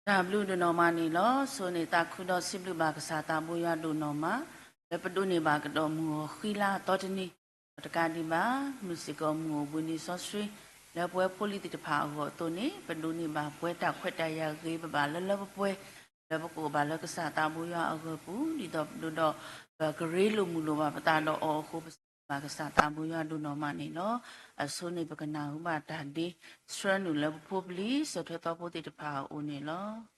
တၢ်ဘျုးဒိၣ်နီၢ်မးန့ၣ်လီၤ. ဆိန့ၣ်သးခုဒီးစံးဘျုးဘၣ်ကစၢ်သးဘိယွၤဒိၣ်နီၢ်မး လၢပဒိးန့ၢ်ဘၣ်ကဒီးမုၢ်ဂီၤဃံလၤအသီတနံၤ, ဒီးတကးဒံးဘၣ် မုၢ်စ့ၢ်ကီးမုၢ်အိၣ်ဘှံးနံၤစီဆှံ လၢပဝဲဖိလံၤသ့ၣ်တဖၣ်အဂီၢ်အသိးန့ၣ် ပဒိးန့ၢ်ဘၣ်ပှဲၤတၢ်ခွဲးတၢ်ယာ်ဂ့ၤဘၣ်ဘၣ်လၢလၢပှဲၤပှဲၤ လၢပကအိၣ်ဘၣ်လၢကစၢ်သးဘိယွၤအဂီၢ်ပူၤ ဒ်သိးပဒိးဒီး ပကရ့လိာ်မုာ်လိာ်ဘၣ်ပသးဒီးအီၤအဃိ ပစံးဘျုးဘၣ်ကစၢ်သးဘိယွၤဒိၣ်နီၢ်မးန့ၣ်လီၤ. အဆိန့ၣ်ပကနၢ်ဟူဘၣ်တၢ်ဒ့ ဆှၢနုာ်လၢပဖိပလံၤ စၢၤထွဲသီဖိသ့ၣ်တဖၣ်အအိၣ်န့ၣ်လီၤ.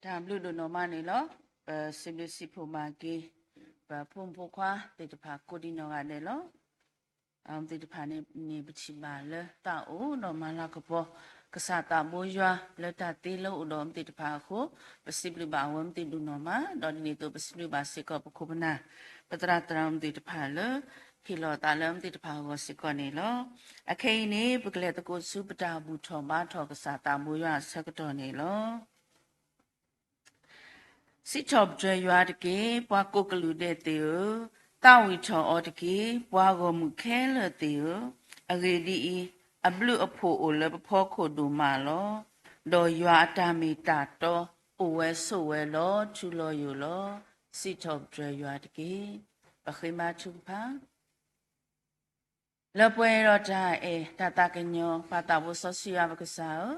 တၢ်ဘျုးဒိၣ်နီၢ်မးန့ၣ်လီၤ. ပစံးဘျုးစံးဖှိၣ်ဘၣ်က့ၤ ပဖိမုၣ်ဖိခွါသ့ၣ်တဖၣ်ကိးဒံးနီၢ်ဂၤဒဲးလီၤ. အဝဲသ့ၣ်တဖၣ်န့ၣ် ပထံၣ်ဘၣ်လၢတၢ်အိၣ်ဒီးမၤလၤကပီၤ ကစၢ်သးဘိယွၤလၢတၢ်သ့လၢအအိၣ်ဒီးအဝဲသ့ၣ်တဖၣ်အဃိ, ပစံးဘျုးဘၣ်အဝဲသ့ၣ်ဒိၣ်နီၢ်မး, ဒီးဒ်န့ၣ်အသိးပစံးဘျုးဘၣ်စ့ၢ်ကီးပခိၣ်ပနၢ် ပသရၣ်သရၣ်မုၣ်သ့ၣ်တဖၣ်လၢ ဟ့ၣ်လီၤအသးလၢအဝဲသ့ၣ်တဖၣ်အဂီၢ်စ့ၢ်ကီးန့ၣ်လီၤ. အခဲအံၤန့ၣ် ပကလဲၤသကိးဆူပတၢ်ဘူၣ်ထီၣ်ဘါထီၣ်ကစၢ်သးဘိယွၤအဆၢကတီၢ်န့ၣ်လီၤ. စံးထီၣ်ပတြၢၤယွၤတက့ၢ်, ပှၤကိးကလုာ်ဒဲးသ့ၣ်ဧၢ, သးဝံၣ်ထီၣ်အီၤတက့ၢ်, ပှၤဂီၢ်မုၢ်ခဲလၢာ်သ့ၣ်ဧၢ, အဂ့ၢ်ဒ်အံၤ, အဘျုးအဖှိၣ်အိၣ်လၢပဖီခိၣ်ဒိၣ်မးလီၤ. ဒီးယွၤအတၢ်မ့ၢ်တၢ်တီ အိၣ်ဝဲဆိးဝဲလီၤထူလီၤယိာ်လီၤ. စံးထီၣ်ပတြၢၤယွၤတက့ၢ်. ပဃ့ဘါထုကဖၣ် လၢပှဲၤဒီးတၢ်အဲၣ်တၢ်သးကညီၤ ပၢ်သးဘိစီဆှံယွၤပကစၢ်ဧၢ,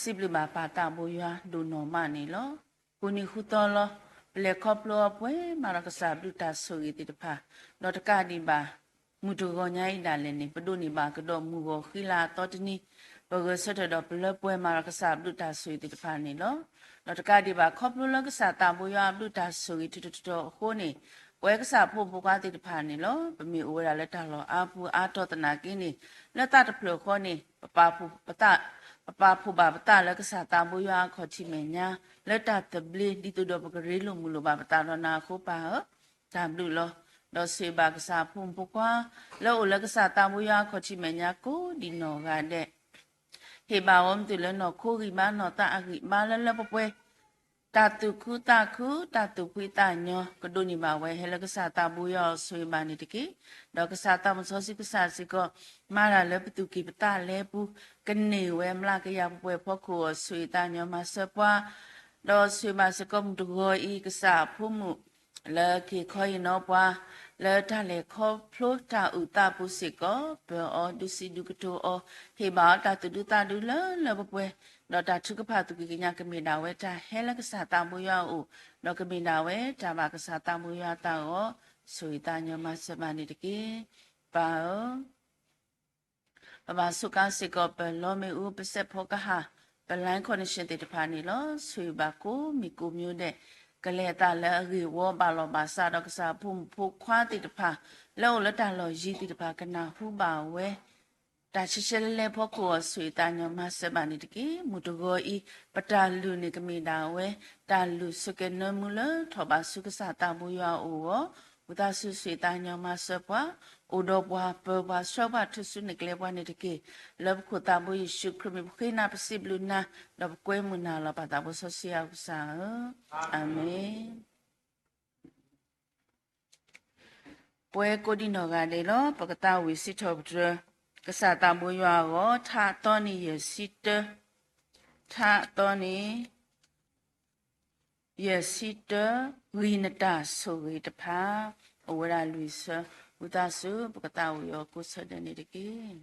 စံးဘျုးဘၣ်ပၢ်သးဘိယွၤဒိၣ်နီၢ်မးန့ၣ်လီၤ. ဃုနံၤဃုသီလီၤ ပလဲၤခီဖျိအီၤပှဲၤမးဒီးကစၢ်ဘျုးတၢ်ဆိၣ်ဂ့ၤသ့ၣ်တဖၣ်, ဒီးတကးဒံးဘၣ် မုၢ်တဂီၤညါအံၤဒၣ်လဲာ်န့ၣ် ပဒိးန့ၢ်ဘၣ်ကဒီးမုၢ်ဂီၤဃံလၤအသီတနံၤ, ပဂဲၤဆၢထၢၣ်ဒီးပလၢပှဲၤမးဒီးကစၢ်ဘျုးတၢ်ဆိၣ်ဂ့ၤသ့ၣ်တဖၣ်န့ၣ်လီၤ. ဒီးတကးဒံးဘၣ်ခီဖျိလၢကစၢ်သးဘိယွၤအဘျုးတၢ်ဆိၣ်ဂ့ၤထူးထူးတီၤတီၤအဃိန့ၣ်, ပဝဲကစၢ်ဖိမုၣ်ဖိခွါသ့ၣ်တဖၣ်န့ၣ်လီၤ ပမ့ၢ်အိၣ်ဝဲဒၣ်လၢတၢ်လီၢ်အါပူၤအါတီၢ်သနာ်က့န့ၣ်, လၢသးတဖျၢၣ်ဃီန့ၣ် ပပာ်ဖှိၣ်ဘၣ်ပသးလၢကစၢ်သးဘိယွၤအခီၣ်ထံးမဲာ်ညါ, လၢတၢ်သဘျ့ဒ်သိးဒီးပကရ့လိာ်မုာ်လိာ်ဘၣ်ပသးဒီးနၤအဃိပၢ်ဧၢ, တၢ်ဘျုးလီၤ. ဒီးဆိၣ်ဂ့ၤဘၣ်ကစၢ်ဖိမုၣ်ဖိခွါ လၢအိၣ်လၢကစၢ်သးဘိယွၤအခီၣ်ထံးမဲာ်ညါကိးဒံးနီၢ်ဂၤဒဲး ဟ့ၣ်ဘၣ်ဝဲမ့ၢ်တုၤလၢနီၢ်ခိဂံၢ်ဘါနီၢ်သးအဂံၢ်ဘါလၢလၢပှဲၤပှဲၤ, တၢ်သူၣ်ခုသးခု တၢ်သူၣ်ဖှံသးညီ ကဒိးန့ၢ်ဘၣ်ဝဲ ဟဲလၢကစၢ်သးဘိယွၤအီၤဆိၣ်ဂ့ၤဘၣ်န့ၣ်တက့ၢ်. ဒီးကစၢ်သးစီဆှံကစၢ်စ့ၢ်ကီး မၤတၢ်လၢပသူၣ်ကံၢ်ပသးလဲပူၤ, ကန့ၢ်ဝဲမျးကယၤပှဲၤပှဲၤဖီခိၣ်အီၤ ဆိၣ်ဂ့ၤသးညီမၤစၢၤပှၤ ဒီးဆိၣ်ဂ့ၤဘၣ်စ့ၢ်ကီးမုၢ်တဂီၤအံၤ ကစၢ်အဖိမုၣ် လၢက့ၤခီအံၤနီၢ်ပှၤ လၢတၢ်လဲၤခီဖျိတၢ်အုၣ်သးပူၤစ့ၢ်ကီး ပၢၤအီၤဒုးစံးဒုးကတိၤအီၤ ဟ့ၣ်ဘၣ်အီၤတၢ်သူၣ်ဒူသးဒူလၢလၢပှဲၤပှဲၤ, ဒီးတၢ်ထုကဖၣ်သူၣ်ကံၢ်ကညးကမ့ၢ်ဒၣ်ဝဲတၢ်ဟဲလၢကစၢ်သးဘိယွၤအအိၣ်, ဒီးကမ့ၢ်ဒၣ်ဝဲတၢ်ဘၣ်ကစၢ်သးဘိယွၤအသးအဂီၢ်, ဆိၣ်ဂ့ၤသးညီမၤစၢၤဘၣ်န့ၣ်တက့ၢ်. ပၢ်ဧၢ ပဘၣ်စူးကါစ့ၢ်ကီးပလီမ့ၣ်အူ ပစဲးဖီကဟၣ် ပ line connection သ့ၣ်တဖၣ်န့ၣ်လီၤ. ဆိၣ်ဂ့ၤဘၣ်ကိးမံၤကိးမံၤဒဲး ကလဲၤအသးလၢအဂ့ၢ်ဝီ ဘၣ်လီၢ်ဘၣ်စးဒီးကစၢ်ဖိမုၣ်ဖိခွါသ့ၣ်တဖၣ် လၢအိၣ်လၢတၢ်လီၢ်ယံၤသ့ၣ်တဖၣ် ကနၢ်ဟူဘၣ်ဝဲ တၢ်ဆှဲဆှဲလဲၤလဲၤဖီခိၣ်အီၤ ဆိၣ်ဂ့ၤသးညီမၤစၢၤဘၣ်န့ၣ်တက့ၢ်. မုၢ်တဂီၤအံၤ ပတၢ်လုၢ်န့ၣ်ကမ့ၢ်ဒၣ်ဝဲ တၢ်လုၢ်ဆိးက့နၢမူလၢထီၣ်ဘးဆူကစၢ်သးဘိယွၤအအိၣ်အဂီၢ်, ဝံသးစူၤဆိၣ်ဂ့ၤသးညီမၤစၢၤပှၤ, အိၣ်ဒီးပှၤ ပၢၤပှၤဆှၢပှၤထူၣ်စုနဲၣ်ကျဲပှၤန့ၣ်တက့ၢ်. လၢပခိၣ်သးဘိယ့ၣ်ၡူးခရံာ်မံၤ ပဃ့နၤပစံးဘျုးနၤ ဒီးပကွဲမုာ်နၤလီၤ ပၢ်သးဘိစီဆှံယွၤကစၢ်ဧၢ, အၤမ့ၣ်. ပဝဲကိးဒံးနီၢ်ဂၤဒဲးလီၤ ပကသးဝံၣ်စံးထီၣ်ပတြၢၤ ကစၢ်သးဘိယွၤအဂီၢ် ထါအသီနံၤယဲၢ်ဆံတၢ, ထါအသီနံၤ ယဲၢ်ဆံတၢ, ဂံၢ်နတၢ်ဆိၣ်ဂ့ၤတဖၣ်, အိၣ်ဝဲဒၣ်လွံၢ်ဆၢ, ဝံသးစူၤ ပကသးဝံၣ်အီၤကိးဆၢဒဲးန့ၣ်တက့ၢ်.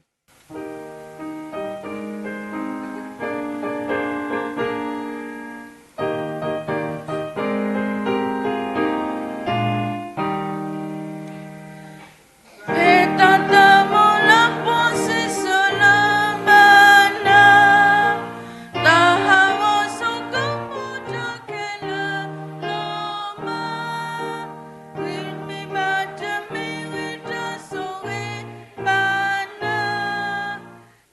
ဖဲတၢ်သးမုၢ်လၢပှၤစံးဆၢလၢဘၣ်နၤ, တၢ်ဟးဂီၤဆိကမိၣ်တၢ်ခဲလၢာ်လီၤမး, ဂံၢ်မ့ၢ်ဘၣ်တမ့ၢ်ဝံၤတၢ်ဆိၣ်ဂ့ၤဘၣ်နၤ,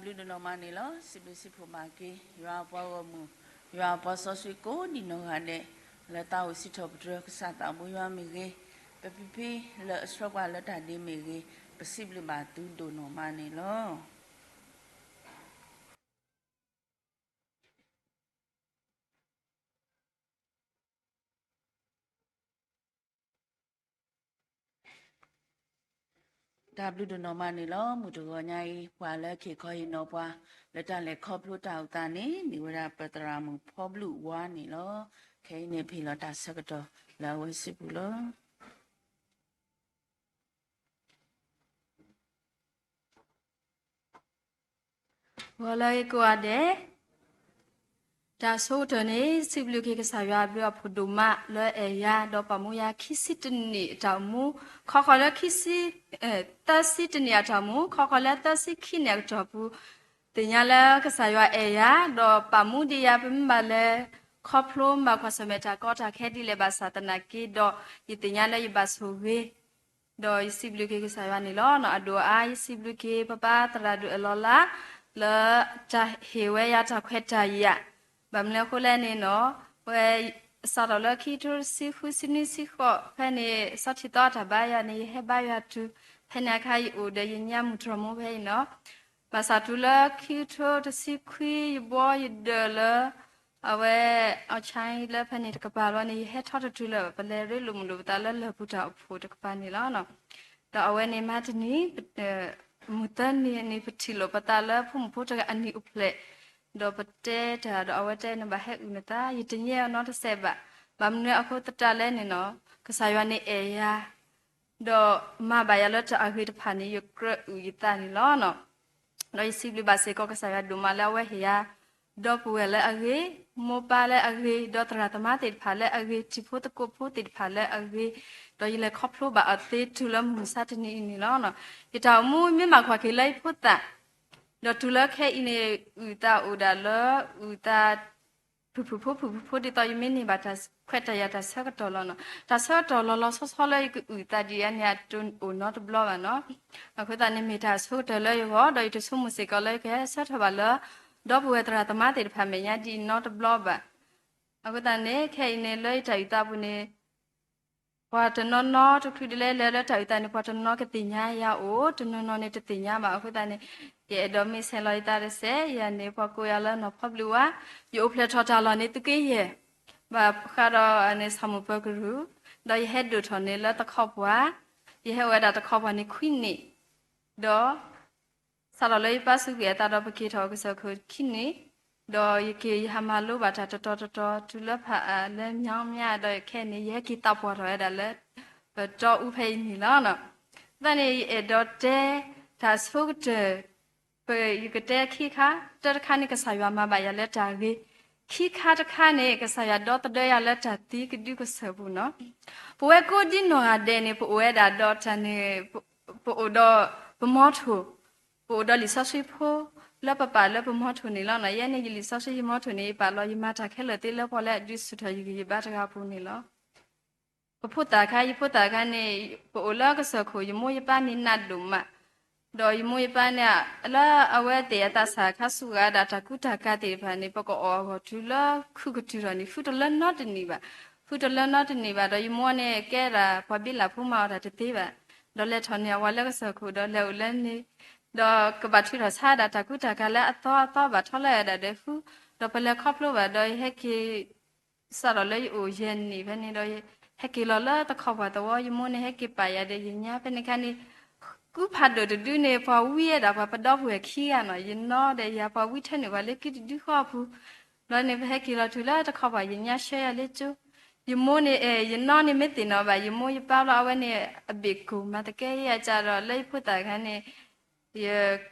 ဘျုးဒိၣ်နီၢ်မးန့ၣ်လီၤ. စံးဘျုးစံးဖှိၣ်ဘၣ်က့ၤ ယွၤအပှၤဂီၢ်မုၢ်, ယွၤအပှၤစီဆှံကိးဒံးနီၢ်ဂၤဒဲး, လၢတၢ်အိၣ်စံးထီၣ်ပတြၢၤကစၢ်သးဘိယွၤမ့ၢ်ဂ့ၤ, ပဖံဖံလၢအဆှၢပှၤလၢတၢ်ဒ့မ့ၢ်ဂ့ၤ, ပစံးဘျုးဘၣ်သုဒိၣ်နီၢ်မးန့ၣ်လီၤ. တၢ်ဘျုးဒိၣ်နီၢ်မးန့ၣ်လီၤ. မုၢ်တဂီၤညါအံၤ ပှၤလၢက့ၤခီဟ့ၣ်နီၤပှၤ လၢတၢ်လဲၤခီဖျိတၢ်အိၣ်သးန့ၣ် မ့ၢ်ဝဲဒၣ်ပသရၣ်မုၣ်ဖီဘျုးဝါန့ၣ်လီၤ. ခဲအံၤန့ၣ် ပဟ့ၣ်လီၤတၢ်ဆၢကတီၢ်လၢအဝဲစုပူၤလီၤ. ဂီၤလၢအဂ့ၤကိးဂၤဒဲး, တၢ်ဆိကတၢၢ်န့ၣ် စံးဘျုးက့ၤကစၢ်ယွၤအဘျုးအဖှိၣ်ဒိၣ်မးလၢအဲၣ်ယၤ ဒီးပာ်မူယၤခံဆံတနံၣ်အတၢ်အိၣ်မူ, ခီဃီၤလၢခံဆံ, သၢဆံတနံၣ်အတၢ်အိၣ်မူ, ခီဃီၤလၢသၢဆံခံနံၣ်အကတီၢ်ပူၤ, သ့ၣ်ညါလၢကစၢ်ယွၤအဲၣ်ယၤ ဒီးပာ်မူဒံးယၤ ပမ့ၢ်ဘၣ်လဲၤခီဖျိမၤကွၢ်ဆၢၣ်မဲာ်တၢ်ကီတၢ်ခဲဒ်လဲၣ်ဘၣ်ဆၣ်သနာ်က့ဒီး ယသ့ၣ်ညါလၢယဘၣ်ဆိၣ်ဂ့ၤ ဒီးယစံးဘျုးက့ၤကစၢ်ယွၤန့ၣ်လီၤ. အဒိၣ်အါ ယစံးဘျုးက့ၤပပၢ်သရၣ်ဒိၣ်အလီၤလး လၢတၢ်ဟ့ၣ်ဝဲယၤတၢ်ခွဲးတၢ်ယာ်, ဘၣ်မနုၤအဃိလဲၣ်န့ၣ်နီၤ, ဝဲ စးထီၣ်လၢခံကထိတဆံဃု ဆံနွံ ဆံဃိး ဖဲန့ၣ် စီၤထံသီအတၢ်ဘါယွၤန့ၣ် ယဟဲဘါယွၤတုၤ ဖဲန့ၣ်အခါ ယအိၣ်ဒီးယညါမုၢ်တြီၢ်မူဖဲအံၤနီၤ, ဘၣ်ဆၣ်တုၤလၢခံကထိတဆံခွံ ယဘှီယဒၢးလၢ အဝဲ အီၣ်ဆါလၢဖဲန့ၣ်တကပၤလီၤန့ၣ် ယဟဲထီၣ်တတုၤလၢၤဘၣ်, ပလဲၤရ့လိာ်မုာ်လိာ်ပသးလၢလၢၢ်ပူၤတၢ်အိၣ်ဖှိၣ်တကပၤန့ၣ်လီၤ. ဒီးအဝဲန့ၣ်မၤတနံၤ မုၢ်သၢနံၤန့ၣ် ပထံၣ်လိာ်ပသးလၢဖိမုၣ်ဖိတဂၤအနံၣ်အိၣ်ဖျဲၣ်, ဒီးပတဲတၢ်ဒီးအဝဲတဲ နဘၣ်ဟဲအုၣ်နသး ယတညဲအီၤနီတစဲးဘၣ်. ဘၣ်မနုၤအဃိသတးလဲၣ်န့ၣ်နီၤ, ကစၢ်ယွၤန့ၣ်အဲၣ်ယၤ ဒီးမၤဘၣ်ယၤလၢတၢ်အဂ့ၤတဖၣ်န့ၣ် ယကြၢးအုၣ်ယသးန့ၣ်လီၤ. ဒီးယစံးဘျုးဘၣ်စ့ၢ်ကီးကစၢ်ယွၤဒိၣ်မးလၢအဝဲဟ့ၣ်ယၤ ဒီပုၢ်ဝဲၢ်လၢအဂ့ၤ, မိၢ်ပၢ်လၢအဂ့ၤ, ဒီးသရၣ်သမါသ့ၣ်တဖၣ်လၢအဂ့ၤ, တံၤဖိသကိးဖိသ့ၣ်တဖၣ်လၢအဂ့ၤ, ဒီးယလဲၤခီဖျိဘၣ်အီၤသ့တုၤလၢမုၢ်မဆါတနံၤအံၤန့ၣ်လီၤ. ယတၢ်အိၣ်မူမ့ၢ်ဘၣ်ကွၢ်က့ၤလၢယဖိသၣ်, ဒီးတုၤလၢခဲအံၤန့ၣ် အုၣ်သးအိၣ်ဒၣ်လၢ အုၣ်သး ဖုၣ်ဖုၣ်ဖိဖုၣ်ဖုၣ်ဖိ ဒ်သိးယမ့ၢ်န့ၢ်ဘၣ်တၢ်ခွဲးတၢ်ယာ်တၢ်ဆၢကတီၢ်လီၤနီၤ. တၢ်ဆၢကတီၢ်လီၤလီၤဆီဆီလၢယကအုၣ်သးဒ်အံၤန့ၣ် အတအိၣ်နီတဘျီဘၣ်နီၤ. အဃိသတးန့ၣ်မ့ၢ်တၢ်ဆိကတၢၢ်လၢယဂီၢ် ဒီးယတဆိကမိၣ်စ့ၢ်ကီးလၢယကဟဲဆၢထၢၣ်ဘၣ်လၢ ဒီပုၢ်ဝဲၢ်သရၣ်သမါသ့ၣ်တဖၣ်မဲာ်ညါဒ်အံၤနီတဘျီဘၣ်. အဃိသတးန့ၣ် ခဲအံၤန့ၣ်လၢယတၢ်အုၣ်သးပူၤန့ၣ် ပှၤတနီၤနီၤတချုးဒ်လဲၣ်လဲၣ်လၢတၢ်အုၣ်သးန့ၣ် ပှၤတနီၤကသ့ၣ်ညါယၤအိၣ်, တနီၤနီၤန့ၣ်တသ့ၣ်ညါဘၣ်. အဃိသတးန့ၣ် ယအဲၣ်ဒိးမ့ၢ်ဆဲးလီၤယသးတစဲး, ယၤန့ၣ် ပှၤကိးယၤလၢနီၢ်ဖီဘျုးဝါ, ယအိၣ်ဖျဲၣ်ထီၣ်တၢ်လီၢ်န့ၣ်သုးက့ယဲၢ်, ဘၣ်ဃးဒီးန့ၣ် ဆၣ်မိၣ်ပၢၤကရူၢ်, ဒီးယဟဲဒိၣ်ထီၣ်န့ၣ်လၢတခီပှၤ, ယဟဲအိၣ်ဝဲဒၣ်တခီပှၤန့ၣ်ခွံနံၣ်, ဒီး စးထီၣ်လၢယပၢ်စူးကွံာ်အသးဒီးပက့ၤထီၣ်ကစၢၢ်ခိၣ်ခံနံၣ်, ဒီးယက့ၤယဟးမၤလိဘၣ်တၢ်တတီၤတတီၤ တုၤလၢဖးအါလၢမၠီမၠါ ဒီးခဲအံၤန့ၣ် ယဟဲက့ၤသးပှၢ်ထီၣ်ဝဲဒၣ်လၢ ပတီအူဖဲအံၤန့ၣ်လီၤ. အဃိသတးန့ၣ် ယအဲၣ်ဒိးတဲ တၢ်ဆိကတၢၢ် ပ ယကတဲခံခါ, တၢတခါန့ၣ် ကစၢ်ယွၤမၤဘၣ်ယၤလၢတၢ်ဂ့ၤ, ခံခါတခါန့ၣ် ကစၢ်ယွၤဒီသဒၢယၤလၢတၢ်သံကဒုကစၢၢ်ပူၤနီၤ. ပဝဲကိးဒံနီၢ်ဂၤဒဲးန့ၣ် ပအိၣ်ဝဲဒၣ်ဒီးတၢ်န့ၣ် ပအိၣ်ဒီးပမီထိၣ်, ပအိၣ်ဒီးလံာ်စီဆှံဖိ လၢပပာ်လၢပမီထိၣ်န့ၣ်လီၤ. ယဲန့ၣ် ယလံာ်စီဆှံယမီထိၣ်န့ၣ် ယပာ်လီၤ ယမၤတၢ်ခဲလၢာ်သ့လၢပှၤလၢအဒုးဆူၣ်ထီၣ်ယဂံၢ်ယဘါတဂၤအပူၤန့ၣ်လီၤ. ပဖိသၣ်ခါ, ယဖိသၣ်ခါန့ၣ် ပအိၣ်လၢကစၢၢ်ခိၣ် ယမိၢ်ယပၢ်န့ၣ်နးဒိၣ်မး, ဒီးယမိၢ်ယပၢ်န့ၣ် လၢအဝဲသ့ၣ်အသးစၢ်ခါဆူၣ်ဂၤဒၣ်တၢ်ကူတၢ်ကၤသ့ၣ်တဖၣ်န့ၣ် ပကအီၣ်အဂီၢ်တုၤလၢခုကတုၤထီၣ်န့ၣ် ဃုတလၢနီတနံၣ်ဘၣ်, ဃုတလၢနီတနံၣ်ဘၣ် ဒီးယမိၢ်န့ၣ်ကဲဒၣ်ပှၤဘံလၣ်ဖိမၤအီၣ်တၢ်တသ့ဘၣ်, ဒီးလဲၤထီၣ်န့ၢ်အဝၤလၢကစၢၢ်ခိၣ်ဒီးလဲၤအိၣ်လၢန့ၣ်, ဒီးကဘၣ်ထုးထီၣ်ဆါဒၣ်တၢ်ကူတၢ်ကၤလၢအသီအသီဘၣ်ထီလၢဒၣ်ဒီးဃု, ဒီးပလဲၤခီဖျိဘၣ်ဒီးယဟဲက့ၤ စးထီၣ်လၢယအိၣ်ယဲၢ်နံၣ်ဖဲန့ၣ်ဒီး ဟဲက့ၤလီၤလၢတခီပှၤသဝီ, ယမိၢ်န့ၣ်ဟဲက့ၤပာ်ယၤဒီးယညါဖဲန့ၣ်ခါန့ၣ်, ကူဖးဒိၣ်တဒုန့ၣ် ပှၤဝံအဲၣ်ဒၣ်ပှၤပဒီပုၢ်ဝဲၢ်ခံဂၤနီၤ, ယနီၢ်ဒီးယၤပှၤဝံထဲန့ၣ်ပှၤလၢကုတဒုဃီအပူၤ, ဘျီန့ၣ် ပဟဲက့ၤလီၤတုၤလၢတခီပှၤ ယညါဆှၢယၤလၢကၠိ, ယမိၢ်န့ၣ် ယနီၢ်န့ၣ်မ့ၢ်သ့ၣ်နီၣ်ဘၣ် ယမိၢ်ယပၢ်ဘျီ အဝဲန့ၣ် အဘ့ၣ်ကိၢ်မၤသကဲယၤကဒီး လၢယဖိသၣ်ခါန့ၣ် ယ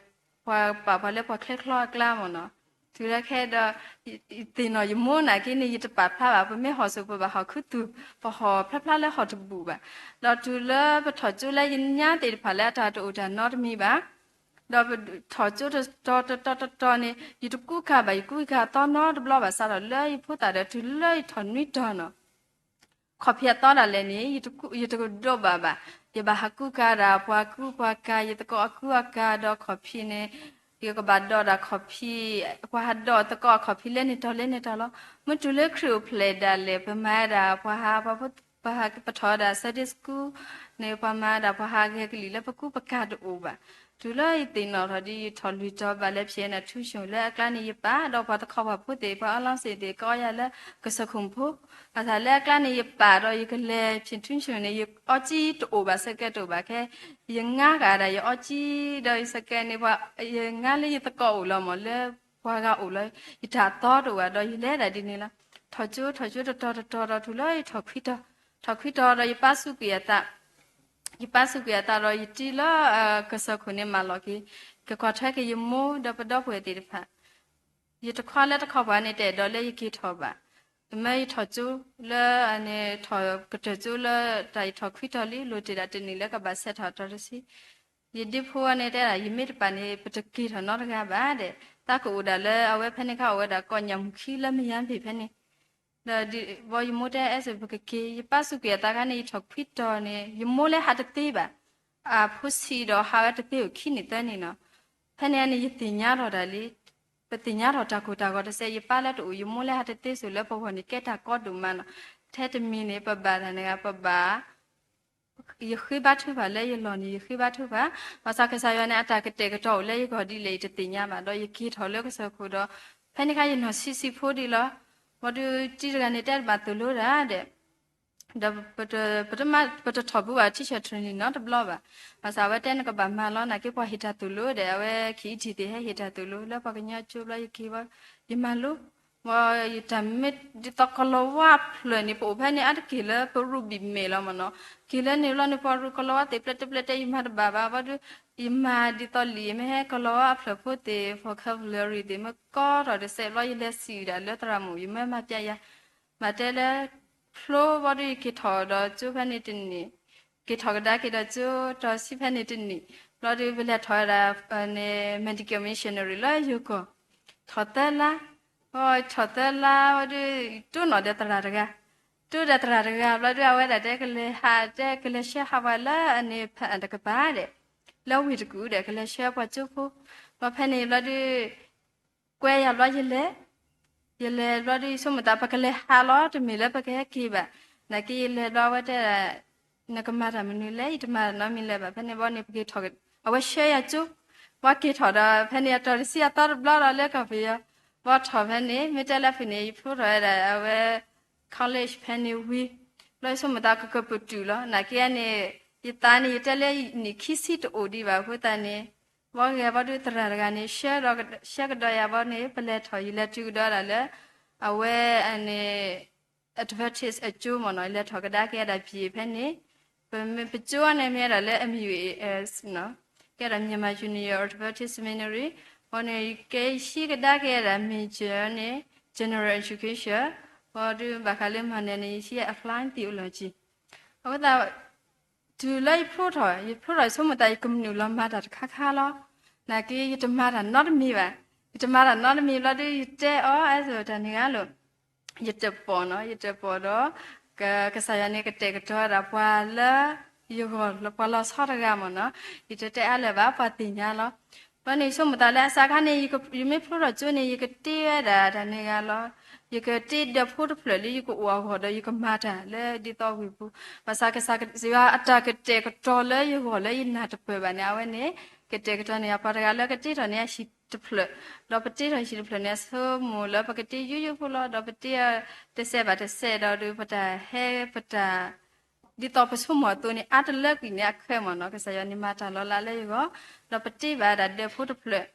ပှၤပာ်ပှၤလၢပှၤချဲချီအကျါမ့ၢ်နီၤ, တုၤလၢခဲဒီး ယသ့ၣ်နီၣ်ယမိၢ်နာ်က့န့ၣ် ယတပာ်ဖျါဘၣ်, ပမ့ၢ်ဟီၣ်စိၤပဘၣ်ဟီၣ်ခူသူၣ်, ပဟီၣ်ဖျါဖျါလၢဟီၣ်တဘူၣ်ဘၣ်, ဒီးတုၤလၢပထီၣ်ကၠိလၢယညါသ့ၣ်တဖၣ်လၢအတၢ်တအိၣ်တၢ်နီတမံၤဘၣ်, ဒီးပထီၣ်ကၠိတတီၤတတီၤတတီၤန့ၣ် ယတကူကၤဘၣ်, ယကူကၤသီနီတဘျီဘၣ် စးထီၣ်လၢယဖိသၣ်ဒီးတုၤလၢယထီၣ်နွံတီၤနီၤ ခီၣ်ဖံးအသီဒၣ်လဲာ်န့ၣ် ယတကဒိးဘၣ်ဘၣ်, ယဘၣ်ဟးကူကၤဒၣ်ပှၤကူပှၤကၤ ယသကိးအကူအကၤ ဒီးခီၣ်ဖံးန့ၣ် ယကဘၣ်ဒိးဒၣ်ခီၣ်ဖံး, ပှၤဟးဒိးသကိးအခီၣ်ဖံးလဲန့ၢ်တီၤလဲန့ၢ်တီၤလီၤ. မ့ၢ်တုၤလၢခရံာ်အိၣ်ဖျဲၣ်ဒၣ်လဲာ် ပမၤဒၣ်ပှၤဟး ပှၤ ပှၤဟးပထီၣ်ဝဲဒၣ် Sunday School န့ၣ် ပှၤမၤဒၣ်ပှၤဟးဂဲၤကလံၣ်လၢပကူပကၤတအိၣ်ဘၣ်. တုၤလၢယသ့ၣ်နီၣ်ထီၣ်ဒီး ယထီၣ်လွံၢ်တီၤဘၣ်လၢ ဖျဲးနၢ်ထူၣ်ဆိၣ် လၢအကျါန့ၣ် ယပာ်ဒီးပှၤတခီပၤဖိသ့ၣ် ပှၤအီလီၤစ့ၣ်သ့ၣ် ကအီယၤလၢကစၢၢ်ခိၣ်ဖိ, ဘၣ်ဆၣ်လၢအကျါန့ၣ် ယပာ်ဒီးယကလဲၤဖျဲးထူၣ်ဆိၣ်န့ၣ် ယအီကၠံတအိၣ်ဘၣ် စကဲတအိၣ်ဘၣ်ခဲ, ယငါဃာ်ဒၣ်ယအီကၠံဒီးယစကဲန့ၣ် ပှၤ ယငါလၢယသကိးအိၣ်လီၤမၢ် လၢပှၤဂၤအိၣ်လီၤ, ယတၢ်သီတအိၣ်ဘၣ်ဒီး ယလဲၤဒၣ်ဒ်န့ၣ်လီၤ. ထီၣ်ကၠိ ထီၣ်ကၠိတတီၤတတီၤဒီး တုၤလၢယထီၣ်ခွံတီၤ, ထီၣ်ခွံတီၤဒီးယပၢ်စူးကွံာ်အသး ယပၢ်စူးကွံာ်အသးဒီး ယတံၤလၢကစၢၢ်ခိၣ်န့ၣ်မၤလီၤက့ၤ, ကကွၢ်ထွဲက့ၤယမိၢ်ဒီးပဒီပုၢ်ဝဲၢ်သ့ၣ်တဖၣ်. ယတခွါလၢတခီပၤန့ၣ် တအဲၣ်ဒိးလၢယက့ၤထီၣ်ဘၣ်. မ့ၢ်ယထီၣ်ကၠိလၢန့ၣ် ထီၣ်ကတၢၢ်ကၠိလၢတၢ်ယထီၣ်ခွံတီၤလံ လိၣ်တ့ၢ်ဒၣ်တနံၣ်လၢကဘၣ်ဆဲးထီၣ်အတီၤတဆံ, ယဒ့ဖိန့ၣ်တဲဒၣ် ယမ့ၢ်တပာ်န့ၣ် ပတက့ၤထီၣ်နီတဂၤဘၣ်ဒဲး, သးကအိၣ်ဒၣ်လၢအဝဲဖဲန့ၣ်ခါ အိၣ်ဝဲဒၣ်ကိးညၣ်မုၢ်ခံလၢမယါဘ့ၣ်ဖဲန့ၣ် ဒီးဘီယမိၢ်တဲအဲၣ်စ့ၢ်ပကက့ၤ, ယပၢ်စူးကွံာ်အသးခါန့ၣ် ယထီၣ်ခွံတီၤန့ၣ် ယမိၢ်လၢဟးတသ့ဘၣ်, အဖိဆံးဒီးဟးဝဲတသ့အိၣ်ခံနံၣ်သၢနံၣ်နီၤ. ဖဲန့ၣ်န့ၣ် ယသ့ၣ်ညါထီၣ်တၢ်လံ, ပသ့ၣ်ညါထီၣ်တၢ်ကိၢ်တၢ်ဂီၤတစဲး, ယပၢ်လၢတအိၣ် ယမိၢ်လၢဟးတသ့စိၤလၢပဂီၢ်န့ၣ် ကဲတၢ်ကီဒိၣ်မးနီၤ. ထဲတမံၤန့ၣ် ပဘၣ်တၢ်န့ၣ်ဂ့ၤ ပဘၣ် ယဃ့ဘါထုကဖၣ်လၢယလီၢ်န့ၣ် ယဃ့ဘါထုကဖၣ်, ဘၣ်ဆၣ်ကစၢ်ယွၤန့ၣ် အတၢ်ကတဲာ်ကတီၤအိၣ်လၢယဂီၢ်ဒ်လဲၣ် ယတသ့ၣ်ညါဘၣ်, ဒီးယက့ၤထီၣ်လၢကစၢၢ်ခိၣ်ဒီး ဖဲန့ၣ်ခါယနီၢ်ဆံးဆံးဖိဒံးလီၤ. ဘီဒုးတံၤတဂၤန့ၣ် တဲတဘၣ်သိၣ်လိတၢ်ဒဲး, ဒီး ပတထီၣ်ဘူးဘၣ် teacher training နီတဘျီဘၣ်. ဘၣ်ဆၣ်အဝဲတဲနကဘၣ်မၤလီၤ, နာ်က့ပှၤဟ့ၣ်တၢ်သိၣ်လိဒဲး, အဝဲ KET သ့ၣ်ဟဲဟ့ၣ်တၢ်သိၣ်လိလၢပှၤကညီကၠိဘျီ ယက့ၤဘီ ယမၤလိ, ယတၢ်မ့ၢ်ဒ်သိးကလီၤဝါအဖျၢၣ်န့ၣ် ပအိၣ်ဖဲန့ၣ် အါတက့ၢ်လၢပရူဘံၣ်မဲာ်လီၤမၢ်နီၤ. က့ၤလၢန့ၣ်ဘျီန့ၣ် ပှၤရူကလီၤဝါသ့ၣ်ပျဲတဲပျဲတဲ ယမၤတဘၣ်ဘၣ်, ဘီဒုး ယမၤဒ်သိးလံာ်မ့ၢ်ဟဲကလီၤဝါအဖျၢၣ်ဖိသ့ၣ် vocabulary သ့ၣ် မ့ၢ်ကီထီၣ်တစဲးဘျီ ယလဲၤစံးဒၣ်လၢသရၣ်မုၣ် ယမ့ၢ်မၤပျဲယၤ မၤတဲလၢ ဖျိဘီဒုးယက့ၤထီၣ်ဒီးကၠိဖဲန့ၣ်တနံၣ်, က့ၤထီၣ်ကဒါက့ၤဒီးကၠိ တီၤဆံဖဲန့ၣ်တနံၣ်, ဘျီဒုးပလဲၤထီၣ်ဝဲဒၣ်န့ၣ် medical missionary လၢယိၤကီၢ်, ထီၣ်သၢလါ, ထီၣ်သၢလါဘီဒုး တိၢ်နီၣ်ဒီးသရၣ်တဂၤ, တိၢ်ဒီးသရၣ်တဂၤ ဘျီဒုးအဝဲဒၣ်တဲကလဲၤဟး တဲကလဲၤဆှၢဟးပှၤလၢအန့ၣ်ဖးတကပၤဒဲး, လၢဝ့ၢ်တကူၣ်ဒဲး ကလဲၤဆှၢပှၤကၠိဖိ, ဘျီဖဲန့ၣ်ဘျီဒုး ကွဲယၤဘျီယလဲၤ, ယလဲၤဘျီဒုး ယဆိကမိၣ်သး ပကလဲၤဟးလီၤ တမ့ၢ်လၢပကဟဲက့ၤဘၣ်. နာ်က့ယလဲၤဘျီအဝဲတဲဒၣ် နကမၤတၢ်မနုၤလဲၣ်, ယတမၤတၢ်နီတမံၤလၢၤဘၣ်. ဖဲန့ၣ်ဘီန့ၣ် ပက့ၤထီၣ်, အဝဲဆှၢယၤကၠိ, ဘီက့ၤထီၣ်ဒီး ဖဲန့ၣ်အတီၤတဆံအသီတဘျီဒီးလၢကီၢ်ပယီၤ, ဘီထီၣ်ဖဲန့ၣ် မ့ၢ်တဲလၢဖုၣ်န့ၣ် ယဖျိထီၣ်ဝဲဒၣ်အဝဲ college ဖဲန့ၣ်ဝံၤ, ဘျီယဆိကမိၣ်သးကကပတုာ်လီၤ. နာ်က့န့ၣ် ယသးန့ၣ် ယတဲလၢနံၣ်ခံဆံတအိၣ်ဒံးဘၣ်အဃိသတးန့ၣ် ဘီဂဲၤဘီဒုးသရၣ်တဂၤန့ၣ် ဆှၢဒီး ဆှၢကဒီးယၤဘီန့ၣ် ပလဲၤထီၣ် ယလဲၤတုၤကဒီးဒၣ်လၢ အဝဲန့ၣ် Adventist အကၠိမ့ၢ်နီၤ, ယလဲၤထီၣ်ကဒါက့ၤဒၣ်ဘံၣ်ဖဲန့ၣ်, ပမ့ၢ်ပကၠိန့ၣ်မ့ၢ်ဝဲဒၣ်လၢ MUAS နီၤ, ကဲဒၣ် Myanmar Union Adventist Seminary, ဘီန့ၣ် ယကဲယဟံးကဒါက့ၤဒၣ် major န့ၣ် General Education, ဘီဒုးဘၣ်ဃးလၢ minor န့ၣ် ယဟံး Applied Theology. အဃိသတး တုၤလၢယဖျိထီၣ်, ယဖျိထီၣ်ယဆိကမိၣ်သး ယကမနုၤလီၤမၤတၢ်တခါခါလီၤ. နာ်က့ယတမၤတၢ်နီတမံၤဘၣ်. ယတမၤတၢ်နီတမံၤဘျီဒုး ယတဲအီၤ အဲၣ်စ့ၢ်တၢ်န့ၣ်ဂ့ၤလီၤ. ယတပိာ်နီၤ, ယတပိာ်ဒီး ကစၢ်ယွၤန့ၣ် ကတဲာ်ကတီၤဝဲဒၣ်ပှၤလၢယဂီၢ်လၢပှၤလီၤဆီတဂၤမ့ၢ်နီၤ, ယတတဲအါလၢၤဘၣ် ပှၤသ့ၣ်ညါလီၤ. ဘျီန့ၣ် ယဆိကမိၣ်သးလၢအစးခါန့ၣ် ယမ့ၢ်ဖျိထီၣ်ကၠိန့ၣ် ယကတ့ဝဲဒၣ်တၢ်န့ၣ်ဂ့ၤလီၤ. ယကတ့ဒီးဖိတဖျၢၣ်လၢယကအိၣ်အဂီၢ်ဒီး ယကမၤတၢ်လၢဒ်သိးဝ့ၢ်ပူၤ, ဘၣ်ဆၣ်ကစၢ်ယွၤအတၢ်ကတဲာ်ကတီၤလၢယဂီၢ်လၢယနၢ်တပၢၢ်ဘၣ်န့ၣ် အဝဲန့ၣ် ကတဲာ်ကတီၤန့ၢ်ယၤ ပှၤတဂၤလၢကတ့ထီၣ်န့ၢ်အဟံၣ်တဖျၢၣ်, ဒီးပတ့ထီၣ်ဟံၣ်တဖျၢၣ်န့ၣ် အဆိကမိၣ်လၢပကတ့ယိယိဖိလီၤ, ဒီးပတ့တစဲးဘၣ်တစဲးဒီး ဒုးပတၢ်ဟဲပတၢ် ဒ်သိးပဆိကမိၣ်အသိးန့ၣ် အါတလၢကွံာ်န့ၢ်အခဲမ့ၢ်နီၤ, ကစၢ်ယွၤန့ၣ်မၤတၢ်လီၤလးလၢယဂီၢ်, ဒီးပတ့ဘၣ်ဒၣ်ဒၢးဖိတဖျၢၣ်.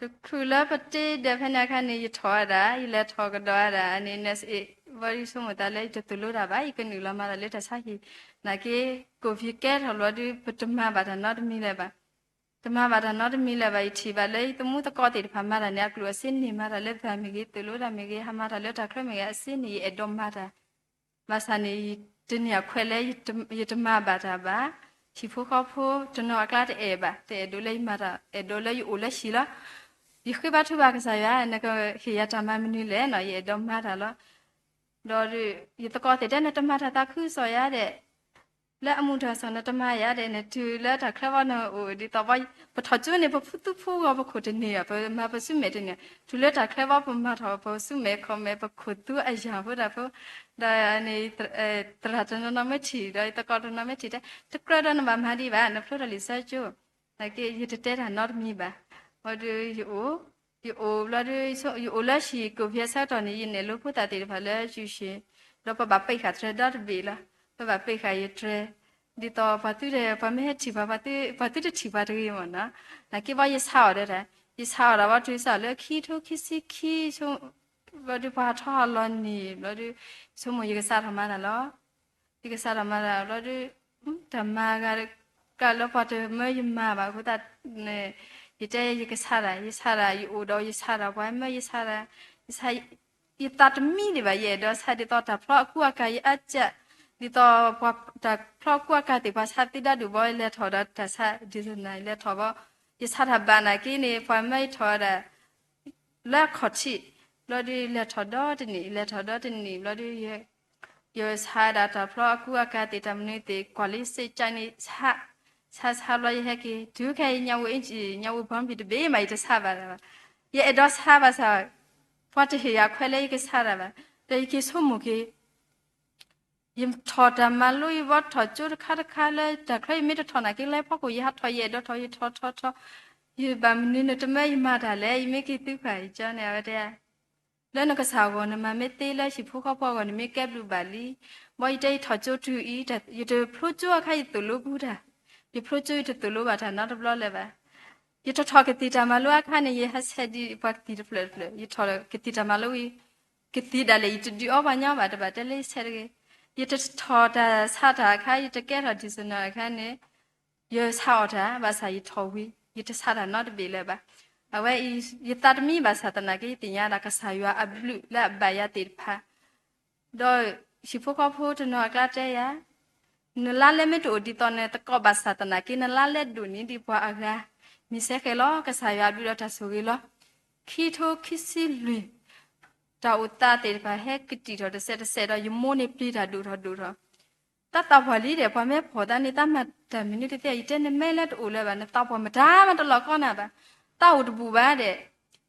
တချုးလၢပတ့ဒၢးဖဲန့ၣ်အခါန့ၣ် ယထီၣ်ဝဲဒၣ်, ယလဲၤထီၣ်ကဒီးဝဲဒၣ် အန့ၣ် နၢ်စ့ၣ်, ဘျီဒုးယဆိကမိၣ်သးလၢယတသိၣ်လိတၢ်ဘၣ်, ယကနုာ်လီၤမၤတၢ်လၢတၢ်ဆါဟံၣ်, နာ်က့ ကိၣ်ဖံးကဲထီၣ်ဘျီဒုး ပတမၤဘၣ်တၢ်နီတမံၤလၢၤဘၣ်. တမၤဘၣ်တၢ်နီတမံၤလၢၤဘၣ်, ယထံၣ်ဘၣ်လၢယသမူသကိးသ့ၣ်တဖၣ်မၤတၢ်န့ၣ် အကျိၣ်အစ့န့ၢ်, မၤတၢ်လၢဘၣ်မ့ၢ်ဂ့ၤ, သိၣ်လိတၢ်မ့ၢ်ဂ့ၤ, ဟးမၤတၢ်လၢတၢ်ချၢမ့ၢ်ဂ့ၤ, အစ့န့ၢ် ယအဲၣ်ဒိးမၤတၢ် ဘၣ်ဆၣ်န့ၣ် တနံၤအခွဲးလၢ ယတမၤဘၣ်တၢ်ဘၣ်, ဟံၣ်ဖိဃီဖိတနီၤအကျါတအဲၣ်ဘၣ်, တအဲၣ်ဒိးလၢယမၤတၢ်, အဲၣ်ဒိးလၢယအိၣ်လၢဟံၣ်လီၤ. ယဃ့ဘါထုကဖၣ်ကစၢ်ယွၤ, နကဟ့ၣ်ယၤတၢ်မၤမနုၤလဲၣ်နီၤ, ယအဲၣ်ဒိးမၤတၢ်လီၤ. ဒီးယသကိးသ့ၣ်တဲ နတမၤတၢ်သးခုကစီၣ်ယၤဒဲး, လၢအမူဒါစီၤနတမၤယၤဒဲးန့ၣ် တုၤလၢတၢ်ချၢဘီနအိၣ်ဒ်သိး ပထီၣ်ကၠိန့ၣ် ပဖုသူဖုဂီၤပခိၣ်တန့ၢ်ဘၣ်, ပမၤပစုမဲာ်တန့ၢ်, တုၤလၢတၢ်ချၢဘီပမၤထီၣ် ပစုမဲာ်ခီၣ်မဲာ် ပခိၣ်သူအယၢ်ဖိတၢ်ဖိ, ဒီးန့ၣ် သရၣ်တနီၤနီၤမ့ၢ်ထံၣ် ဒီးယသကိးတနီၤမ့ၢ်ထံၣ်တဲ တကြၢးဒီးနဘၣ်မၤဒံးဘၣ်, နဖျိထီၣ်လံာ်စီဆှံကၠိ, နာ်က့ ယတတဲတၢ်နီတမံၤဘၣ်, ဘီဒီး ယအိၣ်, ယအိၣ်ဘျီဒီး ယအိၣ်လၢဟံၣ်ကိၣ်ဖျဲးဆၢကတီၢ်န့ၣ် ယနဲၣ်လိဖိသၣ်သ့ၣ်တဖၣ်လၢ ယူၡ့, ဒီးပဘၣ်ပံးဃာ်တြဲၤဒီတဘ့ၣ်လီၤ, ပဘၣ်ပံးဃာ်ယတြဲၤ, ဒ်သိးပှၤသုဒီး ပှၤမ့ၢ်ဟဲထံၣ်ပှၤ ပှၤသုတထံၣ်ပှၤတဂ့ၤမ့ၢ်နီၤ, နာ်က့ဘီယဆါအီၤဒီးတၢ်, ယဆါအီၤဒီးဘီတုၤစးလၢခံထိခံဆံခံ ဘျီဒီးပှၤဟးထီၣ်ဟးလီၤန့ၣ် ဘျီဒီး ဆိကမိၣ်ယကစးထီၣ်မၤတၢ်လီၤ. ယကစးထီၣ်မၤတၢ်ဘျီဒီး တၢ်မၤဂၤ ကလၢပှၤတမၢယမၤဘၣ်အဃိသတးန့ၣ် ယတဲယကဆါတၢ် ယဆါတၢ် ယအိၣ်ဒီးယဆါတၢ် ပှၤမၢယဆါတၢ်, ယဆါ ယသးတမံဒံးဘၣ် ယအဲၣ်ဒိးဆါဒ်သိးတၢ်ဖျီအကူအကၤယအါကၢ်, ဒ်သိးပှၤ တၢ်ဖျီအကူအကၤသ့ၣ် ပှၤဆါသ့ဒၣ်ဒူၣ်ဘီ လဲၤထီၣ်ဒီးတၢ်ဆါ ဒ်သိးနၤ လဲၤထီၣ်ဘီ, ယဆါတၢ်ဘၣ်နာ်က့န့ၣ် ပှၤမၢယထီၣ်ဝဲဒၣ် လၢအခီၣ်ထံး, ဘျီဒီး လဲၤထီၣ်ဒီတနံၣ် လဲၤထီၣ်ဒီတနံၣ် ဘျီဒီး ယဆါဒၣ်တၢ်ဖျီအကူအကၤသ့ၣ် တၢ်မနုၤသ့ၣ် ကွၢ်လံစ့ၣ်ကၠၢန့ၣ် ဆါ, ဆါဆါဘျီယဟဲက့ၤ တုၤခဲအံၤ ညၣ်ဝူၤအ့ၣ်ကံၣ် ညၣ်ဝူၤဘီမုၢ်တဘ့ၣ်မး ယတဆါဘၣ်တၢ်ဘၣ်. ယအဲၣ်ဒိးဆါဘၣ်ဆၣ် ပှၤတဟ့ၣ်ယၤခွဲးလၢယကဆါတၢ်ဘၣ်. ဒီးယက့ၤဆိကမိၣ်က့ၤ ယထီၣ်တၢ်မၤလိ ယဘီထီၣ်ကၠိတခါတခါလၢ တၢ်ချၢယမ့ၢ်တထီၣ်နာ်က့ လၢဖီခိၣ် ယဟးထီၣ် ယအဲၣ်ဒိးထီၣ် ယထီၣ်ထီၣ်ထီၣ်, ယဘၣ်မနုၤနတမၢယမၤတၢ်လဲၣ် ယမ့ၢ်က့ၤသုခွါ ယကၠီန့ၣ် အဝဲတဲ လၢနကစၢ်အဂီၢ် နမၤမ့ၢ်သ့လၢဟံၣ်ဖိဃီဖိအဂီၢ် နမ့ၢ်ကဲဘျုးဘၣ်လံ. ဘီယတဲယထီၣ်ကၠိတုၤအံၤ ယတဖျိကၠိအခါ ယသိၣ်လိပူၤတၢ်, ယဖျိကၠိယတသိၣ်လိဘၣ်တၢ်နီတဘျီလၢၤဘၣ်. ယတထီၣ်ကသံၣ်တၢ်မၤလိအခါန့ၣ် ယဟးဆဲးဒ်ပှၤကသံၣ်တဖျၢၣ်တဖျၢၣ်, ယထီၣ်ကသံၣ်တၢ်မၤလိဝံၤ ကသံၣ်ဒၣ်လဲာ် ယတဒုးအီပှၤညီဘၣ် တဘၣ်တဲလၢယဆဲးတဂ့ၤ. ယတထီၣ်တၢ်ဆါတၢ်အခါ ယတကဲထီၣ် dictionary အခါန့ၣ် ယဆါအီၤတၢ် ဘၣ်ဆၣ်ယထီၣ်ဝံၤ ယတဆါတၢ်နီတဘ့ၣ်လၢၤဘၣ်. အဝဲအံၤ ယသးတမံဘၣ်ဆၣ်သနာ်က့ ယသ့ၣ်ညါဒၣ်ကစၢ်ယွၤအဘျုးလၢအဘၣ်ယၤသ့ၣ်တဖၣ် ဒီးဟံၣ်ဖိဃီဖိတနီၤအကျါတဲယၤ, နလါလဲမ့ၢ်တအိၣ်ဒ်သိးနသကိးဘၣ်ဆၣ်သနာ်က့ နလါလဲဒိၣ်န့ၢ်ဒံးပှၤအဂၤ, မ့ၢ်စဲဃဲလီၤ ကစၢ်ယွၤအဘျုးဒီးတၢ်ဆိၣ်ဂ့ၤလီၤ. ခံထိခံဆံလွံၢ် တၢ်အိၣ်သးသ့ၣ်တဖၣ်ဟဲကတံာ်ထီၣ်တစဲးတစဲးဒီး ယမိၢ်န့ၣ်ပျံၤတၢ်ဒိၣ်ထီၣ်ဒိၣ်ထီၣ် တၢ်သးပှၢ်လံဒီး ပှၤမ့ၢ်ဖီၣ်သးန့ၣ် တၢ်မၤတၢ်မနုၤတသ့ ယတဲနမ့ၢ်လၢတအိၣ်လၢၤဘၣ် နသးပှၢ်မတၤမးတလီၤကီနၤဘၣ်. တၢ်အိၣ်တဘူၣ်ဘၣ်ဒီး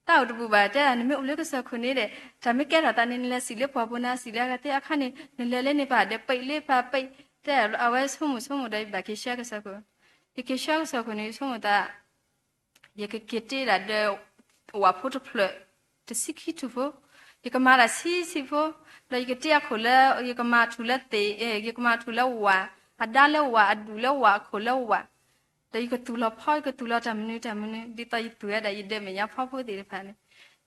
တၢ်အိၣ်တဘူၣ်ဘၣ် တဲဒၣ် နမ့ၢ်အိၣ်လၢကစၢၢ်ခိၣ်န့ၣ်ဒီး တၢ်မ့ၢ်ကဲထီၣ်သးန့ၣ် နလဲၤစံၣ်လၢပှၢ်ပူၤ နစံၣ်လၢအဂၤသ့ၣ်အခါန့ၣ် နလဲၤလၢန့ၣ်ပာ်ဒီး ပံးလၢပာ်ပံး တဲအဝဲဆိကမိၣ်ဆိကမိၣ်ဒီး ယဘၣ်က့ၤဆှၢကစၢၢ်ခိၣ်, ယက့ၤဆှၢကစၢၢ်ခိၣ်န့ၣ် ယဆိကမိၣ်သး ယကက့ၤတ့ဒၣ်ဒီး ဝၣ်ဖိတဖျၢၣ် တဆံခံထူၣ်ဖိ, ယကမၤတၢ်ဆံဆံဖိ, ဒီးယကတ့အခိၣ်လၢ ယကမၤထူၣ်လၢသ့ၣ်, ယကမၤထူၣ်လၢဝၣ်, အဒါလၢဝၣ်, အဒူၣ်လၢဝၣ်, အခိၣ်လၢဝၣ်, ဒီးယကသူၣ်လီၤဖီ ယကသူၣ်လီၤတၢ်မနုၤတၢ်မနုၤ ဒ်သိးယသူၣ်ဝဲဒၣ်ယဒဲမဲာ်ညါဖီဖိသ့ၣ်တဖၣ်န့ၣ်,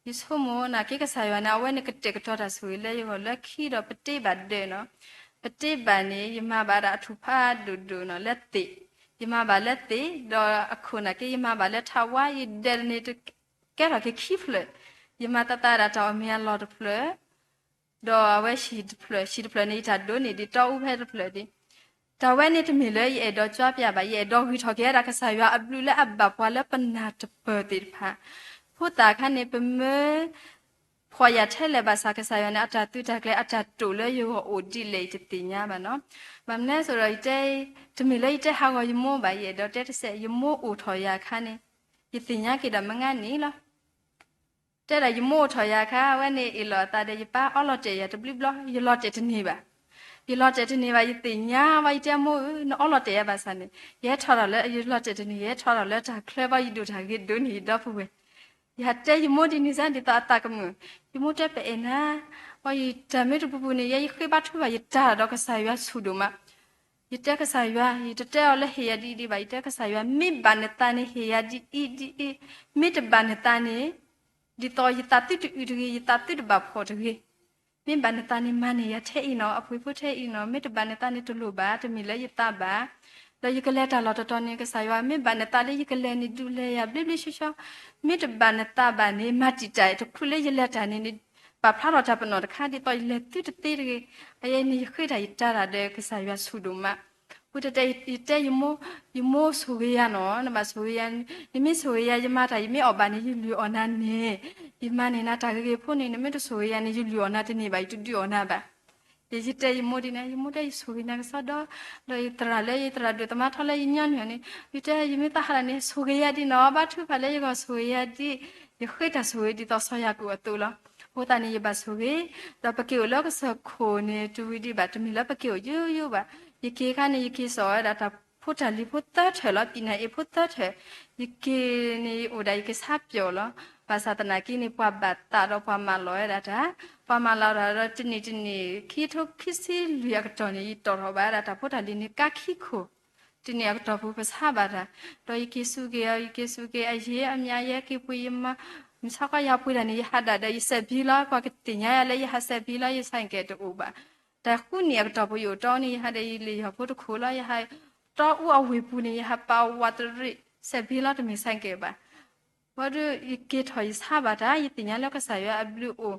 ယဆိကမိၣ်နာ်က့ ကစၢ်ယွၤန့ၣ် အဝဲန့ၣ်ကတဲာ်ကတီၤတၢ်ဆိၣ်ဂ့ၤလၢယဂီၢ်လၢခံဒီး ပတ့ဘၣ်ဒၢးနီၤ, ပတ့ဘၣ်န့ၣ် ယမၤဘၣ်ဒၣ်အထူၣ်ဖးဒိၣ်ဒိၣ်နီၤ လၢသ့ၣ်, ယမၤဘၣ်လၢသ့ၣ်, ဒီးအခိၣ်နာ်က့ ယမၤဘၣ်လၢထးဝါ ယဒဲးန့ၣ် ကဲထီၣ်က့ၤခံဖျၢၣ်, ယမၤသးသးဒၣ်တၢ်အီၣ်မ့ၤအလီၢ်တဖျၢၣ် ဒီးအဝဲဟံၣ်တဖျၢၣ်, ဟံၣ်တဖျၢၣ်န့ၣ် ယတၢ်ဒိးန့ၢ်ဒံးတီအူဖဲတဖျၢၣ်ဒံး, တၢ်ဝဲန့ၣ်တမ့ၢ်လၢယအဲၣ်ဒိးကွၢ်ပျးဘၣ်, ယအဲၣ်ဒိးဂုာ်ထီၣ်က့ၤဝဲဒၣ်ကစၢ်ယွၤအဘျုးလၢအဘၣ်ပှၤလၢပနၢ်တပၢၢ်သ့ၣ်တဖၣ်, ဖိသၣ်အခါန့ၣ် ပမၢ ဖှီၣ်ယာ်ထဲလဲၣ်ဘၣ်ဆၣ် ကစၢ်ယွၤန့ၣ် အတၢ်သုးတၢ်ကျဲၤ အတၢ်တိာ်လၢယဂီၢ်အိၣ်ဒ်လဲၣ် ယတသ့ၣ်ညါဘၣ်နီၤ, ဘၣ်မနုၤလဲၣ်ဆိုဒီး ယတဲ တမ့ၢ်လၢယတဲဟးဂီၤယမိၢ်ဘၣ်, ယအဲၣ်ဒိးတဲတစဲး ယမိၢ်အိၣ်ထီၣ်ယၤအခါန့ၣ် ယသ့ၣ်ညါက့ၤဒၣ်မုၢ်ဂၤန့ၣ်လီၤ. တဲဒၣ်ယမိၢ်အိၣ်ထီၣ်ယၤအခါ အဝဲန့ၣ်အ့ၣ်လိာ်အသးဒီး ယပၢ်အီလီၤတဲာ်ယၤတဘျုးဘျီ, ယလီၤတဲာ်တန့ၢ်ဘၣ်, ယလီၤတဲာ်တန့ၢ်ဘၣ်, ယသ့ၣ်ညါဝဲ ယတဲမိၢ်ဧၢ နအီလီၤတဲာ်ယၤဘၣ်ဆၣ်န့ၣ် ယဟဲထီၣ်ဒီးလၢ ယလီၤတဲာ်တန့ၢ် ယဟဲထီၣ်ဒီးလၢတၢ်ချၢဘၣ် ယဒိၣ်တၢ်ဂ့ၤဒိၣ်န့ၢ်ယဒီပုၢ်ဝဲၢ်, ယဟးတဲယမိၢ်ဒ်န့ၣ်စ့ၢ် ဒ်သိးအသးကမုာ်, ယမိၢ်တဲပအဲၣ်နၤ, အီ ယတၢ်မ့ၢ်တပူၤပူၤန့ၣ် ယဲယဃ့ဘါထုဘၣ် ယတၢ်ဒီးကစၢ်ယွၤဆူၣ်ဒိၣ်မး, ယတဲကစၢ်ယွၤ ယတတဲအီၤလၢဟ့ၣ်ယၤဒ်အံၤဒံးဘၣ်, ယတဲကစၢ်ယွၤ မ့ၢ်ဘၣ်နသးန့ၣ် ဟ့ၣ်ယၤဒ်အံၤဒ်အံၤ, မ့ၢ်တဘၣ်နသးန့ၣ် ဒ်သိးယသးသုတအုးတဂ့ၤ, ယသးသုတဘၣ်ဖှီၣ်တဂ့ၤ, မ့ၢ်ဘၣ်နသးန့ၣ် မၤန့ၢ်ယၤထဲအံၤနီၤ, အပှ့ၤဖိထဲအံၤနီၤ, မ့ၢ်တဘၣ်နသးန့ၣ် တလိၣ်ဘၣ်, တမ့ၢ်လၢယသးဘၣ်, ဒီးယကလဲၤတၢ်လီၢ်တတီၤန့ၣ် ကစၢ်ယွၤ မ့ၢ်ဘၣ်နသးလၢယကလဲၤန့ၣ် ဒုးလဲၤယၤဘျ့ဘျ့ဆှီဆှီ, မ့ၢ်တဘၣ်နသးဘၣ်န့ၣ် မၤတံာ်တာ်တခူလၢယလဲၤတၢ်န့ၣ် ပာ်ဖျါထီၣ်တၢ်ပနီၣ်တခါ ဒ်သိးယလဲၤသုတသ့တဂ့ၤ, အယဲန့ၣ် ယဃ့တၢ်ယတၢ်တၢ်ဒီးကစၢ်ယွၤဆူၣ်ဒိၣ်မး ဝံၤတတဲ ယတဲယမိၢ်, ယမိၢ်ဆိၣ်ဂ့ၤယၤနီၤ, နဘၣ်ဆိၣ်ဂ့ၤယၤ, နမ့ၢ်ဆိၣ်ဂ့ၤယၤ ယမၤတၢ် ယမ့ၢ်အီၣ်ဘၣ်န့ၣ် ယလုၢ်အီၣ်နၤန့ၣ်, ယမၤန့ၢ်နၤတၢ်ဂ့ၤဂ့ၤဖိန့ၣ် နမ့ၢ်တဆိၣ်ဂ့ၤယၤန့ၣ် ယလုၢ်အီၣ်နၤတန့ၢ်ဘၣ်, ယတဒုးအီၣ်နၤဘၣ်. ယတဲယမိၢ်ဒ်န့ၣ်, ယမိၢ်တဲ ယဆိၣ်ဂ့ၤနၤကစီဒီ, ဒီးယသရၣ်လၢယသရၣ်ဒိၣ်သမါထီၣ်လၢယညီနုၢ်န့ၣ်, ယတဲ ယမ့ၢ်သးဟးလၢန့ၣ် ဆိၣ်ဂ့ၤယၤဒ်နီၤ, ဘါထုကဖၣ်လၢယဂီၢ် ဆိၣ်ဂ့ၤယၤဒ်, ယဃ့တၢ်ဆိၣ်ဂ့ၤဒ်သိးစီၤယၤကိာ်အသိးလီၤ. အဃိသတးန့ၣ် ယဘၣ်ဆိၣ်ဂ့ၤ, ဒီးပက့ၤအိၣ်လၢကစၢၢ်ခိၣ်န့ၣ် တဝံၤဒံးဘၣ်, တမ့ၢ်လၢပက့ၤအိၣ်ယိယိဘၣ်. ယက့ၤအခါန့ၣ် ယက့ၤစိာ်ဝဲဒၣ်တၢ်ဖိတၢ်လံၤဖိသၢထၢၣ်လီၤ, ပံနၢ်အ့ဖိသၢထၢၣ်, ယက့ၤန့ၣ် ယအိၣ်ဒၣ် ယက့ၤဆါပၠီၣ်လီၤ. ဘၣ်ဆၣ်သနာ်က့န့ၣ် ပှၤဘၣ်သးဒီးပှၤမၤလီၤဝဲဒၣ်တၢ်, ပှၤမၤလီၤတၢ်ဒီးတနံၣ်တနံၣ် ခံကထိခံဆံလွံၢ်အကတီၢ်န့ၣ် ယတီၣ်ထီၣ်ဘၣ်ဝဲဒၣ်တၢ်ဖိတၢ်လံၤန့ၣ် ကါခံခိၣ်, တနံၣ်အကတီၢ်ပူၤ ပဆါဘၣ်တၢ်, ဒီးယက့ၤစူးက့ၤအီၤ, ယက့ၤစူးက့ၤအယံၤအမါ, ယဟဲက့ၤပှ့ၤယမါ, မုၢ်ဆါခီယဟးပှ့ၤတၢ်န့ၣ် ယဟးဒၣ်ဒီးယစဲးဘံလီၤ, ပှၤကသ့ၣ်ညါယၤလၢယဟးစဲးဘံလီၤ, ယဆဲးကဲးတအိၣ်ဘၣ်. တၢ်ဃုနံၣ်အကတီၢ်ပူၤ ယအိၣ်တီအူန့ၣ် ယဟးဒီးယလံာ်ယီၢ်ဖိတခိၣ်လီၤ, ယဟး, တီအူအဝ့ၢ်ပူၤန့ၣ် ယဟးပာ်ဝးတရံးစဲးဘံလီၤ, တမ့ၢ်ဆဲးကဲးဘၣ်. ဘၣ်ဒီးယက့ၤထီၣ်ယဆါဘၣ်တၢ်, ယသ့ၣ်ညါလၢကစၢ်ယွၤအဘျုးအိၣ်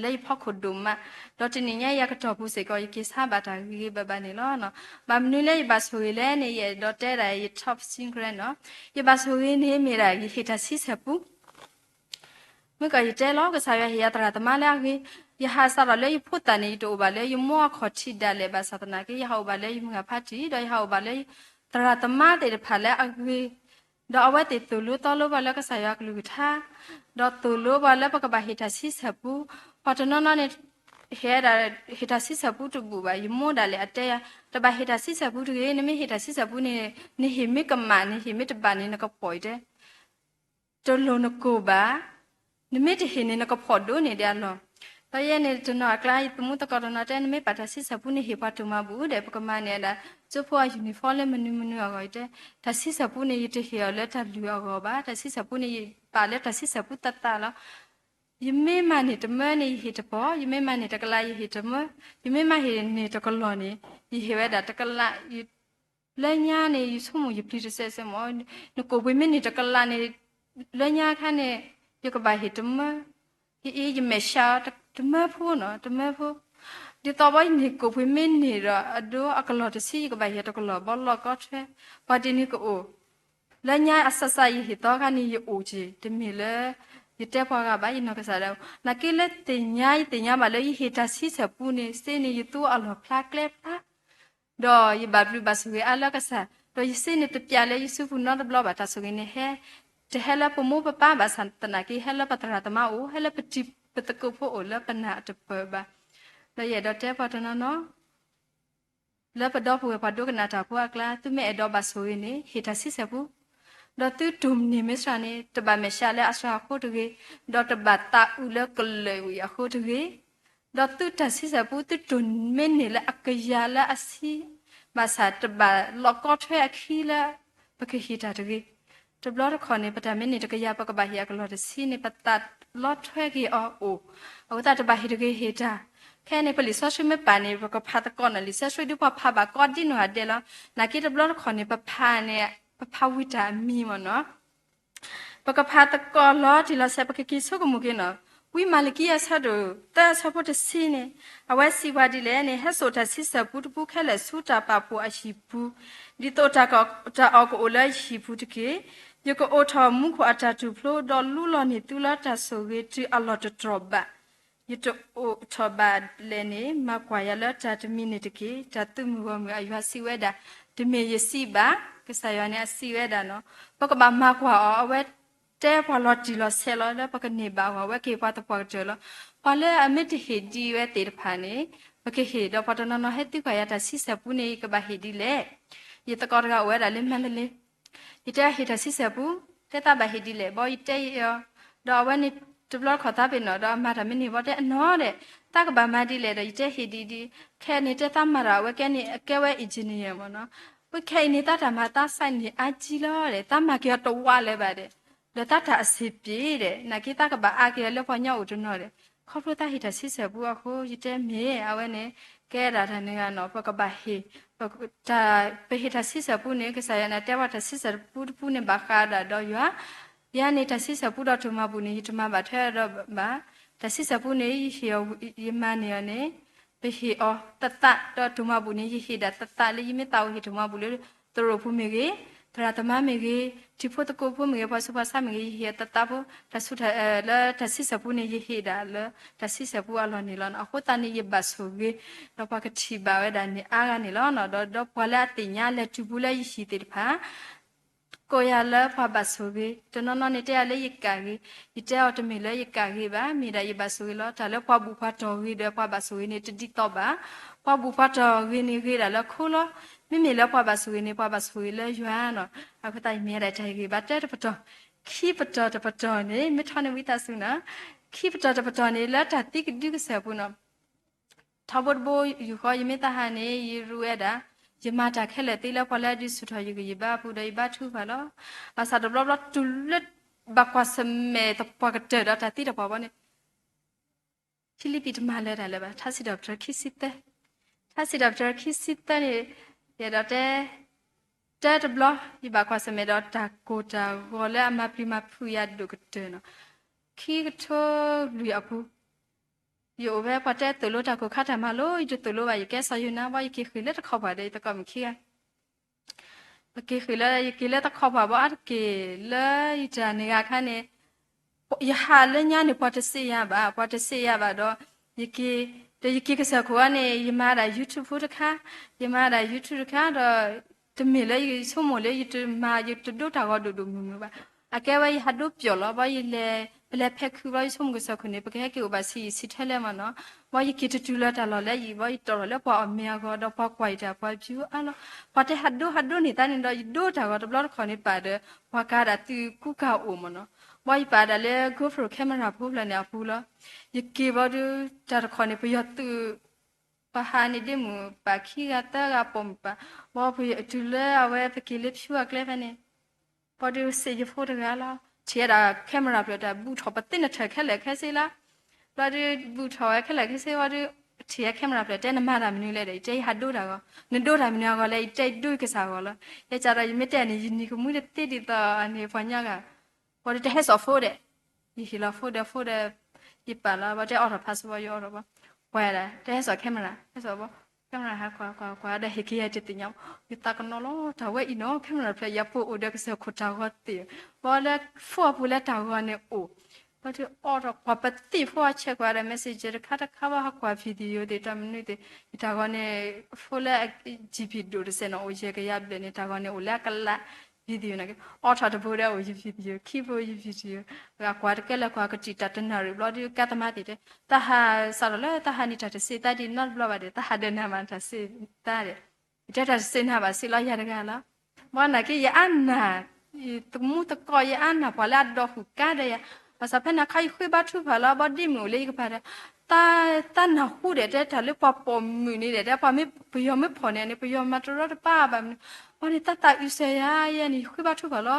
လၢယဖီခိၣ်ဒိၣ်မး, ဒီးတနံၣ်ညါအံၤအကတီၢ်ပူၤစ့ၢ်ကီး ယက့ၤဆါဘၣ်တၢ်ဂ့ၤဂ့ၤဘၣ်ဘၣ်န့ၣ်လီၤ. ဘၣ်မနုၤလၢယဘၣ်ဆိၣ်ဂ့ၤလဲၣ်န့ၣ် ယအဲၣ်ဒိးတဲဒၣ်ယ top secret နီၤ, ယဘၣ်ဆိၣ်ဂ့ၤန့ၣ်မ့ၢ်ဒၣ် ယဟ့ၣ်တၢ်ဆံဆဲၣ်ပူ မ့ၢ်ကီးယတဲလီၤ ကစၢ်ယွၤဟ့ၣ်ယၤသရၣ်သမါလၢအဂ့ၤ, ယဟးစးထီၣ်လၢယဖိသၣ်န့ၣ် ယတအိၣ်ဘၣ်လၢယမိၢ်အခီၣ်ထံးဒၣ်လဲာ်ဘၣ်ဆၣ်သနာ်က့ ယဟးအိၣ်ဘၣ်လၢယမုၢ်ဂၤဖါတံၢ် ဒီးယဟးအိၣ်ဘၣ်လၢ သရၣ်သမါသ့ၣ်တဖၣ်လၢအဂ့ၤ, ဒီးအဝဲသ့ၣ်သိၣ်လိသီလိပှၤလၢကစၢ်ယွၤကလုၢ်ကထါ, ဒီးသိၣ်လိပှၤလၢပကဘၣ်ဟ့ၣ်တၢ်ဆံဆဲၣ်ပူ, ပှၤတနီၤနီၤန့ၣ် ဟ့ၣ်ဒၣ် ဟ့ၣ်တၢ်ဆံဆဲၣ်ပူတဘူၣ်ဘၣ်, ယမိၢ်ဒၣ်လဲာ်အတဲယၤ တဘၣ်ဟ့ၣ်တၢ်ဆံဆဲၣ်ပူတဂ့ၤ, နမ့ၢ်ဟ့ၣ်တၢ်ဆံဆဲၣ်ပူန့ၣ် နဟ့ၣ်မ့ၢ်ကမၣ် နဟ့ၣ်မ့ၢ်တဘၣ်န့ၣ် နကဖှီၣ်အံၤတဲ တလိၣ်နကိၢ်ဘၣ်, နမ့ၢ်တဟ့ၣ်န့ၣ် နကဖှီၣ်ဒိၣ်န့ၢ်ဒံးအလီၢ်. ဒီးယဲန့ၣ်တနီၤအကျါ ယသမူသကိးတနီၤတဲ နမ့ၢ်ပာ်တၢ်ဆံဆဲၣ်ပူန့ၣ် ဟ့ၣ်ပှၤတိၢ်မၤဘူၣ်ဒီး ပကမၤန့ၢ်ဒၣ် ကၠိဖိအ uniform လၢမနုၤမနုၤအဂီၢ်အံၤတဲ, တၢ်ဆံဆဲၣ်ပူန့ၣ် ယတဟ့ၣ်အီၤလၢတၢ်လုၢ်အဂီၢ်ဘၣ်, တၢ်ဆံဆဲၣ်ပူန့ၣ် ယပာ်လၢတၢ်ဆံဆဲၣ်ပူသးသးလီၤ. ယမ့ၢ်မၤန့ၢ်တမၢန့ၣ် ယဟ့ၣ်တပီၤ, ယမ့ၢ်မၤန့ၢ်တကလး ယဟ့ၣ်တမၢ, ယမ့ၢ်မၤဟ့ၣ်န့ၢ်တကလီၢ်န့ၣ် ယဟ့ၣ်ဝဲဒၣ်တကလး, လၢညါန့ၣ် ယဆိကမိၣ်ယပျံၤတစဲးစဲးမး, နကိၣ်ပှ့ၤမ့ၢ်န့ၢ်တကလးန့ၣ် လၢညါခါန့ၣ် ယကဘၣ်ဟ့ၣ်တမၢ, ယအ့ ယမဲာ်ဆှးတမၢဖိနီၤ တမၢဖိ, ဒ်သိးဘီယန့ၢ်ကိၣ်ပှ့ၤမ့ၢ်န့ၢ်ဒီး အဒိအကလီၢ်တဆံ ယကဘၣ်ဟ့ၣ်တကလီၢ်ဘီလီၢ်ကီထွဲ, ပှၤဒ်န့ၣ်ကအိၣ် လၢညါအစစယဟ့ၣ်သီခါန့ၣ် ယအိၣ်က့ၤ တမ့ၢ်လၢ ယတဲပှၤဂၤဘၣ် ယနီၢ်ကစၢ်ဒၣ်, နာ်က့လၢသ့ၣ်ညါ ယသ့ၣ်ညါဘၣ်လၢ ယဟ့ၣ်တၢ်ဆံဆဲၣ်ပူန့ၣ် စ့န့ၣ် ယသူအလီၢ်ဖျါကျဲဖျါ, ဒီးယဘၣ်ဘျုးဘၣ်ဆိၣ်ဂ့ၤအါလၢကစၢ်, ဒီးယစ့န့ၣ်တပျးလၢယစုပူၤနီတဘျီဘၣ် တၢ်ဆိၣ်ဂ့ၤန့ၣ်ဟဲ, တဟဲလၢပမိၢ်ပပၢ်ဘၣ်ဆၣ်သနာ်က့ ဟဲလၢပသရၣ်သမါအိၣ် ဟဲလၢပတံၤပသကိးဖိအိၣ်လၢပနၢ်အတပၢၢ်ဘၣ်, ဒီးယအဲၣ်ဒိးတဲပှၤတနီၤနီၤ လၢပဒီပုၢ်ဝဲၢ်ပှၤဒိကနၣ်တၢ်ဖိအကျါ သုမ့ၢ်အဲၣ်ဒိးဘၣ်ဆိၣ်ဂ့ၤန့ၣ် ဟ့ၣ်တၢ်ဆံဆဲၣ်ပူ, ဒီးသုတိၢ်န့ၢ်မ့ၢ်စှၤန့ၣ် တဘၣ်မဲာ်ဆှးလၢအစှၤအဃိတဂ့ၤ, ဒီးတဘၣ်သးအုးလၢကလၢာ်ဝံၤအဃိတဂ့ၤ, ဒီးသုတၢ်ဆံဆဲၣ်ပူ သုတိၢ်မ့ၢ်န့ၢ်လၢအကယၤလၢအဆံ, ဘၣ်ဆၣ်တဘၣ်လီၢ်ကီထွဲအခံလၢ ပကဟ့ၣ်တၢ်တဂ့ၤ. တဘျီတခီၣ်န့ၣ် ပတၢ်မ့ၢ်န့ၢ်တကယၤ ပကဘၣ်ဟ့ၣ်အကလီၢ်တဆံန့ၣ် ပသးလီထွဲက့ၤအီၤအိၣ်, အဃိသတးတဘၣ်ဟ့ၣ်တဂ့ၤဟ့ၣ်တၢ်, ခဲအံၤန့ၣ် ပလံာ်စီဆှံမ့ၢ်ပာ်န့ၣ် ပကဖးသကိးနီၤ လံာ်စီဆှံဒ်ပှၤဖးဘၣ်ကီဒ်နီၢ်ဂၤဒဲးလီၤ. နာ်က့တဘျီတခီၣ်န့ၣ် ပဖးန့ၣ် ပဖးဝံၤတၢ်အမံၤမ့ၢ်နီၤ ပကဖးသကိးလီၤတံၢ်လီၤဆဲး ပကက့ၤဆိကမိၣ်က့ၤနီၤ. ဝံမၤလကံအဆၢဒိၣ်သၢအဆၢဖိတဆံန့ၣ် အဝဲစံးပှၤဒ်လဲၣ်န့ၣ်, ဟဲစိာ်တၢ်ဆံဆဲၣ်ပူတပူခဲလၢာ်ဆူတၢ်ပာ်ဖှိၣ်အဟံၣ်ပူၤ, ဒ်သိးတၢ်အီၣ်ကအိၣ်လၢအဟံၣ်ပူၤတက့ၢ်. ယကအိးထီၣ်မူခိၣ်အတၢ်တူၢ်ဖျိ, ဒီးလူလီၤန့ၢ်သုလၢတၢ်ဆိၣ်ဂ့ၤတုၤအလီၢ်တတြီၢ်ဘၣ်. ယတအိးထီၣ်ဘၣ်လဲၣ်န့ၣ် မၤကွၢ်ယၤလၢတၢ်တမံၤန့ၣ်တက့ၢ်. တၢ်သုးမုၢ်ဂီၢ်မုၢ်အယွၤစံးဝဲဒၣ်, တမ့ၢ်ယစံးဘၣ်, ကစၢ်ယွၤန့ၣ်အစံးဝဲဒၣ်နီၤ. ပကဘၣ်မၤကွၢ်အီၤ, အဝဲတဲပှၤလီၤတံၢ်လီၤဆဲးလီၤ လၢပကန့ၢ်ဘၣ်အဂီၢ် အဝဲကဟ့ၣ်ပှၤသပှၢ်ကတၢၢ်လီၤ. ပှၤလၢအမ့ၢ်တဟ့ၣ်ဒံးဝဲသ့ၣ်တဖၣ်န့ၣ် ပကဟ့ၣ်, ဒီးပှၤတနီၤနီၤဟဲသံကွၢ်ယၤ တၢ်ဆံဆဲၣ်ပူန့ၣ် ယကဘၣ်ဟ့ၣ်ဒ်လဲၣ်. ယသကိးတဂၤအိၣ်ဝဲဒၣ်လၢမၤတလ့ ယတဲအီၤဟ့ၣ်တၢ်ဆံဆဲၣ်ပူ, တဲသးဘၣ်ဟ့ၣ်ဒ်လဲၣ် ဘီယတဲအီၤ, ဒီးအဝဲန့ၣ်တဘျီတခီၣ်သးပ့ၤနီၣ် ဒီးအမၤတၢ်မ့ၢ်န့ၢ်ဘီတဲအနီၢ်ဒီး သးကဘၣ်မၤဒ်လဲၣ်ဒီး ယတဲဟ့ၣ်ဒ်ဒ်, ခဲအံၤန့ၣ်တဲသးမၤတၢ် အဝဲကဲန့ၣ် အကဲဝဲ engineer မ့ၢ်နီၤ. ပခဲအံၤန့ၣ် သးတၢ်မၤသးစဲန့ၣ်အါကံလီၤဒီး သးမၤက့ၤအီၤတဝးလၢၤဘၣ်ဒီး ဒီးသးတၢ်အဆံးပျ့ၤဒီး နာ်က့သးကဘၣ်အါက့ၤအီၤလၢပှၤကညီအိၣ်တနီၤဒီး ခီဖျိသးဟ့ၣ်တၢ်ဆံဆဲၣ်ပူအဃိ ယတဲမ့ၢ်အဝဲန့ၣ် ကဲဒၣ်တၢ်န့ၣ်ဂ့ၤနီၤ ပကဘၣ်ဟ့ၣ်, ပဟ့ၣ်တၢ်ဆံဆဲၣ်ပူန့ၣ် ကစၢ်ယွၤန့ၣ်တဲဝဲတၢ်ဆံဆဲၣ်ပူတပူန့ၣ် ဘၣ်ဃးဒၣ်ဒီးယွၤ, ယၤန့ၣ် တၢ်ဆံဆဲၣ်ပူဒီးတိၢ်မၤဘူၣ်န့ၣ် ယတမၤဘၣ်ထွဲဒီးဘၣ်, တၢ်ဆံဆဲၣ်ပူန့ၣ် ယဟ့ၣ်အီၤ, ယမၤန့ၢ်အီၤန့ၣ် ပဟ့ၣ်အီၤသးသး ဒီးတိၢ်မၤဘူၣ်န့ၣ် ယဟ့ၣ်ဒၣ်သးသးလၢ ယမ့ၢ်သးအိၣ်ဟ့ၣ်တိၢ်မၤဘူၣ်လၢ သရိာ်ပူၤမ့ၢ်ဂ့ၤ, သရၣ်သမါမ့ၢ်ဂ့ၤ, ထံဖိသကိးဖိမ့ၢ်ဂ့ၤ, ပှၤဆူးပှၤဆါမ့ၢ်ဂ့ၤ, ယဟ့ၣ်အသးသးဖိ, တၢ်ဆူးတၢ် လၢတၢ်ဆံဆဲၣ်ပူန့ၣ် ယဟ့ၣ်ဒၣ်လၢတၢ်ဆံဆဲၣ်ပူအလီၢ်န့ၣ်လီၤ. အဃိသတးန့ၣ် ယဘၣ်ဆိၣ်ဂ့ၤ, ဒီးပှၤကထံၣ်ဘၣ်ဝဲဒၣ်န့ၣ်အါဂၤန့ၣ်လီၤ. ဒီး ဒီးပှၤလၢအသ့ၣ်ညါလဲၤတုၤပူၤလၢယဟံၣ်သ့ၣ်တဖၣ် ကိးယၤလၢပှၤဘၣ်ဆိၣ်ဂ့ၤ, တနီၤနီၤန့ၣ်တဲယၤလၢယကးဂ့ၤ, ယတဲအီၤတမ့ၢ်လၢယကးဂ့ၤဘၣ်, မ့ၢ်ဒၣ်ယဘၣ်ဆိၣ်ဂ့ၤလီၤ. တၢ်လၢပှၤဘူၣ်ပှၤတီၢ်ဂ့ၤဒီးပှၤဘၣ်ဆိၣ်ဂ့ၤန့ၣ် တဒ်သိးဘၣ်. ပှၤဘူၣ်ပှၤတီၢ်ဂ့ၤန့ၣ်ဂ့ၤဒၣ်လၢခိလီၤ. မ့မ့ၢ်လၢပှၤဘၣ်ဆိၣ်ဂ့ၤန့ၣ် ပှၤဘၣ်ဆိၣ်ဂ့ၤလၢယွၤနီၤ. အဃိသတးယမ့ၢ်ဒၣ်တၢ်ဂ့ၤဘၣ်တဲတပတီၢ်, ခံပတီၢ်တပတီၢ်န့ၣ် မ့ၢ်ထီၣ်န့ၢ်ဝံသးစူၤနီၤ, ခံပတီၢ်တပတီၢ်န့ၣ် လၢတၢ်သံကဒုကစၢၢ်ပူၤနီၤ ထီဘိတဘိယူၢ်ဃီ ယမ့ၢ်သးဟးန့ၣ် ယရူးဝဲဒၣ်, ယမၤတၢ်ခဲလၢာ်သ့လၢပှၤလၢအဒုးဆူၣ်ထီၣ်ယဂံၢ်ယဘါအပူၤဒီးယဘါထုကဖၣ်လီၤ. ဘၣ်ဆၣ်တဘျီဘျီတုၤလၢ ဘၣ်ကွၢ်ဆၢၣ်မဲာ်သပှၢ်ကတၢၢ်ဒီးတၢ်သံတၢ်ပှၢ်ဘီန့ၣ် ဖံလံးပံးတမၤလၢၤတၢ်လၢၤဘၣ်, ထါစံးထီၣ်ပတြၢၤခံဆံသၢ, ထါစံးထီၣ်ပတြၢၤခံဆံသၢန့ၣ်, ယအဲၣ်ဒိးတဲ, တၢတဘျီ ယဘၣ်ကွၢ်ဆၢၣ်မဲာ်ဒီးတၢ်ကိၢ်တၢ်ဂီၤလၢအမၤပျံၤမၤဖုးယၤဒိၣ်ကတၢၢ်နီၤ, ခံကထိလွံၢ်အပူၤ ယအိၣ်ဖဲပှၤတဲသိၣ်လိတၢ်ကိၢ်ခါတၢ်မၤလိ ယတသိၣ်လိဘၣ် ယကဲစီၤယိၤနါဘီ ယက့ၤဃ့ၢ်လၢတခီပှၤဒီးယသကိးမုၣ်ခံဂၤ ပက့ၤဃ့ၢ်လၢ ယက့ၤလၢတခီပှၤဘီအါတက့ၢ်လၢယတၢ်န့ၣ်ဂၤအခါန့ၣ်, ယဟးလၢညါန့ၣ် ပှၤတစံးယၤဘၣ်, ပှၤတစံးယၤဘၣ်ဒီး ယက့ၤ, ဒီးယက့ၤကစၢၢ်ခိၣ်အံၤန့ၣ် ယမၤဒၣ် YouTube ဖိတခါ, ယမၤဒၣ် YouTube တခါဒီး တမ့ၢ်လၢယဆိကမိၣ်လၢယတမၤ ယတဒိတၢ်ဂီၤဒိၣ်ဒိၣ်မုၢ်မုၢ်ဘၣ်. အကဲဝဲယဟးဒိပျီၢ်လီၤ ဘီယလဲၤ, ပလဲၤဖဲခုဘီယဆိကမိၣ်ကစၢၢ်ခိၣ်န့ၣ် ပကဟဲက့ၤအိၣ်ဘၣ်ဆံးယံာ်ဆံးထဲလဲၣ်မးနီၤ, ဘီယက့ၤတတုၤလၢတၢ်လီၢ်လၢယံၤ ဘီယတီၢ်ထီၣ်လၢပှၤအီၣ်မ့ၤအဂီၢ် ဒီးပှၤကွၢ်ယတၢ်ပှၤ view အါလီၤ, ပှၤတဲဟးဒိဟးဒိန့ၣ်သးန့ၣ်ဒီး ယဒိတၢ်ဂီၤတဘျီတခီၣ်န့ၣ် ပာ်ဒီး ပှၤကၤဒၣ်သုကူကၤအိၣ်မးနီၤ, ဘီယပာ်ဒၣ်လၢ GoPro camera ဖိဖျၢၣ်န့ၣ်အပူၤလီၤ, ယက့ၤဘီဒုး တၢ်တခီၣ်န့ၣ် ပယီၤသုး ပှၤဟးန့ၣ်ဒ့မုၣ်ပာ်ခံဂၤသၢဂၤပိာ်မုၣ်ပာ်, ဘီပတုၤလၢအဝဲပက့ၤလၢဖၠူအကျဲဖဲန့ၣ်, ဘီဒုးစံးယဖိတဂၤလီၤ, ထံၣ်ဝဲဒၣ် camera ဖျၢၣ်တၢ် ဘူးထီၣ်ပသ့ၣ်နထၢၣ်ခဲလၢာ်ခဲဆ့လီၤ, ဘီဒုးဘူးထီၣ်ဝဲခဲလၢာ်ခဲဆ့ဘီဒုး, ထံၣ်ဝဲ camera ဖျၢၣ်တဲနမၤတၢ်မနုၤလဲၣ်ဒီး ယတဲယဟးဒိတၢ်ဂီၤ, နဒိတၢ်မနုၤအဂီၢ်လဲၣ် ယတဲယဒိယကစၢ်အဂီၢ်လီၤ, ယဲကဒီးယမ့ၢ်တဲန့ၣ် ယနံၤကမှံတသ့ဒ်သိးန့ၣ်ပှၤညါဂၤ ဘီဒုးတဟဲစိာ် phone ဒီး, ယဟ့ၣ်လီၤ phone ဒီး phone ဒီး, ယပာ်လီၤ ဘီတဲအီထီၣ် password ယအီထီၣ်ဘီ, ကွၢ်ဒၣ် တဟဲစိာ် camera, ဟဲစိာ်ဘီ, camera ဟးကွၢ်ကွၢ်ကွၢ်ဒီးဟ့ၣ်က့ၤယၤတသ့ၣ်ညါ, ယသးကနီၤလီၤ တၢ်ဝဲအံၤနီၤ camera ဖျၢၣ် ယပူၤအိၣ်ဒီးကစၢၢ်ခိၣ်တၢ်ဂီၤသ့ၣ်, ဘီလၢ phone အပူၤလၢတၢ်ဂီၤန့ၣ်အိၣ်, ဘီဒုးအီထီၣ်ကွၢ်ပသ့ၣ် phone အ check ကွၢ်ဒီး message တခါတခါဘီ ဟးကွၢ် video သ့ၣ်တမနုၤသ့ၣ်, ယတၢ်ဂီၤန့ၣ် phone လၢ GB ဒိၣ်တစဲးနီၤ အိၣ်ယဲၢ်ကယၤဘျဲၣ်န့ၣ် တၢ်ဂီၤန့ၣ်အိၣ်လၢအကလး video န့ၣ်က့, အီထီၣ်တဘိဒီးအိၣ်ယ video ခံဘိယ video, ဂၤကွၢ်တကဲလၢကွၢ်ကတံာ်တၢ်တနၣ်ရံၣ်ဘျီဒုး ကါသမါသ့ၣ်တဲ တၢ်ဟးစးထီၣ်လၢတၢ်ဟးန့ၣ်တၢ်တစံးသးဒ်နီတဘျီဘၣ်ဒီး တၢ်ဟးဒၢးနၤမးတၢ်စံးသးဒီး, ယတဲတၢ်တစံးနၤဘၣ်စံးလီၤယၤတဂၤလီၤ, ဘီနာ်က့ယအါနာ် သမူသကိးယအါနာ်ပှၤလၢအဒီးဃုာ်ကါဒီးယၤ, ဘၣ်ဆၣ်ဖဲန့ၣ်အခါယဃ့ဘါထုကဖၣ်လီၤ ဘီဒ့မုၣ်အိၣ်လၢယကပၤဒီး, တၢ် တၢ်နၢ်ဟူဒီးတဲတၢ်လၢပှၤပိာ်မုၣ်န့ၣ်ဒီး တဲပှၤမ့ၢ်ပယီၤမ့ၢ်ဖီၣ်န့ၣ်န့ၣ် ပယီၤမၤတရီတပါဘၣ်မနုၤ, ဘီန့ၣ်တၢ်သးအုးစၢၤယၤ ယဲန့ၣ်ယဃ့ဘါထုကဖၣ်လ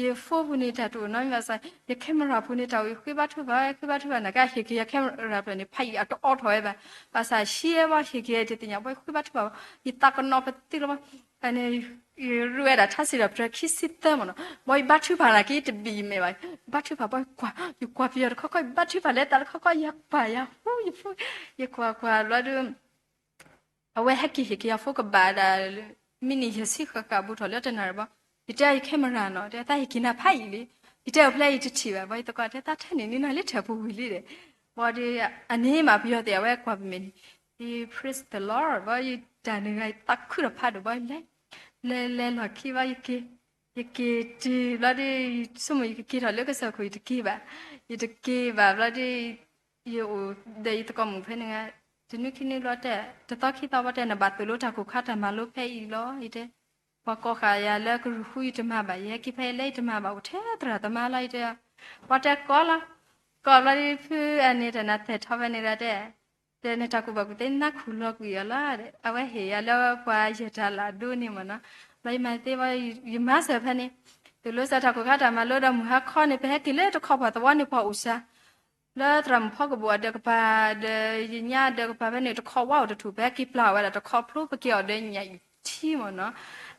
ီၤ, ယ phone ပူၤန့ၣ်တၢ်တအိၣ်နီတမံၤဘၣ်ဆၣ် ယ camera ပူၤန့ၣ်တၢ်အိၣ် ယဃ့ဘါထုကဖၣ် ဃ့ဘါထုကဖၣ်နာ်က့ဟ့ၣ်က့ၤယၤ camera ဖျၢၣ်န့ၣ် ဖးယံာ်အတအိးထီၣ်ဝဲဘၣ်, ဘၣ်ဆၣ်ဟံးဝဲဘီဟ့ၣ်က့ၤယၤတသ့ၣ်ညါဘီ ယဃ့ဘါထုကဖၣ်ဘီ, ယသးကနီၤပသ့ၣ်လီၤဘီ, န့ၣ် ယရူးဝဲဒၣ်ထါစံးထီၣ်ပတြၢၤခံဆံသၢမ့ၢ်နီၤ, ဘီယဘါထုကဖၣ်နာ်က့တဘံၣ်ယမဲာ်ဘၣ်, ယဘါထုကဖၣ်ဘီယကွၢ် ယကွၢ်ပယီၤတခီခီ ယဘါထုကဖၣ်လၢတၢ်တခီခီ ယကွၢ်ယၤဟူယဖိ, ယကွၢ်ကွၢ်ဘျီဒုး အဝဲဟဲက့ၤဟ့ၣ်က့ၤယၤ phone ကဘၣ်ဒၣ် မံးနံးယဲၢ်ဆံဃၣ်ဃၣ်ဘူးထီၣ်လၢတနၣ်ရံၣ်ဘီ, ယတဲယ camera နီၤ တဲသးဟ့ၣ်က့ၤနၤဖးယံာ်လံ, ယတဲအဖျဲၣ်အံၤတထံၣ်ဘၣ် ဘီယသကိးတဲသးထဲန့ၣ်န့ၣ်နၤလၢထၢၣ်ပူၤဝံၤလံဒီး, ဘီဒုး အန့ၣ်မးပယီၤသ့ၣ်အဝဲကွၢ်ပမဲာ်န့ၣ်, ယ praise the Lord ဘီယတၢ်န့ၣ်ဂၤ ယသးခုထီၣ်ဖးဒိၣ်ဘီလဲၤ, လဲၤလဲၤလီၢ်ခံဘီ ယက့ၤတုၤဘျီဒုး ယဆိကမိၣ်ယကက့ၤထီၣ်လၢကစၢၢ်ခိၣ် ယတက့ၤဘၣ်, ယတက့ၤဘၣ်ဘျီဒုး ယအိၣ်ဒီးယသကိးမုၣ်ဖဲန့ၣ်ဂၤ, တနွံခံနွံဘျီတဲ, တသီခံသီဘျီတဲ နဘၣ်သိၣ်လိတၢ်ကိၢ်ခါတၢ်မၤလိဖဲအံၤလီၤ ယတဲ, ပှၤကိးဃာ်ယၤလၢကရူၢ်ဃူယတမၤဘၣ် ယဟဲက့ၤဖဲအံၤလၢယတမၤဘၣ်အိၣ်ထဲသရၣ်သမါလီၤ ယတဲ, ပှၤတဲကိးလီၤ, ကိးဘျီဒုးဖုအန့ၣ်တနၤသဲးထီဖဲန့ၣ်ဒၣ်တဲ တဲနတၢ်ကူၣ်ဘၣ်ကူၣ်သ့နါခူၣ်လီၤကွံာ်အီၤလီၤ, အဝဲဟ့ၣ်ယၤလၢပှၤယဲၢ်တၢ်လၢအဒိန့ၣ်မ့ၢ်နီၤ, ဘျီယမၤသ့ဘီ ယမၤစၢၤဖဲန့ၣ်, သိၣ်လိစၢၤတၢ်ကိၢ်ခါတၢ်မၤလိဒီးမုၢ်ဟါခီန့ၣ် ပဟဲက့ၤလၢတခီပှၤသဝီန့ၣ်ပှၤအိၣ်စှၤ လၢသရၣ်မုၣ်ဖီကဘိၣ်အဒၢးကပၤ ဒီးယညါအဒၢးကပၤဖဲန့ၣ် တခီဝါအိၣ်တထူၣ် ပဟဲက့ၤပျၢ်ဝဲဒၣ်တခီဖျိ ပက့ၤအီၤဒီးညၣ်အံၤထံမ့ၢ်နီၤ,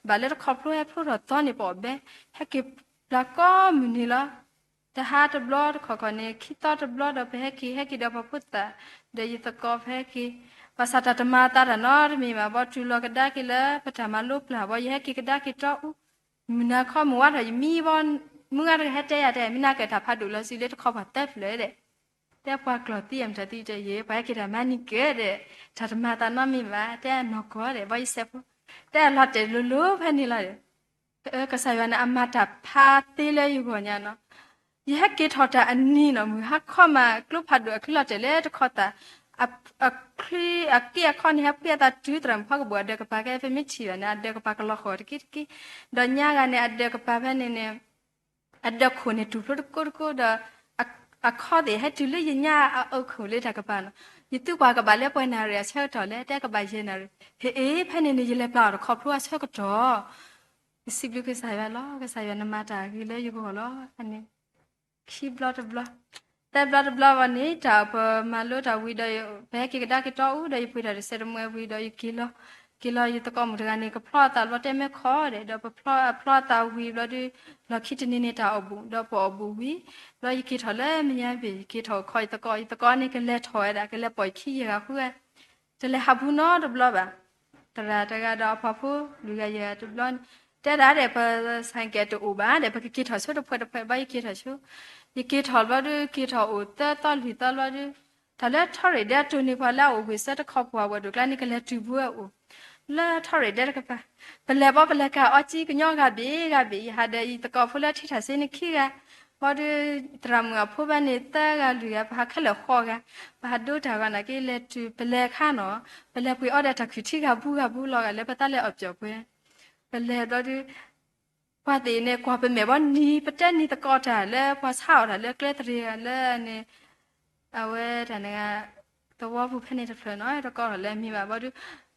ဘၣ်လၢတခီဖျိဟဲဖျိထီၣ်သီန့ၣ် ပအီၣ်ဘဲ ဟဲက့ၤပျၢ်ကိးမုၢ်နံၤလီၤ. တဟါတဘျီတခီခီန့ၣ် ခံသီတဘျီဒီး ပဟဲက့ၤ ဟဲက့ၤဒီးပှၤဖိသၣ် ဒီးယသကိး ပဟဲက့ၤ, ဘၣ်ဆၣ်တၢ်တမၤအသးတၢ်နီတမံၤဘၣ် ဘီတုၤလီၤကဒါက့ၤလၢပတၢ်မၤလိပျၢ်ဘီ ယဟဲက့ၤကဒါက့ၤတီအူ မုၢ်နၤခီမုၢ်ဝါထီၣ်ယမံဘီ, မုၢ်ဂၤတဂၤဟဲတဲယၤတဲ မ့ၢ်နၤကဲတၢ်ဖးဒိၣ်လီၤ စုလၢတခီပှၤသၢဖျၢၣ်ဒီး, တဲပှၤကျီၢ်သံအမတၤသံတဲ ယဲ ပှၤဟဲက့ၤတၢ်မၤနံၤကဲဒီး, တၢ်တမၤသးနီတမံၤဘၣ် တဲနီၢ်ကီၢ်ဒီး ဘီယစဲးဖိ, တဲအလီၤတဲာ်လိၤလိၤဖဲန့ၣ်လီၤဒီး, ကစၢ်ယွၤန့ၣ် အမၤတၢ်ဖးသ့လၢယဂီၢ်ညါနီၤ, ယဟဲက့ၤထီၣ်တၢ်အနံၤနီၤ မုၢ်ဟါခီမး ကျိဖးဒိၣ်အချံလီၤတဲာ်လၢတခီသၣ်, အချံအက့အခီန့ၣ် ဟဲဖှံအသးတုၤသရၣ်မုၣ်ဖီကဘိၣ်အဒၢးကပၤကဲ ပမ့ၢ်ထံၣ်ဘၣ်န့ၣ် အဒၢးကပၤကလီၤဃီၤတက့ၢ်တက့ၢ်, ဒီးညါဂၤန့ၣ် အဒၢးကပၤဖဲန့ၣ်န့ၣ် အဒၢးခိၣ်န့ၣ် တူၢ်ဖျိတကိးတကိးဒီး, အခီသ့ၣ်ဟဲတုၤလၢယညါအအိၣ်ခိၣ်လၢတၢ်ကပၤနီၤ, ယသူကွၢ်ကဘၣ်လၢပှဲၤနၣ်ရံၣ်အဆၢကတီၢ်လဲၣ် တဲကဘၣ်ယဲၢ်နၣ်ရံၣ်, ဟ့ၣ်အ့ ဖဲန့ၣ်န့ၣ် ယလဲၤပျၢ်အီၤတခီဖျိအဆၢကတီၢ်, ယစံးဘျုးကစၢ်ယွၤလီၤ ကစၢ်ယွၤနမၤတၢ်ဂ့ၤလၢယဂီၢ်လီၤ, အန့ၣ် ခံဘျီတဘျီ, သၢဘျီတဘျီဘၣ်န့ၣ် တၢ်ပမၤလိတၢ်ဝံၤဒီး ပဟဲက့ၤကဒါက့ၤတီအူဒီး ယပှ့ၤထီၣ်တစဲးတမှဲဝံၤဒီး ယက့ၤလီၤ, က့ၤလီၤယသကိးမုၣ်တဂၤန့ၣ် ကဖျီအသးလီၤတဲမဲခီဒီး ဒီးပဖျီအဖျီအသးဝံၤဘျီဒီး လီၢ်ခံတနံၤန့ၣ် တၢ်အီၣ်ဘူၣ် ဒီးပအီၣ်ဘူၣ်ဝံၤ, ဘျီယက့ၤထီၣ်လၢမဲာ်ညါဘ့ၣ် ယက့ၤထီၣ်ခီယသကိး, ယသကိးန့ၣ် ကလဲၤထီၣ်ဝဲဒၣ် ကလဲၤပိာ်ယခံယဲၢ်ဂၤဃုဂၤ တလဲၤဟးဘူးနီတဘျီဘၣ်. သရၣ်တဂၤဒီးအပှၤဖိလွံၢ်ဂၤယဲၢ်ဂၤတဘျီန့ၣ် တဲဒၣ်ဒီး ပဆိုင်ကယ်တအိၣ်ဘၣ်ဒီး ပကက့ၤထီၣ်ဆိတဖှဲးတဖှဲးဘၣ် ယက့ၤထီၣ်ဆိ, ယက့ၤထီၣ်ဘျီဒီး က့ၤထီၣ်အိၣ်သၢသီလွံၢ်သီဘျီဒီး တၢ်လၢထီရ့ၣ်ဒဲအတိၢ်န့ၣ် ပှၤလၢအအိၣ်ဝ့ၢ်ဆၢတခီပှၤဝဲၢ်ဒိၣ်ကျါန့ၣ် ကလဲၤတုၤဘူးအအိၣ် လၢထီရ့ၣ်ဒဲတကပၤ, ပလဲၤဘီပလဲၤကၤအီကၠံကညီဂၤဘ့ၣ်ဂၤဘ့ၣ် ယဟးဒီးယသကိးဖိလၢထံထၣ်စ့န့ၣ်ခံဂၤ, ဘီဒီး သရၣ်မုၣ်အဖိဘၣ်န့ၣ် သၢဂၤလွံၢ်ဂၤ ပဟးခဲလၢာ်ဃိးဂၤ, ပဟးဒိတၢ်ဂီၤနာ်က့လဲၤတုၤ ပလဲၤခါနီၤ, ပလဲၤပှ့ၤအီဒီးတၢ်ခုၣ်ထံဂၤဘူးဂၤဘူးလီၤဂာ်လၢပသးလဲၤအီၣ်ပျီၣ်ပှဲၤ, ပလဲၤဘျီဒီး ပှၤသ့ၣ်န့ၣ် ကွၢ်ပမဲာ်ဘီနံၤ ပတဲနံၤသကိးတၢ်လၢပှၤဆါအီၣ်တၢ်လၢကျဲသရ့ၤဂၤလၢန့ၣ်, အဝဲတၢ်န့ၣ်ဂၤ သဝီပူၤဖဲန့ၣ်တဖျၢၣ်နီၤ တကိးထီၣ်လၢအမံၤဘၣ်ဘီဒီး,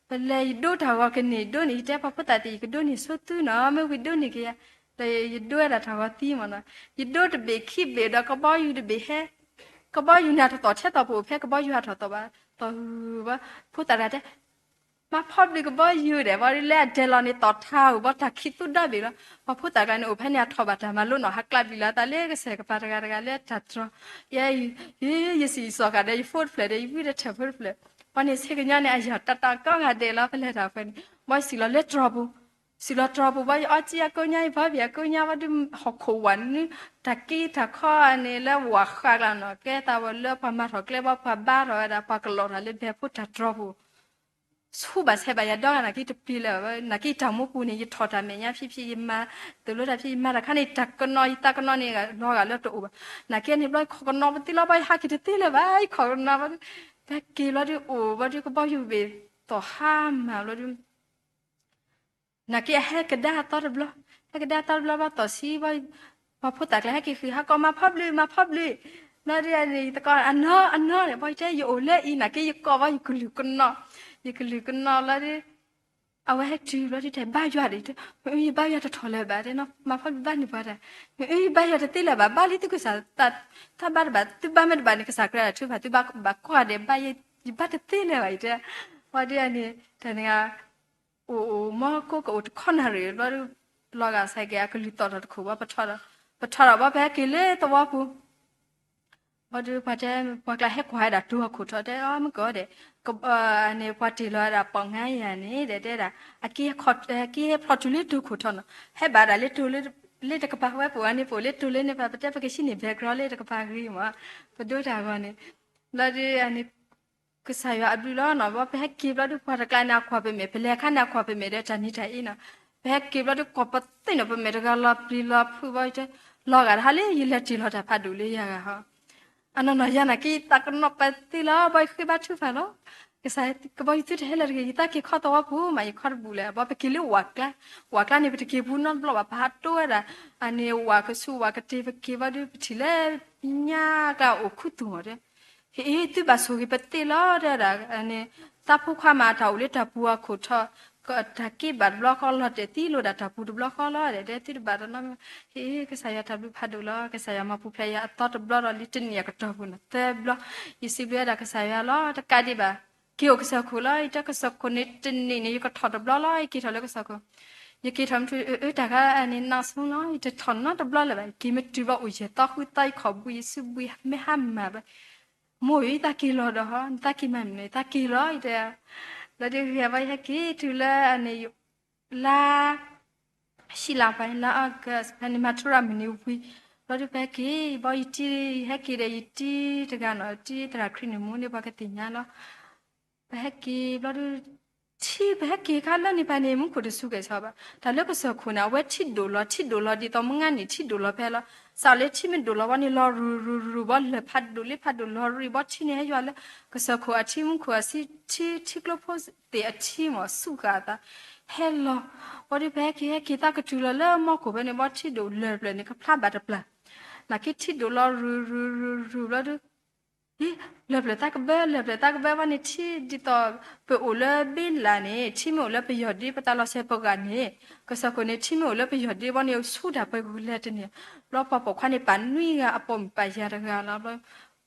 ပလဲၤယဒိတၢ်ဂီၤကန့ၢ်ဒိန့ၣ် ယတဲပှၤဖိသၣ်သ့ၣ် ယကဒိန့ၢ်ဆိသုနီၤ မ့ၢ်ဝံၤဒိန့ၢ်က့ၤယၤ, ဒီးယဒိဝဲဒၣ်တၢ်ဂီၤသံမ့ၢ်နီၤ, ယဒိတဘ့ၣ်ခံဘ့ၣ်ဒီးကဘီယူၤတဘ့ၣ်ဟဲ, ကဘီယူၤန့ၣ်တသီၣ်ထဲသိးပအိၣ်ဖဲ ကဘီယူၤဟးထီၣ်သိးဘၣ် သီၣ်ဘၣ်, ဖိသၣ်တဂၤတဲ မၤဖီဘျုးကဘီယူၤဒဲး ဘီဒ်လၢအဒဲးလီၤန့ၣ် သီၣ်ထါဧိၤ ဘီတၢ်ခံးသူၣ်ဒီဘ့ၣ်လီၤ. ပှၤဖိသၣ်ကျါန့ၣ် အိၣ်ဖဲန့ၣ်အထီၣ်ဘၣ်တၢ်မၤလိနီၤ ဟးကျးဘျံးလီၤအသးလၢကစၢၢ်ကပၤတဂၤတဂၤလၢတၢ်တြီ, ယဲ, ယစံၣ်ယစီၤဃာ်ဒီးယဖိတဖျၢၣ်ဒီး ယဝံတထၢၣ်ဖိတဖျၢၣ်, ပှၤန့ၣ်ဆ့ကညီန့ၣ် အယၢ်တၢ်တၢ်ကီဂာ်ဒဲးလီၤ ပလဲၤတၢ်ဖဲန့ၣ်, ဘီစံၣ်လီၤလၢတြီပူၤ, စံၣ်လီၤတြီပူၤ ဘီယအီကၠံအကိညါ ယဘီဘ့ၣ်အကိညါ ဘီဒုးဟီၣ်ခိၣ်ဝးနု, တၢ်က့တၢ်ခီန့ၣ် လၢဝးဃးကျါနီၤ ကဲသးဝဲလၢပှၤမၤထီၣ်ကျဲဘီ ပှၤဘါထီၣ်ဝဲဒၣ် ပှၤကလီၤတၢ်လၢဘဲဖိတၢ်တြီပူၤ ဆူဘၣ်ဆဲးဘၣ်ယၤဒီဂၤ နာ်က့တပျံၤလၢၤဘၣ်, နာ်က့တၢ်မူပူၤန့ၣ် ယထီၣ်တၢ်မဲာ်ညါဖံးဖံး ယမၤသိၣ်လိတၢ်ဖံး ယမၤတၢ်ခါန့ၣ် တၢ်ကနီၤ ယသးကနီၤန့ၣ် လီၤဂာ်လၢတအိၣ်ဘၣ်. နာ်က့န့ၣ်ဘျီ ယခိးကနီၤပသ့လီၤ ဘၣ်ယဟးက့ၤတသ့လၢၤဘၣ် ယခိးကနီၤဘၣ်ဒီး ပဟဲက့ၤဘျီဒီးအိၣ်ဘျီဒီး ကဘီယူၤဘ့ၣ်သီၣ်ဟါမၢ်ဘျီဒီး နာ်က့အဟဲကဒါအသီတဘျီ, ဟဲကဒါအသီတဘျီဘၣ်သီၣ်ဆံးဘၣ်, ပှၤဖိသၣ်ကျါဟဲက့ၤဃ့ၢ်ဟးကိး မၤဖီဘျုး မၤဖီဘျုး, ဘျီဒ်န့ၣ် ယသကိးအနီၢ်အနီၢ်န့ၣ် ဘၣ်ယတဲယအိၣ်လၢအံၤ နာ်က့ယကိးဘၣ်ယကလုာ်ကနီၤ, ယကလုာ်ကနီၤလီၤဒီး အဝဲဟဲတုၤဘျီဒ်တဲ ဘါယွၤဒီး ယတဲ မ့ၢ်အၢ ယဘါယွၤတထီၣ်လၢၤဘၣ်တဲနီၤ မၤဖီဘျုးဘၣ်န့ၣ်ပှၤတၢ်, မ့ၢ်အၢ ယဘါယွၤတသ့လၢၤဘၣ် ဘါလံသုကစၢ် တၢ်ဘါတဘၣ် သုဘါမ့ၢ်တဘၣ်န့ၣ် ကစၢ်ကြၢးဒၣ်ထုကဖၣ် သုဘၣ်ကွၢ်ဒဲးဘါယဲ ယဘါတသ့လၢၤဘၣ် ယတဲ, ဘၣ်ဒ်န့ၣ် တၢ်န့ၣ် အိၣ်အိၣ်မီၢ်ကိးကအိၣ်တခီနၣ်ရံၣ်ဘျီဒီး လီၤဂာ်စဲးကဲးအကလုၢ်သီၣ်ထီၣ်တခိၣ်ဘၣ် ပထီၣ်ဒီး ပထီၣ်ဒီးဘၣ်ပဟဲက့ၤလၢသဝီပူၤ ဘၣ်ဒီးပှၤတဲ ပှၤကျါဟဲကွၢ်ဝဲဒၣ်တိၤအခိၣ်ထီၣ်တဲ အီမ့ၢ်ကီးဒဲး ကဘီန့ၣ် ပှၤတ့ၢ်လီၤဝဲဒၣ်ပိာ်ငါယၤန့ၣ် ဒီးတဲဒၣ် အက့ဟဲဖျီတုၤလၢတိၤခိၣ်ထီၣ်နီၤ ဟဲဘၣ်ဒၣ်လၢတိၤလၢ လၢတကပၤဝဲပအိၣ်ဝဲန့ၣ် ပအိၣ်လၢတိၤလၢန့ၣ် ပပတဲပကဟံးန့ၢ် background လၢတကပၤဂ့ၤမး ပဒိတၢ်ဂီၤန့ၣ် ဘျီဒီးန့ၣ် ကစၢ်ယွၤအဘျုးလီၤနီၤ ဘၣ်ပဟဲက့ၤဘျီဒီးပှၤတကျါန့ၣ် အကွၢ်ပမဲာ် ပလဲၤခါန့ၣ် အကွၢ်ပမဲာ်ဒီးတၢ်နံၤတၢ်အ့နီၤ ပဟဲက့ၤဘျီဒီး ကွၢ်ပသ့ၣ်နီၤ ပမဲာ်တဂၤလီၤပျံၤလီၤဖုးဘၣ် ယတဲ လီၤဂာ်တဟါလၢယလဲၤတ့ၢ်လီၤတၢ်ဖးဒိၣ်လၢယၤဂၤဟီ အနီၢ်နီၢ်ယၤနာ်က့ ယသးကနီၤပသ့လီၤ ဘၣ်ယဃ့ဘါထုကဖၣ်လီၤ ကစၢ်ယွၤကဘီယူၤသုတဟဲလၢၤတဂ့ၤ ယသးက့ၤခီသဝီပူၤမး ယခီတဘူၣ်လၢၤ ဘၣ်ပက့ၤလၢဝးကျါ ဝးကျါန့ၣ် ပတက့ၤဘူးနီတဘျီဘၣ် ပဟးတိဝဲဒၣ် အန့ၣ်ဝးကဆူးဝးကတ့ၤ ပက့ၤဘျီဒီး ပထံၣ်လၢ ညါကျါအိၣ်ခူသူၣ်မးတဲ ဟ့ၣ် သုဘၣ်ဆိၣ်ဂ့ၤပသ့လီၤ တဲဒၣ်န့ၣ် သးဖိခွါမး တၢ်အိၣ်လၢတၢ်ပူၤအခိၣ်ထီၣ် တၢ်က့ဘၣ်တဘျီဃီ လီၤတဲာ်သံလိာ်ဒၣ်တၢ်ပူၤတဘျီဃီလီၤ တဲ သုတဘၣ်တနီၤ ဟ့ၣ် ကစၢ်ယွၤတၢ်ဘျုးဖးဒိၣ်လီၤ ကစၢ်ယွၤမၤပူၤဖျဲးယၤအသီတဘျီဒီး လၢတနံၣ်အကတီၢ်ပူၤန့ၣ် သၢဘျီ ယစံးဘျုးဝဲဒၣ်ကစၢ်ယွၤလီၤ တကးဒံးဘၣ် က့ၤအိၣ်ကစၢၢ်ခိၣ်လီၤ ယတဲကစၢၢ်ခိၣ်န့ၣ် တနံၣ်န့ၣ် ယကထီၣ်တဘျီလီၤ ယက့ၤထီၣ်လၢကစၢၢ်ခိၣ် ယက့ၤထီၣ်မ့ၢ်ထူ အၢ တၢ်ခါအန့ၣ် နီၢ်ဆိလီၤ ယတထီၣ်နီတဘျီလၢၤဘၣ် ယက့ၤမ့ၢ်တုၤဘျီအိၣ်ယဲၢ်သီဃုသီ ယခိၣ်ဘှံးယစုဘှံး မ့ၢ်ဟါမၢ်ဘျီ မိၢ်ဧၢ ယသးက့ၤလီၤဒီးဟီ နသးက့ၤမၤမနုၤ ယသးက့ၤလီၤ ယတဲ လီၤဒုးဂ့ၤဘၣ် ယဟဲက့ၤတုၤလၢအန့ၣ် လါ ထံၣ်လါဖဲန့ၣ် လါ August ဖဲန့ၣ် မၤထူရၤမုၢ်နံၤဝံၤ ဘျီဒုးပဟဲက့ၤ ဘီယတံၤ ဟဲက့ၤဒီးယတံၤတဂၤနီၤ တံၤသရၣ်ခရံာ်န့ၣ်မူန့ၢ်ပှၤကသ့ၣ်ညါလီၤ. ပဟဲက့ၤဘျီဒုး ထံ ပဟဲက့ၤခါလၢန့ၣ်ဖဲန့ၣ် မူခိၣ်တစူၤကဲၣ်ဆိးဘၣ်. တၢ်လၢကစၢၢ်ခိၣ်န့ၣ် အဝဲထံဒိၣ်လီၤ ထံဒိၣ်လီၤဒ်သိးမုၢ်ဂၤန့ၣ် ထံဒိၣ်လီၤဖဲလီၤ. စးလၢထံမ့ၢ်ဒိၣ်လီၤဘီန့ၣ် လီၤရူၤရူၤရူၤဘီ လၢၢ်ဖးဒိၣ်လ့ဖးဒိၣ်လီၤရူၤဘီ ထံန့ၣ်ဟဲယွၤလၢ ကစၢၢ်ခိၣ်အထံ မူခိၣ်အထံ ထံကျိဖိသ့ၣ်အထံမ့ၢ် စူၣ်ဃာ်အသး ဟဲလီၤ. ဘီဒုးပဟဲက့ၤဟဲက့ၤသးကတုၤလီၤလၢမီခိၣ်ဖဲန့ၣ် ဘီထံဒိၣ်လၢၢ်ဖျၢၣ်န့ၣ် ကဖျါဘၣ်တပျၢ် နာ်က့ထံဒိၣ်လီၤရူၤရူၤရူၤရူၤဘျီဒုး လၢၢ်ဖျၢၣ်သးကဘၢ လၢၢ်ဖျၢၣ်သးကဘၢဘီန့ၣ် ထံဒ်သိး ပအိၣ်လၢဘ့လးန့ၣ် ထံမ့ၢ်အိၣ်လၢပယီၢ်ဒ့ ပသးလီၤဆဲးပဂာ်န့ၣ် ကစၢၢ်ခိၣ်န့ၣ် ထံမ့ၢ်အိၣ်လၢပယီၢ်ဒ့ဘီန့ၣ် ဆူတၢ်ပှဲၤကလဲၤတန့ၢ် ဘျီပှၤပိာ်ခွါန့ၣ် ပာ်နွံဂၤအပိာ်မုၣ်ပာ်ယၤတဂၤလီၤဘျီ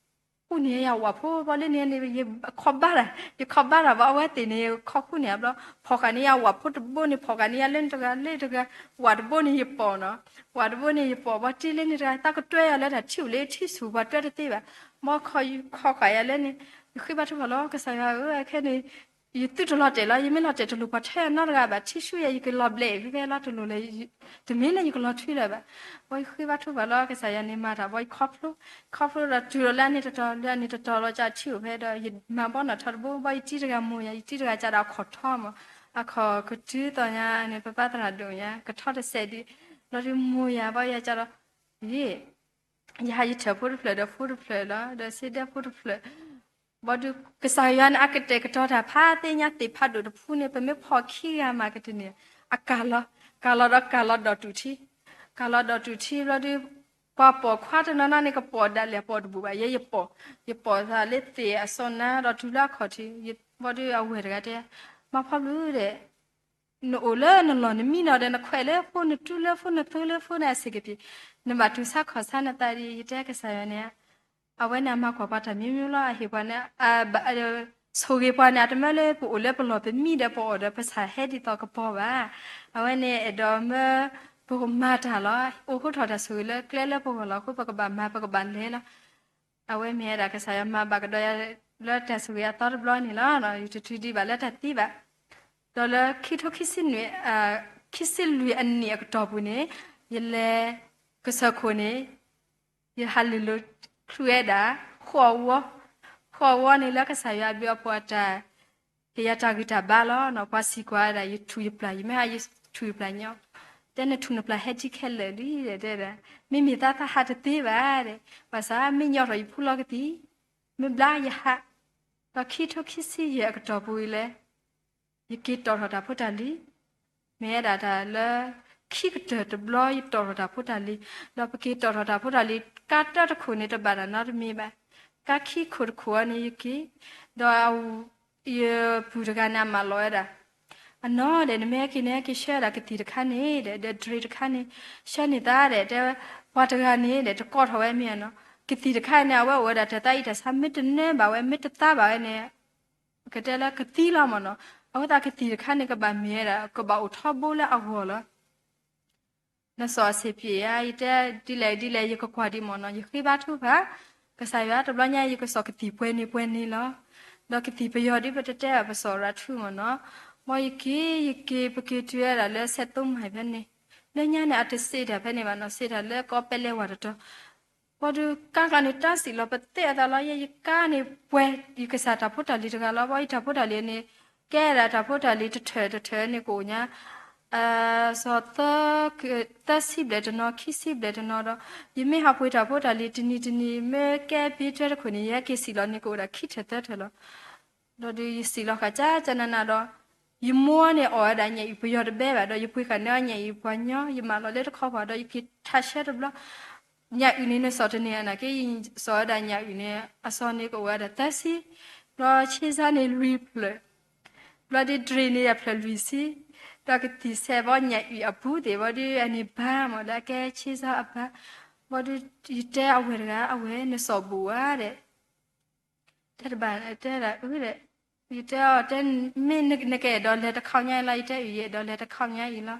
ဃူန့ၢ်ယၤဝၣ်ဖိဘီလၢန့ၣ်န့ၣ် ယခီဘၣ်တၢ် ယခီဘၣ်တၢ်ဘီ အဝဲသ့ၣ်န့ၣ် ခီဃူန့ၢ်ဘျီ ဖီၣ်ဃာ်န့ၢ်ယၤဝၣ်ဖိတဘိန့ၣ် ဖီၣ်ဃာ်န့ၢ်ယၤလၢတဂၤလၢတဂၤ ဝၣ်တဘိန့ၣ်ယပိာ်နီၤ ဝၣ်တဘိန့ၣ်ယပိာ်ဘီတံၤလၢန့ၣ်တဂၤ သးကတွဲယၤလၢတၢ်ထံၣ်အိၣ်လၢထံဆူၣ် ပှၤတွဲတသ့ဘၣ် မ်ခီဃာ်ယၤလၢန့ၣ် ယဃ့ဘါထုကဖၣ်လီၤ ကစၢ်ယွၤဧၢ ခဲန့ၣ် ယသုတလီၤတဲာ်လီၤ ယမ့ၢ်လီၤတဲာ်တလိၣ်ပှၤထဲအနီတဂၤဘၣ် ထံဆူယၤ ယကလီၤဘျဲးဖဲဖဲလီၤ တလိၣ်လၢ တမ့ၢ်လၢယကလီၤထွံလၢၤဘၣ် ဘီယဃ့ဘါထုကဖၣ်လီၤ ကစၢ်ယွၤန့ၣ်မၤတၢ်ဘီယခီဖျိ ခီဖျိဒီးတုၤလီၤလၢအန့ၣ်တတီၤ လၢအန့ၣ်တတီၤလီၤ ကထံၣ်အိၣ်ဖဲဒီး ယမၤဘီနီၣ်ထီတဘိ ဘီယတံၤတဂၤမိၢ်ယၤ ယတံၤတဂၤကဒီးအခီၣ်ထီမး အခီၣ်ကတုၤသီၣ်ညါန့ၣ် ပပၢ်သရၣ်ဒိၣ်ညါ ကထီတစဲးဒံး ဘျီဒုးမိၢ်ယၤဘီယၤကဒီး ယ ယဟးယထၢၣ်ဖိတဖျၢၣ်ဒီးဖိတဖျၢၣ်လီၤ ဒီးစ့ဒၢဖိတဖျၢၣ် ဘီဒုး ကစၢ်ယွၤန့ၣ်အကတဲာ်ကတီၤတၢ်ဖးသ့ၣ်ညါသ့ၣ်ဖးဒိၣ်တဖုန့ၣ် ပမ့ၢ်ဖီၣ်ခံဂၤမးကတန့ၢ် အကၢ်လီၤ ကၢ်လီၤဒီးကၢ်လီၤဒီးတူၢ်ထံ ကၢ်လီၤဒီးတူၢ်ထံဘျီဒုး ပှၤပိာ်ခွါတနီၤနီၤန့ၣ် ကပိာ်ဒၣ်လဲာ်ပိာ်တဘူၣ်ဘၣ် ယဲယပိာ် ယပိာ်သးလၢသ့ၣ်အစီနါဒီးတုၤလၢအခီၣ်ထံး ဘီဒုးအဝဲၢ်တဂၤတဲ မါဖီဘျုးဒီး နအိၣ်လၢနလီၢ်နမံနီၤဒီး နခွဲးလၢဖိ နတူၢ်လၢဖိ နသိလၢဖိန့ၣ် အဆံးကပံာ် နဘၣ်တူၢ်ဆါခီၣ်ဆါနသးဒ် ယတဲကစၢ်ယွၤန့ၣ် အဝဲန့ၣ်အမၤကွၢ်ပှၤတၢ်မံၤမံၤလီၤ အဟ့ၣ်ပှၤန့ၣ် ဆိၣ်ဂ့ၤပှၤန့ၣ် အတမၢလၢပအိၣ်လၢပလီၢ်ပမံဒီးပအီၣ်ဒီးပဆၣ်ဟဲဒ်သိးကပီၤဘၣ်. အဝဲန့ၣ်အဲၣ်ဒိးမၢပကမၤတၢ်လီၤ. အိၣ်ဃုထီၣ်တၢ်ဆိၣ်ဂ့ၤလၢကျဲလၢပဂီၢ်လီၤ. အဃိပကဘၣ်မၤ ပကဘၣ်လဲၤလီၤ. အဝဲမ့ၢ်ဝဲဒၣ်ကစၢ်ယွၤမၤဘၣ်ကဒီးယၤလၢတၢ်ဆိၣ်ဂ့ၤအသီတဘျီန့ၣ်လီၤ. ယတထုးဒံးဘၣ်လၢတၢ်သံဘၣ်. ဒီးလၢခံထိခံဆံနွံ ခံဆံလွံၢ်အနံၣ်အကတီၢ်ပူၤန့ၣ် ယလဲၤကစၢၢ်ခိၣ်န့ၣ် ယဟးလ့ၢ်လိာ်ချုးဝဲဒၣ် ဃိးဝီ, ဃိးဝီန့ၣ်လၢကစၢ်ယွၤအဘျုးအဖှိၣ်အတၢ် ဟ့ၣ်ယၤတၢ်ဂံၢ်တၢ်ဘါလီၤ. ပှၤစံးကွၢ်ဝဲဒၣ် ယထူၣ်ယပျၢ် ယမ့ၢ်ဟးယထူၣ်ယပျၢ်ညီ, တဲနထူၣ်နပျၢ်ဟဲဒ်ခဲလၢာ်လံ တဲဒၣ်, မ့မ့ၢ်သးသးဟးတသ့ဘၣ်ဒဲး, ဘၣ်ဆၣ်မ့ၢ်ညီထီၣ်ယဖူလီၤကသံၣ်, မ့ၢ်ဘျါယဟး, ဒီးခံထိခံဆံယဲၢ်အကတီၢ်ပူၤအံၤလဲၣ် ယက့ၤတီၣ်ထီၣ်တၢ်ဖိတၢ်လံၤ, မ့ၢ်ဝဲဒၣ်တၢ်လၢ ခံကတၢၢ်တဘျီ ယတီၣ်ထီၣ်တၢ်ဖိတၢ်လံၤ, ဒီးပက့ၤတီၣ်ထီၣ်တၢ်ဖိတၢ်လံၤ ကါတၢတခိၣ်န့ၣ် တဘၣ်တၢ်နီတမံၤဘၣ်, ကါခံခိၣ်တခိၣ်အံၤန့ၣ် ယက့ၤ, ဒီး ယပုၢ်တဂၤန့ၣ် အမၢလီၤဝဲဒၣ်, အနီၢ်ဒဲး နမ့ၢ်ဟဲက့ၤန့ၣ် ဟဲက့ၤဆှၢဒၣ်ကသံၣ်တခါန့ၣ်ဒီး ဒြ့တခါန့ၣ်, ဆှၢန့ၢ်သးဒဲး တဲဝဲ, ပှၤတဂၤန့ၣ်ဒီး တကိးထီၣ်ဝဲမ့ၢ်နီၤ, ကသံၣ်တခါန့ၣ် အဝဲအိၣ်ဝဲဒၣ်တၢ်သးအံၤတၢ်ဆါ မ့ၢ်တနၢဘၣ်ဝဲ မ့ၢ်တသါဘၣ်ဝဲန့ၣ် ကတဲလၢကသံလီၤမ့ၢ်နီၤ, အဃိသတးကသံၣ်တခါန့ၣ် ကဘၣ်မ့ၢ်ဝဲဒၣ် ကဘၣ်အိၣ်ထီဘိလၢအဂီၢ်လီၤ. နစီၣ်အဆံးပျ့ၤဧါ, ယတဲဒ်လဲၣ်ဒ်လဲၣ် ယကကွၢ်ဒံးမ့ၢ်နီၤ, ယဃ့ဘါထုကဖၣ်, ကစၢ်ယွၤတဘျီညါ ယကစီၣ်ကသံၣ်ပှဲၤန့ၣ်ပှဲၤန့ၣ်လီၤ. ဒီးကသံၣ်ပယီၤဒ်ပတတဲဘၣ် ပစီၣ်ရးထုမ့ၢ်နီၤ, မ်ယက့ၤ ယက့ၤ ပက့ၤတုၤဝဲဒၣ်လၢ စဲးသိမၢ်ဖဲန့ၣ်, လၢညါန့ၣ် အတစံးတၢ်ဖဲန့ၣ်ဘၣ်နီၤ, စံးတၢ်လၢကီးပဲလဲဝါတတီၤ ဘီဒုးကါကျါန့ၣ် တၢ်စံးလီၤပသဲအသးလီၤ, ယဲယကါန့ၣ်ပှဲၤ ယကစၢ်တၢ်ဖိတၢ်လံၤတဂၤလီၤ, ဘီယတၢ်ဖိတၢ်လံၤန့ၣ် ကဲဒၣ်တၢ်ဖိတၢ်လံၤတထၢၣ်တထၢၣ်န့ၣ်ကအိၣ်ညါ, စီၤသၢ သၢဆံဘျဲၣ်တနီၤ ခံဆံဘျဲၣ်တနီၤဒီး ယမ့ၢ်ဟးပှ့ၤတၢ်ဖိတၢ်လံၤတနံၤတနံၤ မ့ၢ်ကဲဘ့တၢတခိၣ်န့ၣ် ယဟဲက့ၤစံးလီၤန့ၣ်ကအိၣ်ဒၣ်ခံထၢၣ်သၢထၢၣ်လီၤ. ဒီးဒုးယစံးလီၤဃာ်ကၠၢ်ကၠၢ်နးနးဒီး ယမိၢ်န့ၣ်အီၣ်ဝဲဒၣ်ညၣ်အုၣ်ပယီၤတဘဲဘၣ်ဒီး ယပှ့ၤဃာ်န့ၢ်အီၤညၣ်အုၣ်ပှၤညီ ယမၢလီၤလၢတခီပၤဒီး ယက့ၤထးဆှၢတဘျီ ညၣ်အုၣ်န့ၣ် နစီၣ်တန့ၢ်နာ်က့ စီၣ်ဝဲဒၣ်ညၣ်အုၣ်န့ၣ် အစီန့ၣ်ကအိၣ်ဝဲဒၣ်သၢဆံ, ဘျီဆ့ဆါန့ၣ်လွံၢ်ဖျၢၣ်, ဘျီဒုးဒြ့န့ၣ်အဖျၢၣ်လွံၢ်ဆံ, ဒီးကသံၣ်ဆဲးဘီညၣ်အုၣ်အပူၤသ့ၣ်ဘီဒုးအန့ၣ်ဘါမ့ၢ်လၢအကဲဆ့ဆါအဘါ, ဘီဒုးယတဲအဝဲၢ်တဂၤ အဝဲၢ်နစီၣ်ဘူးဧါဒီး တဲတဘၣ်တဲဒၣ်အၢဒီး ယတဲအီၤတဲ မ့ၢ်နကအဲၣ်ဒိးလဲၤတခီညါအံၤလီၤ, ယတဲအုၣ်ယအဲၣ်ဒိးလဲၤတခီညါအံၤလီၤ.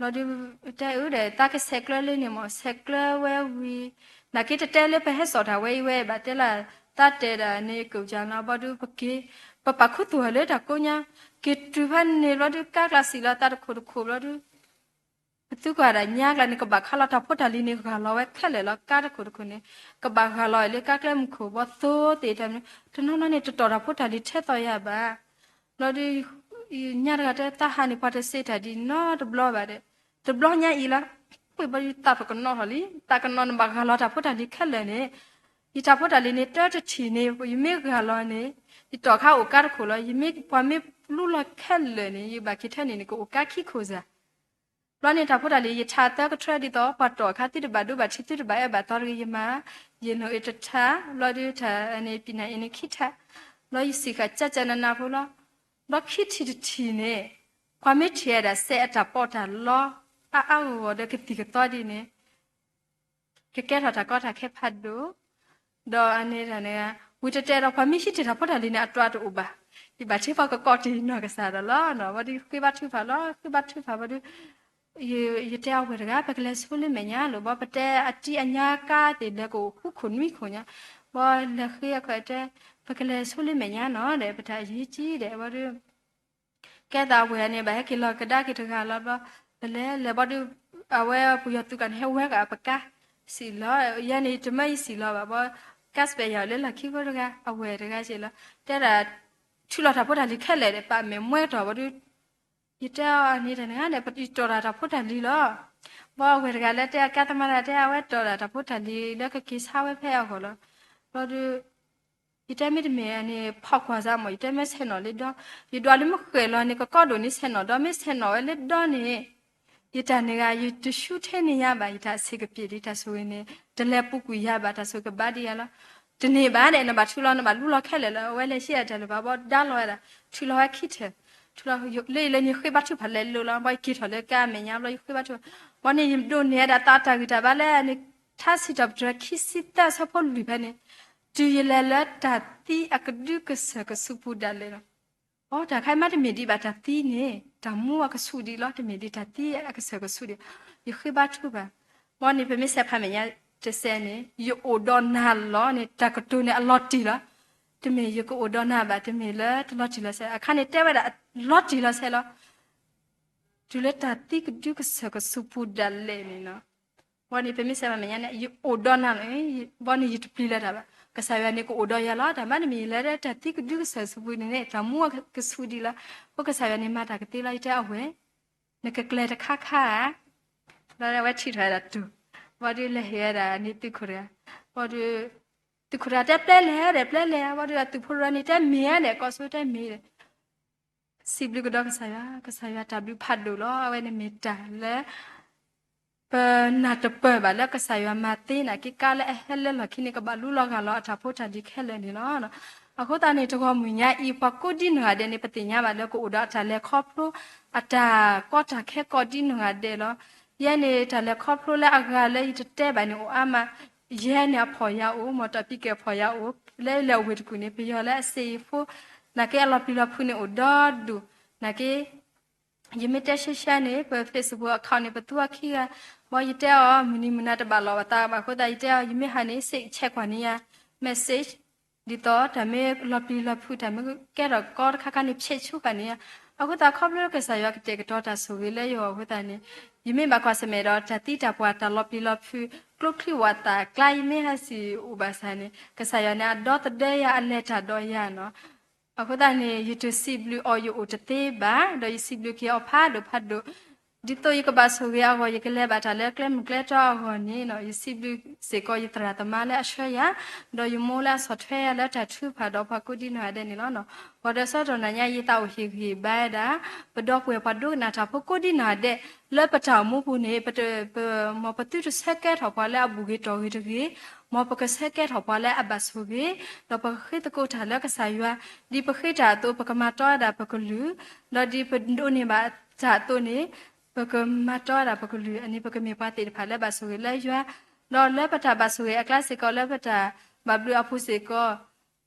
ဘျီဒုး တဲအုၣ်ဒီး သးကဆဲးကျၢလၢန့ၣ်မ့ၢ် ဆဲးကျၢဝဲဝံၤ နာ်က့တတဲလၢပဟဲစိာ်တၢ်ဝဲအံၤဝဲဘၣ် တဲလၢ သးတဲဒၣ်န့ၣ်ကအိၣ်ကၢ်လီၤ. ဘျီဒုးပက့ၤ ပပာ်ခူသူၣ်လၢတၢ်ကိးညါ က့ၤတုၤဖဲန့ၣ်ဘျီဒုး ကါကျါစံးလီၤသးတခိၣ်တခိၣ်ဘျီဒုး သုကွၢ်ဒၣ်ညါကျါန့ၣ် ကဘၣ်ခးလီၤတၢ်ဖိတၢ်လံၤန့ၣ် ဂၢ်လီၤဝဲခဲလၢာ်လီၤ. ကါတခိၣ်တခိၣ်န့ၣ် ကဘၣ်ဂၢ်လီၤလၢကါကျဲမုၢ်ခိၣ် ဘီသိသ့ၣ်တဖၣ်န့ၣ် တနီၤနီၤန့ၣ် တတီၢ်တၢ်ဖိတၢ်လံၤထဲသိးယၤဘၣ်. ဘျီဒီး ညါတဂၤတဲ သးဟးန့ၣ် ပှၤတစံးတၢ်ဒ်နီတဘျီဘၣ်ဒီး တဘျီညါအံၤလီၤ. ပှ့ၤဘီယသးပကနီၣ်ထီၣ်လံ, သးကနီၣ်န့ၣ် ဘၣ်ဂၢ်လီၤတၢ်ဖိတၢ်လံၤခဲလၢာ်န့ၣ်, ယတၢ်ဖိတၢ်လံၤန့ၣ် တၢတထံၣ်န့ၣ် ယမ့ၢ်ဂၢ်လီၤန့ၣ် ယတီၢ်ခါအိၣ်ကါတခိၣ်လီၤ. ယမ့ၢ်ပှၤမ့ၢ်လူလီၤခဲလၢာ်န့ၣ် ယဘၣ်က့ၤထဲန့ၣ်န့ၣ် ကအိၣ်ကါခံခိၣ်စ့ၢ် ဘျီန့ၣ်တၢ်ဖိတၢ်လံၤ ယထါသၢကထြဲဒ်သိး ပှၤတီၢ်ခါသုတဘၣ်ဒိဘၣ်ထံး သုတဘၣ်အဲၣ်ဘၣ်သီတဂ့ၤ ယမၤ ယနီၣ်အ့တထါ, ဘျီဒုးတၢ်န့ၣ် ပံနၢ်အ့န့ၣ်ခံထါ, ဘျီယစံးဃာ်ကၠၢ်ကၠၢ်နးနးဖိလီၤ. ဘျီခံထံၣ်တထံၣ်န့ၣ် ပှၤမ့ၢ်ထံၣ်ဝဲဒၣ်စဲးအတၢ်ပီးတၢ်လီ အါအါဂီၢ်ဂီၢ်ဒီးကသံၣ်ကသီဒ်န့ၣ် ကကဲထီၣ်တၢ်ကီတၢ်ခဲဖးဒိၣ်, ဒီးအန့ၣ်တၢ်န့ၣ် ဝံၤတဲတဲဒီး ပှၤမ့ၢ်ဟံးတ့ၢ်တၢ်ဖိတၢ်လံၤန့ၣ် အတြီတအိၣ်ဘၣ်, ယဘၣ်ထံၣ်ပှၤကကိးတ့ၢ်နီၢ်ကစၢ်ဒီးလီၤ. ဘျီဒီးဃ့ဘါထုကဖၣ်လီၤ, ဃ့ဘါထုကဖၣ်ဘျီဒီး ယတဲအဝဲၢ်တဂၤ ပကလဲၤဆိလၢမဲာ်ညါလီၤ. ဘျီပတဲအတံၢ်အညါကါသ့ၣ်လဲၤကအိၣ်ဃုခိၣ်နွံခိၣ်ညါ, ဘျီလဲၤဃ့အခီၣ်တဲ ပကလဲၤဆိလၢမဲာ်ညါနီၤဒီး ပတၢ်အယံၤကံဒီး ဘျီဒီး ကဲသးအဝဲၢ်န့ၣ် ဘၣ်ဟဲက့ၤလီၤကဒါက့ၤတဂၤလီၤ. ဘျီ ပလဲၤလဲၤဘျီဒီး အဝဲပယီၤသုးကီၢ်န့ၣ် ဟဲဝဲကပကါ စံၣ်လီၤ, ယဲန့ၣ်တမၢယစံၣ်လီၤဘၣ်. ဘျီ ကါစပယ်ယၤလၢလီၢ်ခံဖိတဂၤ အဝဲၢ်တဂၤစံၣ်လီၤ, တဲဒၣ် ထုးလီၤတၢ်ဖိတၢ်လံၤခဲလၢာ်ဒီး ပာ်မဲာ်မွဲကတီၢ်ဘျီဒီး ယတဲအီၤန့ၣ်တၢ်န့ၣ်ဂ့ၤဒီး ယတီၢ်တၢ်တၢ်ဖိတၢ်လံၤလီၤ. ဘျီအဝဲၢ်တဂၤလၢတဲအကါသမါတၢ်တဲ အဝဲတီၢ်တၢ်တၢ်ဖိတၢ်လံၤလၢကက့ၤဆါဝဲဖဲအဂီၢ်လီၤ. ဘျီဒီး ယတဲမ့တမ့ၢ်န့ၣ် ဖီၣ်ကွၢ်စၢ်မး ယတဲမ့ၢ်ဆဲးနီၣ်လၢဒီ ယဒွးလၢမုၢ်ဃဲၤလီၤန့ၣ် ကကီဒိၣ်န့ၣ်ဆဲးနီၣ်ဒီး မ့ၢ်ဆဲးနီၣ်ဝဲလၢဒီန့ၣ် ယတၢ်န့ၣ်ဂ့ၤ ယတဆူထဲန့ၢ်ယၤဘၣ် ယတၢ်အဆံးကပံာ်လံ တၢ်ဆိၣ်ဂ့ၤန့ၣ် တလဲၤပူၤကွံာ်ယၤဘၣ် တၢ်ဆိၣ်ဂ့ၤကဘၣ်ဒံးယၤလီၤ. တန့ၢ်ဘၣ်ဒီး နဘၣ်ထုးလီၤ နဘၣ်လူလီၤခဲလၢာ်လီၤ. အဝဲလဲၤဟံးအတၢ်လၢၤဘၣ် ဘျီဒါလီၤဝဲဒၣ် ထုးလီၤဝဲခံထၢၣ် ထုးလီၤလၢယလၢညါဃ့ဘါထုကဖၣ်လဲၤလိၤလီၤ. ဘျီယက့ၤထီၣ်လၢကါမဲာ်ညါ ဘျီယဃ့ဘါထုကဖၣ် ဘျီန့ၣ် ယဒိးန့ၢ်ဝဲဒၣ်သးတၢ်ဂံၢ်တၢ်ဘါလၢန့ၣ် ထါစံးထီၣ်ပတြၢၤခံဆံသၢဆၢဖိလွံၢ်ဖဲန့ၣ်, တုၤယလဲၤလၢတၢ်သံအကဒုကစၢၢ်ကဆူးပူၤဒၣ်လဲာ်လီၤ. အိ တၢ်ခါအံၤမးတမ့ၢ်ဒံးဘၣ်တၢ်သံန့ၣ် တၢ်မူအကဆူးဒံးလီၤ တမ့ၢ်ဒံးတၢ်သံအကစၢၢ်ကဆူးဒံး, ယဃ့ဘါထုကဖၣ် ဘျီန့ၣ် ပမ့ၢ်ဆဲးဖးမဲာ်ညါတစဲးန့ၣ် ယအိၣ်ဒီးနၤလီၤန့ၣ် တၢ်ကတိၤန့ၣ်အလီၤတံၢ်လီၤ. တမ့ၢ်ယကအိၣ်ဒီးနၤဘၣ် တမ့ၢ်လၢတလီၤတံၢ်လီၤဆဲး အခါန့ၣ်တဲဝဲဒၣ်လီၤတံၢ်လီၤဆဲးလီၤ. တုၤလၢတၢ်သံကဒုကစၢၢ်ကဆူးပူၤဒၣ်လဲာ်န့ၣ်လီၤ. ဘျီန့ၣ် ပမ့ၢ်ဆဲးဖးမဲာ်ညါန့ၣ် ယအိၣ်ဒီးနၤလီၤ, ဘျီန့ၣ် ယတပျံၤလၢၤတၢ်ဘၣ်. ကစၢ်ယွၤန့ၣ်ကအိၣ်ဒီးယၤလီၤ တၢ်မးတမ့ၢ်ယလဲၤလၢတၢ်သံကဒုကစၢၢ်ကဆူးပူၤန့ၣ်န့ၣ် တၢ်မူအကဆူးဒံးလီၤ. အဃိကစၢ်ယွၤန့ၣ်မၤတၢ်ကသ့လီၤ ယတဲအဝဲၢ် နကကျဲၤတခါခါဧါ. ဘျီဒီးအဝဲထံၣ်ထီၣ်ဝဲဒၣ်တူၢ်, ဘျီဒီးလဲၤဟ့ၣ်ဝဲဒၣ်န့ၣ်သုးခိၣ်တဂၤ, ဘျီဒီး သုးခိၣ်တဂၤတဲပျဲလဲၣ်ဒီး ပျဲလဲၣ်, ဘျီဒီးအသုးဖိတဂၤန့ၣ်တဲမ့ၢ်ဧါဒီး ကိးဆိတဲမ့ၢ်ဒီး စံးဘျုးကဒီးကစၢ်ယွၤ, ကစၢ်ယွၤတၢ်ဘျုးဖးဒိၣ်လီၤ. အဝဲန့ၣ်မ့ၢ်တၢ်လၢ ပနၢ်တပၢၢ်ဘၣ်လၢကစၢ်ယွၤမၤသ့နာ်က့ ကါလၢအဟဲလၢလီၢ်ခံန့ၣ် ကဘၣ်လူလီၤဂၢ်လီၤအတၢ်ဖိတၢ်လံၤခဲလၢာ်န့ၣ်လီၤ. အဃိသတးန့ၣ် တဂီၤမုၢ်ညါအံၤ ပှၤကိးဒံနီၢ်ဂၤဒဲးန့ၣ် ပသ့ၣ်ညါဘၣ်လၢကအိၣ်ဒီးအတၢ်လဲၤခီဖျိ အတၢ်ကီတၢ်ခဲကိးဒံနီၢ်ဂၤဒဲးလီၤ. ယဲန့ၣ် တၢ်လဲၤခီဖျိလၢအဂၤလၢယတတဲဘၣ်န့ၣ်အိၣ်အါမး, ယဲန့ၣ်အဖီၣ်ယၤအိၣ် မ့ၢ်တီၢ်ပံကဲၢ်ဖီၣ်ယၤအိၣ် လၢလဲၤအိၣ်ဝ့ၢ်တကူၣ်န့ၣ် ပယီၤလၢအစ့အံၤဖိ နာ်က့အလီၤပျံၤလီၤဖုးန့ၣ်အိၣ်ဒီဒူၣ် နာ်က့ ယမ့ၢ်တဲရှဲရှဲန့ၣ် ပ Facebook အခီၣ်န့ၣ် ပသူအခံဂၤ, ဘၣ်ယတဲအီၤ မုၢ်နံၤမုၢ်နၤတဘၣ်လီၤဘၣ်သးဘၣ်အဃိသတး ယတဲအီၤ ယမ့ၢ်ဟးန့ၣ် စ့းဆဲးကွၢ်န့ၢ်ယၤ message ဒ်သိးတၢ်မ့ၢ်လီၤပျံၤလီၤဖုး တၢ်မ့ၢ်ကဲထီၣ်ကီတခါခါန့ၣ် ဖျဲးဆူဃာ်န့ၢ်ယၤ, အဃိသတးခီဖျိကစၢ်ယွၤကတဲာ်ကတီၤတၢ်ဆိၣ်ဂ့ၤလၢယဂီၢ်အဃိသတးန့ၣ် ယမ့ၢ်ဘၣ်ကွၢ်ဆၢၣ်မဲာ်ဒီးတၢ်သံတၢ်ပှၢ်တၢ်လီၤပျံၤလီၤဖုး ကျိချံဝၣ်သၣ်အကျါ ယမ့ၢ်ဟဲစံၣ်အိၣ်ဘၣ်ဆၣ်န့ၣ် ကစၢ်ယွၤန့ၣ် အဒီသဒၢယၤအလဲၤတၢ်ဒီးယၤနီၤ အဃိသတးန့ၣ် ယတစံးဘျုးအီၤယအိၣ်တသ့ဘၣ်, ဒီးယစံးဘျုးက့ၤအီၤဖးဒိၣ်ဖးဒိၣ်, ဒ်သိးယကဘၣ်ဆိၣ်ဂ့ၤအဂီၢ် ယကလဲၤဘၣ်တၢ်လၢကျဲမုၢ်ကျဲတီအဂီၢ်န့ၣ်နီၤ, ယစံးဘျုးစ့ၢ်ကီးယသရၣ်သမါလၢအဆှၢယၤ, ဒီးယမိၢ်လၢအဆီၣ်ထွဲယၤလၢတၢ်ထုကဖၣ်ဒီးပှၤကိးဒံနီၢ်ဂၤဒဲးန့ၣ်လီၤ. ဂီၤဒီးဆၢကတီၢ်နၤညါ ယသးအိၣ်ဟ့ၣ်ဂံၢ်ဘါဝဲဒၣ် ပဒီပုၢ်ဝဲၢ်ပှၤဒိကနၣ်တၢ်ဖိကိးဒံနီၢ်ဂၤဒဲး လၢပတၢ်အိၣ်မူပူၤန့ၣ် ပတ ပ မ်ပသုတဆၢကဲထီၣ်ပှၤလၢအဘူၣ်ဂ့ၤတီၢ်ဂ့ၤတဂ့ၤ, မ်ပကဆၢကဲထီၣ်ပှၤလၢအဘၣ်ဆိၣ်ဂ့ၤ, ဒီးပကဃ့သကိးတၢ်လၢကစၢ်ယွၤ, ဒ်ပဃ့တၢ်အသိး ပကမၤတီဝဲဒၣ်ပကလုၢ်, ဒီးဒ်ပဒိးန့ၢ်ဘၣ်တၢ်အသိးန့ၣ် ပကမၤတီဝဲဒၣ်ပကလုၢ်, အန့ၣ်ပကမ့ၢ်ပှၤသ့ၣ်တဖၣ်လၢဘၣ်ဆိၣ်ဂ့ၤလၢယွၤ, ဒီးလၢပတၢ်ဘၣ်ဆိၣ်ဂ့ၤအကျါစ့ၢ်ကီး လၢပတၢ်ဘၣ်ဘျုးအပူၤစ့ၢ်ကီး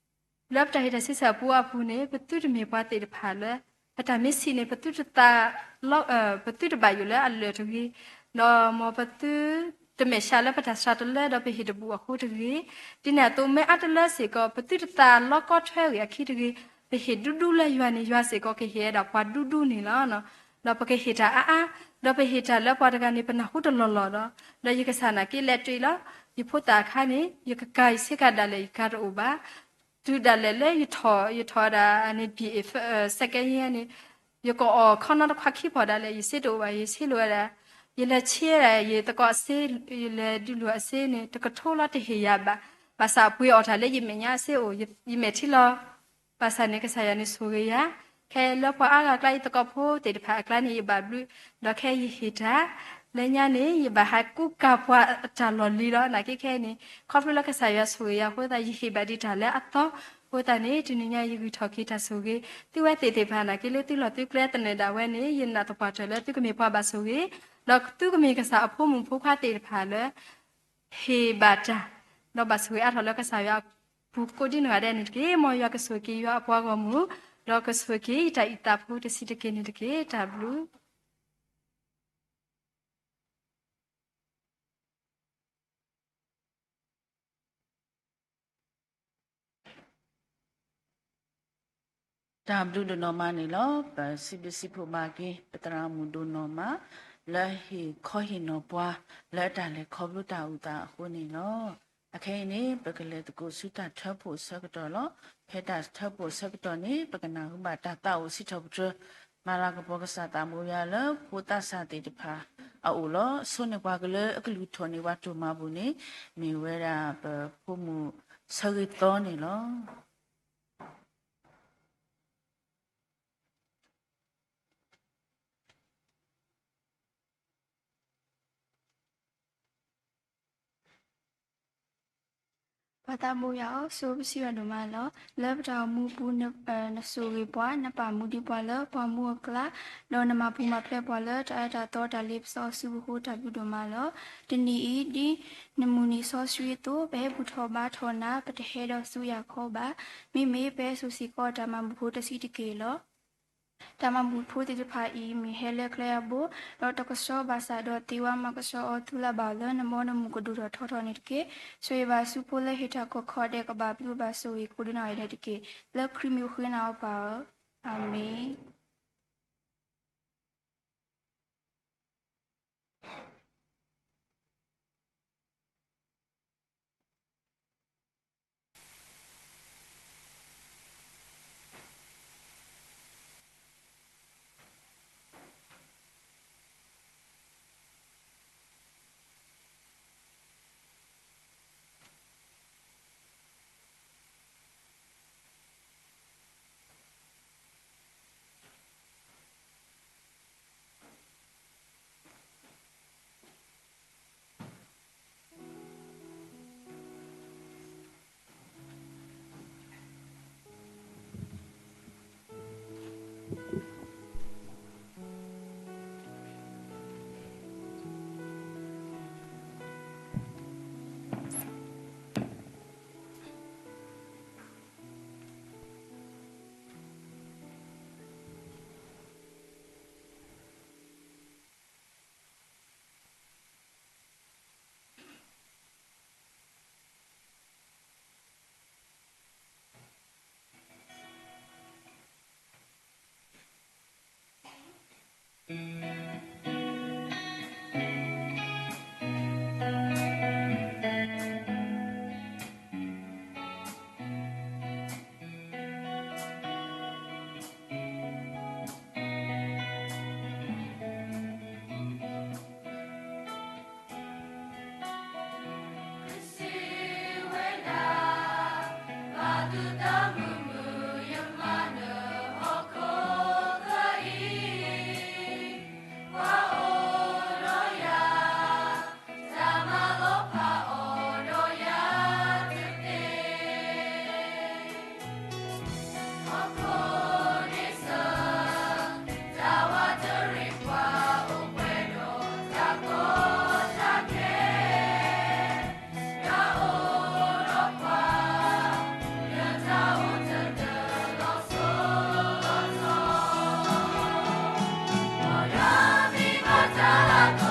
လၢပတၢ်ဟ့ၣ်တၢ်ဆံဆဲၣ်အပူၤအပူၤန့ၣ် ပသုတမ့ၢ်ပှၤသ့ၣ်တဖၣ်လၢ ပတၢ်မ့ၢ်ဆံးန့ၣ် ပသုတသးလီ, ပသုတဘၣ်ယိၣ်လၢအလၢာ်တဂ့ၤ, ဒီးမ်ပသုတမဲာ်ဆှးလၢပတၢ်စှၤတလၢဒီးပဟ့ၣ်တဘူၣ်အဃိတဂ့ၤ, ဒ်န့ၣ်အသိးမ့ၢ်အါတလၢစ့ၢ်ကီး ပသုတသးလီကီထွဲဂ့ၤအခံတဂ့ၤ, ပဟ့ၣ်ဒူဒူလၢယွၤန့ၣ် ယွၤစ့ၢ်ကီးကဟ့ၣ်ဝဲဒၣ်ပှၤဒူဒူန့ၣ်လီၤ. ဒီးပကဟ့ၣ်တၢ်အါအါ, ဒီးပဟ့ၣ်တၢ်လၢပှၤတဂၤန့ၣ် ပနၢ်ဟူတလီၢ်လီၢ်ဒီး, ဒီးယကစၢ်နာ်က့လဲၤတ့ၢ်လီၤ. ယဖိသၣ်အခါန့ၣ် ယကကၤယဆ့ကၤဒၣ်လဲာ် ယကၤတအိၣ်ဘၣ်. တုၤဒၣ်လဲာ်လၢယထီၣ်, ယထီၣ်ဝဲဒၣ်န့ၣ် ဘံၣ်အ့ၣ် second year န့ၣ်, ယကအီၣ်ခီနီတခွါခံဖီၣ်ဒၣ်လဲာ် ယစ့တအိၣ်ဘၣ်, ယဆ့လိာ်ဝဲဒၣ်, ယလဲၤဆ့ဒၣ် ယသကိးအစ့, ယလဲၤဒုးလိာ်အစ့န့ၣ် တကထိလီၤ တဟ့ၣ်ယၤဘၣ်. ဘၣ်ဆၣ်ပှ့ၤအီၣ်တၢ်လၢယမဲာ်ညါအစ့အိၣ်, ယမဲာ်ထံလီၤ. ဘၣ်ဆၣ်န့ၣ် ကစၢ်ယွၤန့ၣ်ဆိၣ်ဂ့ၤယၤ, ခဲလၢပှၤအါဂၤအကျါ ယသကိးဖိသ့ၣ်တဖၣ်အကျါန့ၣ် ယဘၣ်ဘျုး, ဒီးခဲယဟ့ၣ်တၢ် လၢညါန့ၣ် ယဘၣ်ဟးကူကၤပှၤအတၢ်လီၢ်လံၤလီၤ. နာ်က့ခဲအံၤန့ၣ် ခီဖျိလၢကစၢ်ယွၤဆိၣ်ဂ့ၤယၤအဃိသတး ယဟ့ၣ်ဘၣ်ဒံးတၢ်လၢအသီ, အဃိသတးန့ၣ် တနံၤညါယဂံၢ်ထီၣ်က့ၤတၢ်ဆိၣ်ဂ့ၤ, သုဝဲသ့ၣ်သ့ၣ်တဖၣ်နာ်က့လၢသုလီၢ်သုကျဲသနၢၣ်ဒၣ်ဝဲန့ၣ် ယနာ်သပှၢ်တၢၢ်လၢသုကမ့ၢ်ပှၤဘၣ်ဆိၣ်ဂ့ၤ, ဒီးသုကမ့ၢ်ကစၢ်အဖိမုၣ်ဖိခွါသ့ၣ်တဖၣ်လၢ ဟ့ၣ်ဘၣ်တၢ်, ဒီးဘၣ်ဆိၣ်ဂ့ၤအါထီၣ်လၢကစၢ်ယွၤအပူၤကိးဒ်နဂၤဒဲးန့ၣ်တက့ၢ်. မ်ယွၤကဆိၣ်ဂ့ၤက့ၤယွၤအပှၤဂီၢ်မုၢ်, ဒီးကဆိၣ်ဂ့ၤက့ၤယတၢ်အုၣ်သးဖိတဆံးတက့ၢ်န့ၣ်တက့ၢ်. တၢ်ဘျုး တၢ်ဘျုးဒိၣ်နီၢ်မးန့ၣ်လီၤ. ပစံးဘျုးစံးဖှိၣ်ဘၣ်က့ၤ ပသရၣ်မုၣ်ဒိၣ်နီၢ်မး လၢဟ့ၣ်ခီဟ့ၣ်နီၤပှၤ လၢတၢ်လဲၤခီဖျိတၢ်အုၣ်သးအဃိန့ၣ်လီၤ. အခဲအံၤန့ၣ် ပကလဲၤသကိးဆူတၢ်ထၢဖှိၣ်အဆၢကတီၢ်လီၤ. ဖဲတၢ်ထၢဖှိၣ်အဆၢကတီၢ်န့ၣ် ပကနၢ်ဟူဘၣ်တၢ်သးအိၣ်စံးထီၣ်ပတြၢၤ မၤလၤကပီၤကစၢ်သးဘိယွၤလၢဖိသးစၢ်သ့ၣ်တဖၣ်အအိၣ်လီၤ. ဆိန့ၢ်ပှၤကလၢအကလုၢ်ထီၣ်န့ၢ်ပှၤတိၢ်မၤဘူၣ်န့ၣ် မ့ၢ်ဝဲဒၣ်ပဖိမုၣ်ဆၢဂ့ၤသီန့ၣ်လီၤ. ပၢ်သးဘိယွၤဧၢ, ဆိပစံးယွၤဒိၣ်မးလီၤ. လၢပတၢ်အိၣ်မူပူၤ နဆိၣ်ဂ့ၤပှၤ, နပာ်မူဒံးပှၤလၢပှၤမူအကျါ, ဒီးနမၤပူၤမၤဖျဲးပှၤလၢတၢ်အၢတၢ်သီတၢ်လ့ပစီအစုပူၤအဃိ တၢ်ဘျုးဒိၣ်မးလီၤ. တနံၤအံၤဒ်နမုၢ်နံၤစီဆှံအသိး ပဟဲဘူၣ်ထီၣ်ဘါထီၣ်နၤ, ပတဟဲဒီးဆူယၤခီဘၣ်. မ့မ့ၢ်ပဟဲစိာ်စ့ၢ်ကီးတၢ်မၤဘူၣ်ဖိတဆံးတက့ၢ်လီၤ. တၢ်မၤဘူၣ်ဖိသ့ၣ်တဖၣ်အံၤ မ့ၢ်ဟဲလၢကျဲအဘိ, ဒီးတကဆှီဘၣ်ဆၣ်ဒီးသ့ဝဲမၤကဆှီအီၤ သုလၢဘၣ်လၢနဘီနမုၢ်ကဒိၣ်ထီၣ်ထီထီၣ်န့ၣ်တက့ၢ်. ဆိၣ်ဂ့ၤဘၣ်ဆူဖိလၢဟ့ၣ်တၢ်ကီၢ်ခီဒဲး ကဘၣ်ဘျုးဘၣ်ဆိၣ်ဂ့ၤကိးဒ်နီၢ်ဂၤဒဲးတက့ၢ်. လၢခရံာ်မံၤဃ့နၤအီၤပၢ်ဧၢ, အၤမ့ၣ်.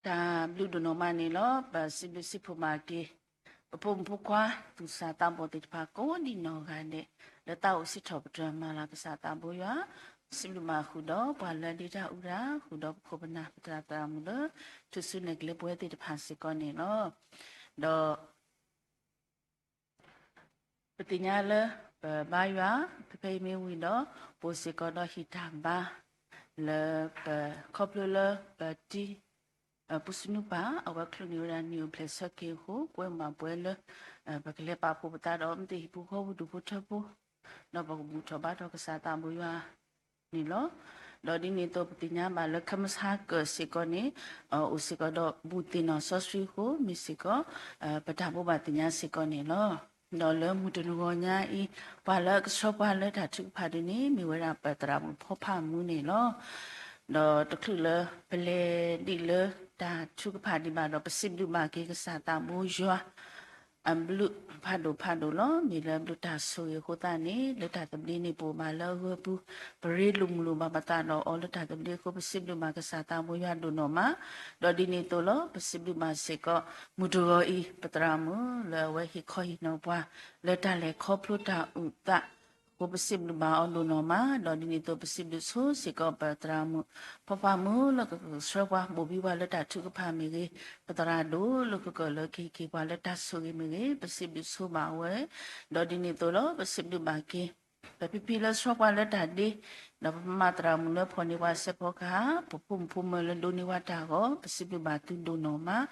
တၢ်ဘျုးဒိၣ်နီၢ်မးန့ၣ်လီၤ. ပစံးဘျုးစံးဖှိၣ်ဘၣ်က့ၤ ပဖိမုၣ်ဖိခွါ သူၣ်စၢ်သးဘီၣ်သ့ၣ်တဖၣ်ကိးဒံနီၢ်ဂၤဒဲး လၢတၢ်အိၣ်စံးထီၣ်ပတြၢၤမၤလၤကစၢ်သးဘိယွၤ, စံးဘျုးဘၣ်ဃုာ်ဒီးပှၤလၢအဒ့တၢ်အူတၢ် ဃုာ်ဒီးပခိၣ်ပနၢ် ပသရၣ်သရၣ်မုၣ်လၢ ထူၣ်စုနဲၣ်ကျဲပဝဲသ့ၣ်တဖၣ်စ့ၢ်ကီးန့ၣ်လီၤ. ဒီး ပသ့ၣ်ညါလၢ ပဘါယွၤ ဖဲဖဲအံၤမ့ၢ်ဝံၤဒီး ပအိၣ်စ့ၢ်ကီးဒီးဟံၣ်တၢ်ဘါ လၢပခီဖျိလၢပတံ ပူၤစနူပၢ် အဝဲချုးန့ၢ်ဝဲဒၣ်နံၣ်အိၣ်ဖျဲၣ်ဆၢက့ၤအဃိ ကွဲမၤပှဲၤလၢ ပကလဲၤပာ်ဖှိၣ်ပသးဒီး မ့ၢ်သ့ၣ်ဟံၣ်ဖိဃီဖိဒူၣ်ဖိထၢဖိ ဒီးပကဘူၣ်ထီၣ်ဘါထီၣ်ကစၢ်သးဘိယွၤန့ၣ်လီၤ. ဒီးဒ်န့ၣ်အသိး ပသ့ၣ်ညါဘၣ်လၢ ခၢမုၢ်ဆါကၢၢ်စ့ၢ်ကီးန့ၣ် အိၣ်စ့ၢ်ကီးဒီးဘူၣ်သ့ၣ်နီၣ်စီဆှံအဃိ မ့ၢ်စ့ၢ်ကီး ပတၢ်ဘိးဘၣ်သ့ၣ်ညါစ့ၢ်ကီးန့ၣ်လီၤ. ဒီးလၢမုၢ်တနံၤဂီၤညါအံၤ ပှၤလၢအကဆှၢပှၤလၢတၢ်ထုကဖၣ်ဒ်န့ၣ် မ့ၢ်ဝဲဒၣ်ပသရၣ်မုၣ်ဖီဖးမူန့ၣ်လီၤ. ဒီးတချုးလၢပလဲၤဒံးလၢတၢ်ထုကဖၣ်ဒံးဘၣ်ဒီး ပစံးဘျုးဘၣ်က့ၤကစၢ်သးဘိယွၤ အဘျုးဖးဒိၣ်ဖးဒိၣ်လီၤ. မ့ၢ်လၢအဘျုးတၢ်ဆိၣ်ဂ့ၤအဃိသတးန့ၣ် လၢတၢ်သဘျ့န့ၣ် ပအိၣ်ဘၣ်လၢအဂၢၢ်ပူၤ ပရ့လိာ်မုာ်လိာ်ဘၣ်ပသးဒီးအီၤလၢတၢ်သဘျ့အဃိ ပစံးဘျုးဘၣ်ကစၢ်သးဘိယွၤဒိၣ်နီၢ်မး, ဒီးဒ်န့ၣ်အသိးလီၤ ပစံးဘျုးဘၣ်စ့ၢ်ကီး မုၢ်တဂီၤအံၤ ပသရၣ်မုၣ် လၢအဝဲဟ့ၣ်ခီဟ့ၣ်နီၤပှၤ လၢတၢ်လဲၤခီဖျိတၢ်အုၣ်သး အဃိပစံးဘျုးဘၣ်အီၤဒိၣ်နီၢ်မး, ဒီးဒ်န့ၣ်အသိး ပစံးဘျုးဆိစ့ၢ်ကီးပသရၣ်မုၣ် ဖီဖးမူ လၢကဆှၢပှၤဘိၣ်ဘံပှၤလၢတၢ်ထုကဖၣ်မ့ၢ်ဂ့ၤ, ပသရၣ်ဒိၣ်လၢကကၢၢ်လၢကဟ့ၣ်က့ၤပှၤလၢတၢ်ဆိၣ်ဂ့ၤမ့ၢ်ဂ့ၤ, ပစံးဘျုးဆိဘၣ်ဝဲ, ဒီးဒ်န့ၣ်အသိးလီၤ ပစံးဘျုးဘၣ်က့ၤ ပဖံဖံလၢဆှၢပှၤလၢတၢ်ဒ့, ဒီးပမၤသရၣ်မုၣ်လၢဖီၣ်န့ၢ်ပှၤစဲးဖီကဟၣ်, ပဖိမုၣ်ဖိမုၣ်လၢဒိးန့ၢ်ဝဲတၢ်ဂီၤ, ပစံးဘျုးဘၣ်သုဒိၣ်နီၢ်မး,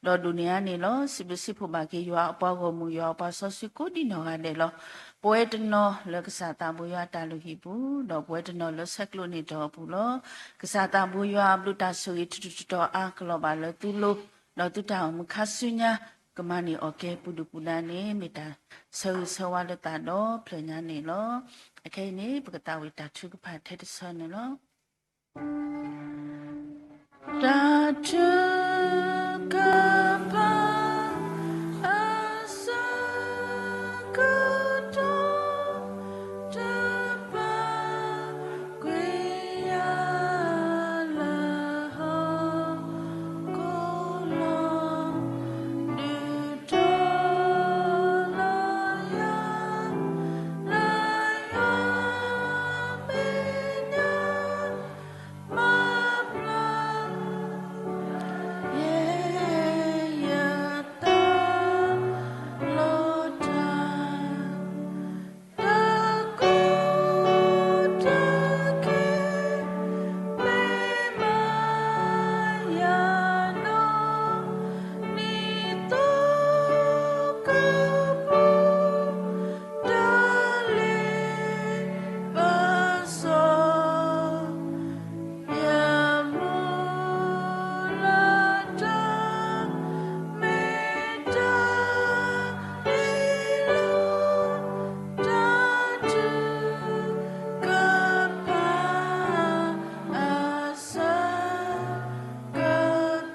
ဒီးဒိၣ်န့ၢ်အါန့ၣ်လီၤ စံးဘျုးစံးဖှိၣ်ဘၣ်က့ၤယွၤအပှၤဂီၢ်မုၢ် ယွၤအပှၤစီဆှံကိးဒံနီၢ်ဂၤဒဲးလီၤ. ပဝဲတနီၤလၢကစၢ်သးဘိယွၤအတၢ်လုၢ်ဟံၣ်ပူၤ, ဒီးပဝဲတနီၤလၢဆဲးကျိးန့ၢ်တီၢ်အပူၤလီၤ. ကစၢ်သးဘိယွၤအဘျုးတၢ်ဆိၣ်ဂ့ၤထူးထူးတီၤတီၤအါကလီၤဘၣ်လၢသုလိၤ, ဒီးသုတၢ်အိၣ်မူခါဆူညါ ကမၤန့ၢ်အီၣ်ကဲပူၤဒုၣ်ပူၤဒါန့ၣ် မ့ၢ်တၢ်ဆၢဂ့ၤဆၢဝါလၢသးဒီဖျၢၣ်ညါန့ၣ်လီၤ. အခဲအံၤန့ၣ် ပကသးဝံၣ်တၢ်ထုကဖၣ်ထဲတဆၢန့ၣ်လီၤ. တၢ်ထုကဖၣ် အဆၢကတီၢ် တဘၣ်ကွံာ်ယၤလၢဟီၣ် ခိၣ်လီၤ ဒုးတီၤလီၤယၤ လၢယွၤမဲာ်ညါ မၤဘျါ ယဲယသး လီၤတၢ် တၢ်ကူၣ်တၢ်က့ၤ မ့ၢ်မၤယၤနီၢ် နံၣ်သိကပူၤ တၢ်လ့ပစီ ယမူလၢတၢ် မ့ၢ်တၢ်လံလီၤ တၢ်ထုကဖၣ် အဆၢကတီၢ်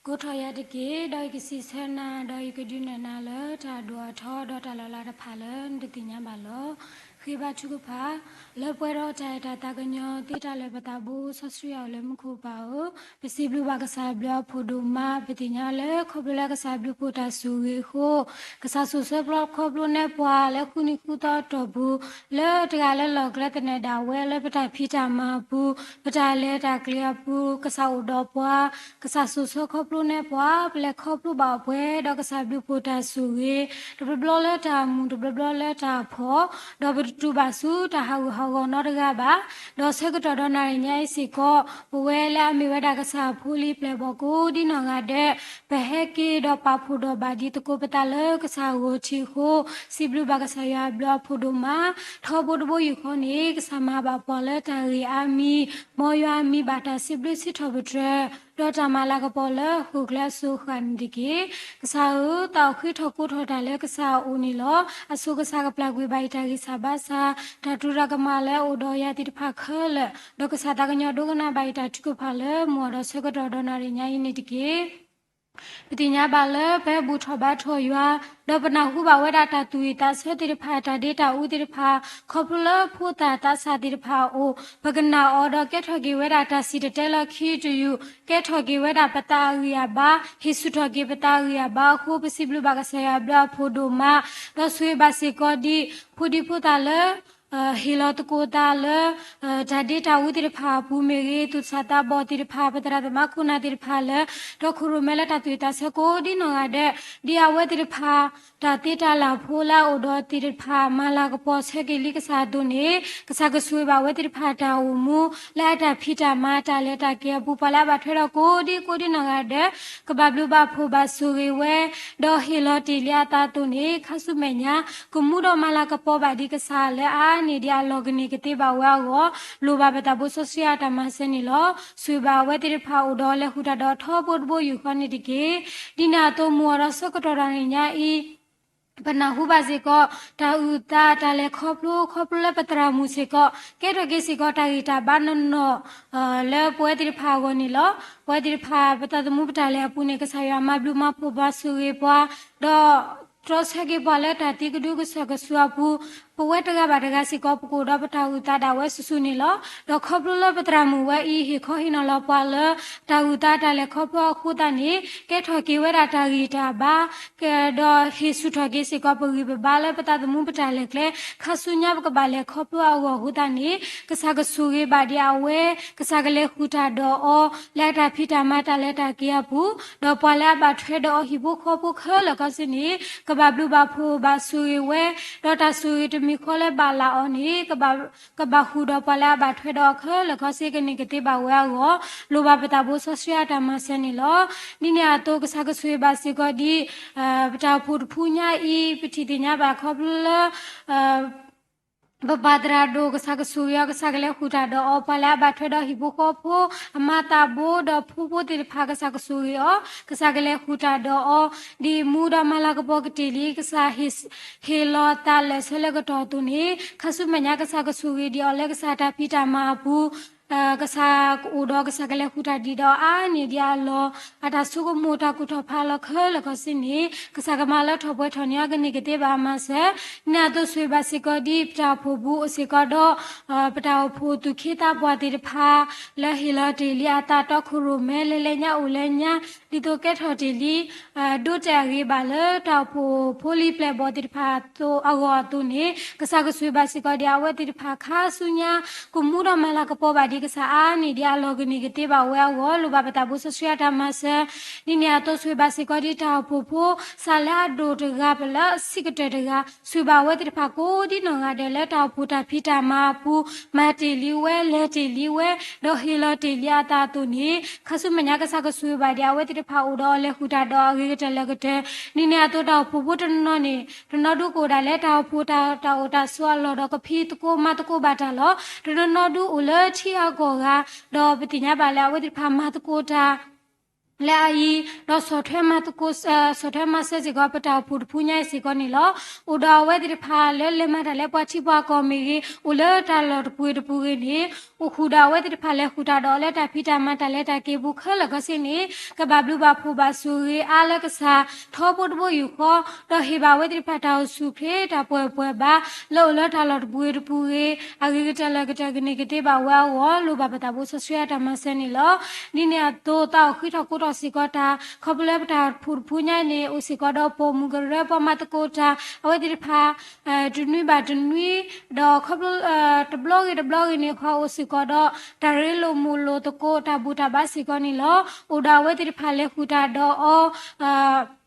ကိးထီၣ်ယၤတက့ၢ်, ဒီးယကစံးဆၢနၤ, ဒီးယကဒုးနဲၣ်နၤလၢတၢ်ဒိၣ်အထီ ဒီးတၢ်လီၤလးတဖၣ်လၢနတသ့ၣ်ညါဘၣ်လီၤ. ဃ့ဘါထုကဖၣ်, လၢပှဲၤဒီးတၢ်အဲၣ်တၢ်သးကညီၤ သ့တၢ်လၢာ်ပသးဘိစီဆှံယွၤအိၣ်လၢမူခိၣ်ပၢ်ဧၢ, ပစံးဘျုးဘၣ်ကစၢ်ဘျုးအဖှိၣ်ဒိၣ်မး, ပသ့ၣ်ညါလၢခီဖျိလၢကစၢ်ဘျုးဖှိၣ်တၢ်ဆိၣ်ဂ့ၤအဃိ ကစၢ်ဆိၣ်ဆၢပျီခီဖျိနဲပှၤလၢဃုနံၤဃုသီအတီၢ်ပူၤ လၢတဂၤလၢလီၢ်ကျဲသနၢၣ်ဒၣ်ဝဲလၢပတၢ်ဖံးတၢ်မၤအပူၤ, ပတၢ်လဲၤတၢ်ကျဲၤအပူၤ ကစၢ်အိၣ်ဒီးပှၤ, ကစၢ်ဆိၣ်ဆၢခီဖျိနဲပှၤ, ပလဲၤခီဖျိဘၣ်အီၤပှဲၤဒီးကစၢ်ဘျုးဖှိၣ်တၢ်ဆိၣ်ဂ့ၤ, တဘျီဘျီလၢတၢ်မူၤ တဘျီဘျီလၢတၢ်ဖှီၣ်, ဒီးပတတူၢ်ဘၣ်ဆူတၢ်ဟးဂူာ်ဟးဂီၤနီတဂၤဘၣ်. ဒီးဆၢကတီၢ်ဒီးနၣ်ရံၣ်ညါအံၤစ့ၢ်ကီး ပဝဲလၢအမ့ၢ်ဝဲဒၣ်ကစၢ်အဖိလံၤပျဲၢ်ဘီၣ်ကိးဒံနီၢ်ဂၤဒဲး ပဟဲက့ၤဒီးပာ်ဖှိၣ်ဒီးဘၣ်ဒံးသကိးပသးလၢကစၢ်အဂီၢ်ထံးအဃိ, စံးဘျုးဘၣ်ကစၢ်ယွၤအဘျုးအဖှိၣ်ဒိၣ်မး, ထီဘိတဘိယူၢ်ဃီန့ၣ် ကစၢ်မၤဘၣ်ပှၤလၢတၢ်ဂ့ၢ်အါမံၤ, မ်ယွၤအမံၤဘၣ်တၢ်စံးဘျုးစံးထီၣ်ပတြၢၤ, ဒီးတၢ်မၤလၤကပီၤလၢဟီၣ်ခိၣ်ချၢအစိၤအဃၣ်န့ၣ်တက့ၢ်. ကစၢ်ဧၢ, သးအိၣ်ဃ့ထီၣ်ကိးထီၣ်တၢ်လၢကစၢ်အအိၣ်န့ၣ်လီၤ. အဆိကစၢ်ကပျၢ်ကွံာ်ဘၣ်ယတၢ်ဂံၢ်စၢ်ဘါစၢ်, တၢ်တြူးတၢ်ကမၣ်လၢအအိၣ်ဒီးယၤသ့ၣ်တဖၣ်ခဲလၢာ်, ဒီးကစၢ်သးကညီၤဒိကနၣ်ဘၣ်ယတၢ်ထုကဖၣ်လၢမုၢ်အီၤဒီးဆၢကတီၢ်ဒီးနၣ်ရံၣ်ညါအံၤန့ၣ်တက့ၢ်. ပသ့ၣ်ညါဘၣ်လၢပဟဲဘူၣ်ထီၣ်ဘါထီၣ်ယွၤ, ဒီးပနၢ်ဟူဘၣ်ဝဲဒၣ်တၢ်သူၣ်ဝံၣ်သးဆၢသ့ၣ်တဖၣ် တၢ်ဒ့တၢ်အူသ့ၣ်တဖၣ်, ခီဖျိလၢဖိသၣ်သးစၢ်သ့ၣ်တဖၣ်အအိၣ်, ပကနာ်အီၤဒီးကဲထီၣ်က့ၤဝဲဒၣ်တၢ်စံၣ်တဲၤတဲလီၤခံတယုၢ်, ကဲထီၣ်က့ၤဝဲဒၣ်ပသးအဂံၢ်အဘါ, ဟ့ၣ်ဆူၣ်ထီၣ်က့ၤပသးအဂံၢ်အဘါအဃိ ပစံးဘျုးဘၣ်ကစၢ်ယွၤဘျုးအဖှိၣ်ဒိၣ်မး, ဒီးဆိၣ်ဂ့ၤဘၣ်စ့ၢ်ကီးဒ်ဖိဒံဖိသၣ်လၢ ဟ့ၣ်လီၤသကိးသးလၢ တၢ်ဒ့တၢ်အူသ့ၣ်တဖၣ်အပူၤမ့ၢ်ဂ့ၤ, သူၣ်စၢ်သးဘီၣ်သ့ၣ်တဖၣ်, ပသရၣ်သမါခိၣ်နၢ်သ့ၣ်တဖၣ်လၢ ဒီခိၣ်ရိၣ်မဲလၢတၢ်သူၣ်ဝံၣ်သးဆၢကိးဒ်နီၢ်ဂၤဒဲး, ဒ်အဝဲသ့ၣ်တဖၣ် တၢ်သ့တၢ်လၢ်ဖိလၢအအိၣ်ဒီးသ့ၣ်တဖၣ် မၤလၤကပီၤဆၢက့ၤလံကစၢ်အသိးန့ၣ်, ကစၢ်ကဆိၣ်ဂ့ၤဘၣ်ဝဲသ့ၣ်တဖၣ်တၢ်အိၣ်မူ လၢအတၢ်ဖံးတၢ်မၤတၢ်လဲၤတၢ်က့ၤအပူၤ ပှၤလၢအဘၣ်ထွဲဒီးကိးဒံကိးဒ်နီၢ်ဂၤဒဲး ကဘၣ်ဘျုးဘၣ်ဖှိၣ်ဘၣ်ဆိၣ်ဂ့ၤဝဲ, ဒီးဟ့ၣ်လီၤတ့ၢ်လံအသးအသိးန့ၣ် ခါဆူမဲာ်ညါ ကမူဒီးမၤလၤကပီၤဘၣ်ဒံးကစၢ်လၢအအါန့ၢ်ဒံးအလီၢ်ကန့ၢ်ကသ့ဘၣ်ဝဲအဂီၢ်, လိၣ်ဘၣ်ပသးဘိစီဆှံအတၢ်မၤစၢၤန့ၣ်လီၤ. ဆိၣ်ဂ့ၤဘၣ်အဝဲသ့ၣ်တဖၣ်အိၣ်ဒီးလၢဃုာ်တၢ်ဒီးထီဘိတဘိယူၢ်ဃီန့ၣ်တက့ၢ်. ဒ်န့ၣ်အသိးမုၢ်အီၤဒီးဆၢကတီၢ်တနံၤညါအံၤ ပနၢ်ဟူဘၣ်စ့ၢ်ကီး တၢ်အုၣ်သးတၢ်လဲၤခီဖျိ ခီဖျိလၢပသရၣ်မုၣ်စ့ၢ်ကီး ကဲထီၣ်က့ၤစ့ၢ်ကီးတၢ်ဂံၢ်တၢ်ဘါနီၢ်နီၢ် လၢပဝဲသ့ၣ်တဖၣ်အဂီၢ်န့ၣ်လီၤ. ပဝဲသ့ၣ်တဖၣ် ပသးသမူပတၢ်လဲၤအပူၤန့ၣ် ကစၢ်ယွၤမၤဘျုးမၤဖှိၣ်ဘၣ်ဆိၣ်ဂ့ၤပှၤ, ဒီးတြီဆၢက့ၤပှၤလၢတၢ်သံကဒုကစၢၢ်ကဆူးအပူၤ, ပဝဲတဂၤဘၣ်တဂၤစ့ၢ်ကီး ပကအိၣ်ဒီးပတၢ်အုၣ်သးဒၣ်ဝဲစုာ်စုာ်န့ၣ်လီၤ. ဒီးခီဖျိလၢပသရၣ်မုၣ်ဝဲအံၤ ဟ့ၣ်ခီဟ့ၣ်နီၤလီၤပှၤလၢ တၢ်အုၣ်သးတၢ်လဲၤခီဖျိအဃိသတးန့ၣ် ကဲထီၣ်က့ၤဝဲဒၣ်တၢ်ဂံၢ်တၢ်ဘါ ကဲဒီးဟ့ၣ်ဆူၣ်ထီၣ်က့ၤစ့ၢ်ကီးပဂံၢ်ပဘါလၢပသးသမူပတၢ်လဲၤကျဲ ခါဆူညါပကဘၣ်လဲၤခီဖျိအဂီၢ်အဃိသတးန့ၣ် ကစၢ်ကဆိၣ်ဂ့ၤဘၣ်ဒံးအဝဲ, ကစၢ်ကလဲၤဃုာ်တၢ်ဒီးအီၤ လၢအတၢ်ဖံးတၢ်မၤတၢ်လဲၤတၢ်က့ၤအပူၤ, ဒီးပှၤလၢအဘၣ်ထွဲဒီးအီၤဟံၣ်ဖိဃီဖိခဲလၢာ်ခဲဆ့န့ၣ် ကဘၣ်ဘျုးဘၣ်ဖှိၣ်ဘၣ်ဆိၣ်ဂ့ၤဝဲ, ဒီးတၢ်ဆိၣ်ဂ့ၤတမံၤဃီလၢဘၣ်လၢအီၤန့ၣ် ကဘၣ်ဃုာ်ဒီးပှၤလၢအဘၣ်ထွဲဒီးအီၤခဲလၢာ်ခဲဆ့ကန့ၢ်ကသ့ဘၣ်ဝဲအဂီၢ်, လိၣ်ဘၣ်ပသးဘိစီဆှံအတၢ်မၤစၢၤန့ၣ်လီၤ. ဒ်န့ၣ်အသိး ကစၢ်ကဆိၣ်ဂ့ၤဘၣ်စ့ၢ်ကီးဒ် ပတၢ်အိၣ်ဖှိၣ်တဖုညါအံၤ ပထံၣ်သ့ၣ်ညါဘၣ်ခီဖျိလၢ ပပၢ်သရၣ်ဒိၣ် ကစၢ်ကဆိၣ်ဂ့ၤအီၤ ကစၢ်ကလဲၤဃုာ်တၢ်ဒီးအီၤ ပှၤလၢအဘၣ်ထွဲဒီးဟံၣ်ဖိဃီဖိ အမါသးဘိဒီးဖိဖိသ့ၣ်တဖၣ် ကစၢ်ကဆိၣ်ဂ့ၤအီၤ ကစၢ်ကလဲၤဃုာ်တၢ်ဒီးအီၤ ဒ်မူဒီးမၤလၤကပီၤကတ့ၢ်လံ ကစၢ် ဟ့ၣ်လီၤသးလၢာ်ဆၢလၢကတီၢ်အသိးန့ၣ် ခါဆူမဲာ်ညါကစၢ်ကဆိၣ်ဂ့ၤဒံးအီၤလၢကစၢ်တၢ်ဖံးတၢ်မၤအပူၤ ကစၢ်ကအိၣ်ဒီးကစၢ်ကလဲၤဃုာ်တၢ်ဒံးဒီးအါန့ၢ်ဒံးအလီၢ် အတၢ်ဆိကမိၣ်တၢ်ကူၣ်ထီၣ်ဖးလီၤခဲလၢာ်ခဲဆ့န့ၣ် ကစၢ်ကမၤလၢထီၣ်ပှဲၤထီၣ်န့ၢ်အီၤကန့ၢ်ကသ့ဘၣ်အမၤစၢၤ, ဒ်န့ၣ်အသိးဆိၣ်ဂ့ၤဘၣ်စ့ၢ်ကီးဒ်ပတၢ်အိၣ်ဖှိၣ်ပူၤအိၣ်စ့ၢ်ကီးဒီး ပတၢ်အိၣ်ဖှိၣ်သူၣ်က့သးပှၢ်သ့ၣ်တဖၣ် လၢဟ့ၣ်လီၤတ့ၢ်လံအသးတီခိၣ်ရိၣ်မဲ လဲၤလဲၤညါအိၣ်လဲၤညါ ဒ်သိးကဲထီၣ်တ့ၢ်လံ ဒိးတဲာ်အဂ့ၤဘၣ်လၢတၢ်အိၣ်ဖှိၣ်ဖိလံၤပျဲၢ်ဘီၣ်သ့ၣ်တဖၣ်အဂီၢ်အသိးန့ၣ် ကစၢ်ကဆိၣ်ဂ့ၤဘၣ်စ့ၢ်ကီးဒံးအဝဲသ့ၣ်တဖၣ်ခါဆူညါ ကမူဒီးမၤလၤကပီၤဘၣ်ဒံးကစၢ်အါန့ၢ်ဒံးအလီၢ်ကန့ၢ်ကသ့ဘၣ်ဝဲအဂီၢ် လိၣ်ဘၣ်ပသးဘိစီဆှံအတၢ်မၤစၢၤ, ဒ်န့ၣ်အသိးဆိၣ်ဂ့ၤဘၣ်စ့ၢ်ကီးဒံးတၢ်အိၣ်ဖှိၣ်ဖိ စးလၢအဒိၣ်တဂၤ ပလၢအဆံးကတၢၢ်တဂၤ ဆိၣ်ဂ့ၤဘၣ်အဝဲသ့ၣ်တဖၣ်ကိးဒ်နီၢ်ဂၤဒဲးလၢတၢ်အိၣ်ဖှိၣ်တၢ်ဖံးတၢ်မၤအပူၤ မၤတ့ၢ်လံဝဲ လဲၤတ့ၢ်လံဝဲ ဒီးဟ့ၣ်လီၤတ့ၢ်လံအသးအသိးန့ၣ် ခါဆူမဲာ်ညါကစၢ်ကဆိၣ်ဂ့ၤဘၣ်ဒံးအဝဲသ့ၣ်တဖၣ်အိၣ်ဒီးအီၤလဲၤဃုာ်တၢ်ဒီးအဂ့ၤကတၢၢ်လၢာ်ကတၢၢ်, ဒ်န့ၣ်အသိးတၢ်အိၣ်ဖှိၣ်ဖိတနီၤနီၤန့ၣ် တနီၤဒုကအိၣ်ဒၣ်လၢတၢ်အိၣ်ဖှိၣ်တၢ်အိၣ်တၢ်ဆိးအလီၢ်ဒီးကဖံးသကိးမၤသကိးဘၣ်တၢ်လီၤ. တနီၤနီၤဒုအိၣ်လၢထံအကီၢ်ဂၤ ဒီးပသ့ၣ်ညါဘၣ်လၢအဝဲသ့ၣ်တဖၣ်မၤသကိးတၢ် လၢအအံၤ ဒီးဆီၣ်ထွဲမၤသကိး ဆီၣ်ထွဲမၤစၢၤစ့ၢ်ကီး ပတၢ်အိၣ်ဖှိၣ်တဖုညါအံၤစ့ၢ်ကီးန့ၣ်လီၤ. အိၣ်ဒီးအဝဲသ့ၣ်တဖၣ်လၢလဲၤမၤတၢ်လၢပှၤထံပှၤကီၢ်မ့ၢ်ဂ့ၤ အိၣ်လၢတၢ်လီၢ်တပူၤဂ့ၤတပူၤဂ့ၤန့ၣ် အိၣ်ဃုာ်ဒီးအဝဲသ့ၣ်တဖၣ်လဲၤဃုာ်တၢ်ဒီးအီၤလၢတၢ်ဖံးတၢ်မၤတၢ်လဲၤတၢ်က့ၤပူၤခဲလၢာ်ခဲဆ့န့ၣ် ကဘၣ်ဘျုးဘၣ်ဖှိၣ်ဘၣ်ဆိၣ်ဂ့ၤအါလၢကစၢ် ထီဘိတဘိယူၢ်ဃီ ဒီးဟ့ၣ်ဘၣ်အဝဲသ့ၣ်တဖၣ်တၢ်အိၣ်ဆူၣ်ချ့တၢ်ပှဲၤပှဲၤဘၣ် လၢအိၣ်လၢတၢ်လီၢ်တပူၤဂ့ၤတပူၤဂ့ၤ အဂ့ၤကတၢၢ်လၢာ်ကတၢၢ်ကန့ၢ်ကသ့ဘၣ်ဝဲအဂီၢ် လိၣ်ဘၣ်ပသးဘိစီဆှံအတၢ်မၤစၢၤန့ၣ်လီၤ. ဒ်န့ၣ်အသိးသးအိၣ်ဃံထီၣ်ကိးထီၣ်စ့ၢ်ကီးတၢ် ခီဖျိလၢပတၢ်အိၣ်ဖှိၣ်တဖုညါန့ၣ် အိၣ်စ့ၢ်ကီးဒီးပိာ်မုၣ်ကရၢ ပှၤမၤသကိးတၢ် အဝဲသ့ၣ်တဖၣ် တနွံဘၣ်တနွံ ဒီးခီဖျိ တဘျီဂ့ၤတဘျီဂ့ၤန့ၣ် ပှၤအိၣ်စ့ၢ်ကီးဒီး တၢ်ရ့လိာ်မုာ်လိာ်သကိး တၢ်ဘူၣ်တၢ်ဘါစ့ၢ်ကီးန့ၣ်လီၤ. အိၣ်ဒီးအဝဲသ့ၣ်တဖၣ်လဲၤဃုာ်တၢ်ဒီးအီၤ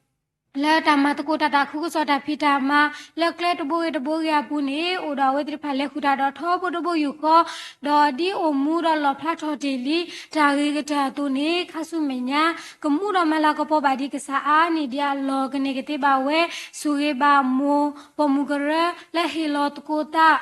လၢတၢ်မၤသကိးတၢ်သးခုကစီၣ်တၢ်ဖံးတၢ်မၤ လၢကျဲတဘိဂ့ၤတဘိဂ့ၤအပူၤန့ၣ် အိၣ်ဒီးအဝဲသ့ၣ်တဖၣ်လဲၤဃုာ်တၢ်ဒီးထီဘိတဘိယူၢ်ဃီ ဒီးဒ်အိၣ်မူဒီးလီၣ်ဖျါထီၣ်တ့ၢ်လံ တၢ်ဂ့ၤကတၢၢ်အသိးန့ၣ် ခါဆူမဲာ်ညါ ကမူဒီးမၤလၤကပီၤဘၣ်ဒံးကစၢ်အါန့ၢ်ဒံးအလီၢ်ကန့ၢ်ကသ့ဘၣ်ဝဲ ဆိၣ်ဂ့ၤဘၣ်မိၢ်ပိာ်မုၣ်ကရၢ လၢဟ့ၣ်လီၤသကိးသး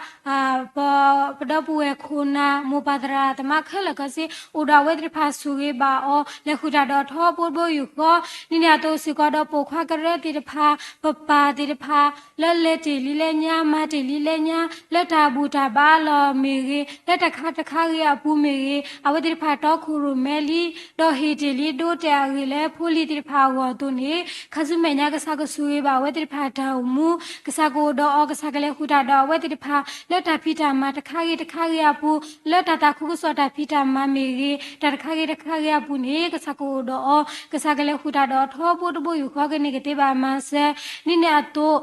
ပဒီပုၢ်ဝဲၢ်ခိၣ်နၢ် မိၢ်ပၢ်သရၣ်သမါခဲလၢာ်ခဲဆ့ အိၣ်ဒီးအဝဲသ့ၣ်တဖၣ်ဆိၣ်ဂ့ၤဘၣ်အီၤ လဲၤဃုာ်တၢ်ဒီးထီဘိတဘိယူၢ်ဃီ ဒ်န့ၣ်အသိးစ့ၢ်ကီးဒီးပိာ်ခွါက ပပှၤကညီဖိသ့ၣ်တဖၣ် ပပၢ်သ့ၣ်တဖၣ် လၢလဲၤတ့ၢ်လံလဲညါ မၤတ့ၢ်လံလဲညါ လၢတၢ်ဘူၣ်တၢ်ဘါလီၢ်မ့ၢ်ဂ့ၤ လၢတၢ်ခါတခါဂ့ၤအပူၤမ့ၢ်ဂ့ၤ အဝဲသ့ၣ်တဖၣ်တီခိၣ်ရိၣ်မဲလံ ဒီးဟ့ၣ်တ့ၢ်လံဒိတဲာ်အဂ့ၢ်လၢဖိလံၤသ့ၣ်တဖၣ်အဂီၢ်အသိးန့ၣ် ခါဆူမဲာ်ညါကစၢ်ကဆိၣ်ဂ့ၤဘၣ်အဝဲသ့ၣ်တဖၣ်တၢ်အိၣ်မူ ကစၢ်ကအိၣ်ဒီးအီၤ ကစၢ်ကလဲၤဃုာ်တၢ်ဒီးအဝဲသ့ၣ်တဖၣ် လၢတၢ်ဖံးတၢ်မၤတခါဂ့ၤတခါဂ့ၤအပူၤ လၢတၢ်သးခုကစီၣ်တၢ်ဖံးတၢ်မၤမ့ၢ်ဂ့ၤ တၢ်တခါဂ့ၤတခါဂ့ၤအပူၤန့ၣ် ကစၢ်ကအိၣ်ဒီးအီၤ ကစၢ်ကလဲၤဃုာ်တၢ်ဒီးအီၤထီဘိတဘိယူၢ်ဃီ ကန့ၢ်ကသ့ဘၣ်အမၤစၢၤ ဒ်န့ၣ်အသိး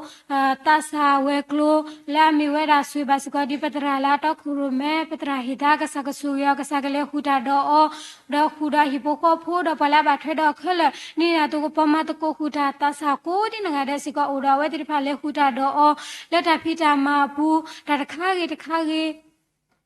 သးစၢ်ဝဲၤကျိၤ လၢအမ့ၢ်ဝဲဒၣ်ဆိၣ်ဂ့ၤဘၣ်စ့ၢ်ကီးဒ်ပသရၣ်လၢအတီခိၣ်ရိၣ်မဲ ပသရၣ်ဟ့ၣ်သါ ကစၢ်ကဆိၣ်ဂ့ၤအီၤ ကစၢ်ကလဲၤဃုာ်တၢ်ဒီးအီၤ ဒီးဃုာ်ဒီးဟံၣ်ဖိဃီဖိဒီးပှၤလၢအဘၣ်ထွဲဒီးအီၤခဲလၢာ် ဒ်န့ၣ်အသိးကပှၤမၤသကိးဃုာ်တၢ်သးစၢ်ကိးဒ်နီၢ်ဂၤဒဲးစ့ၢ်ကီး အိၣ်ဒီးအဝဲသ့ၣ်တဖၣ်လဲၤဃုာ်တၢ်ဒီးအီၤ လၢတၢ်ဖံးတၢ်မၤအပူၤ တၢ်တခါဂ့ၤတခါဂ့ၤ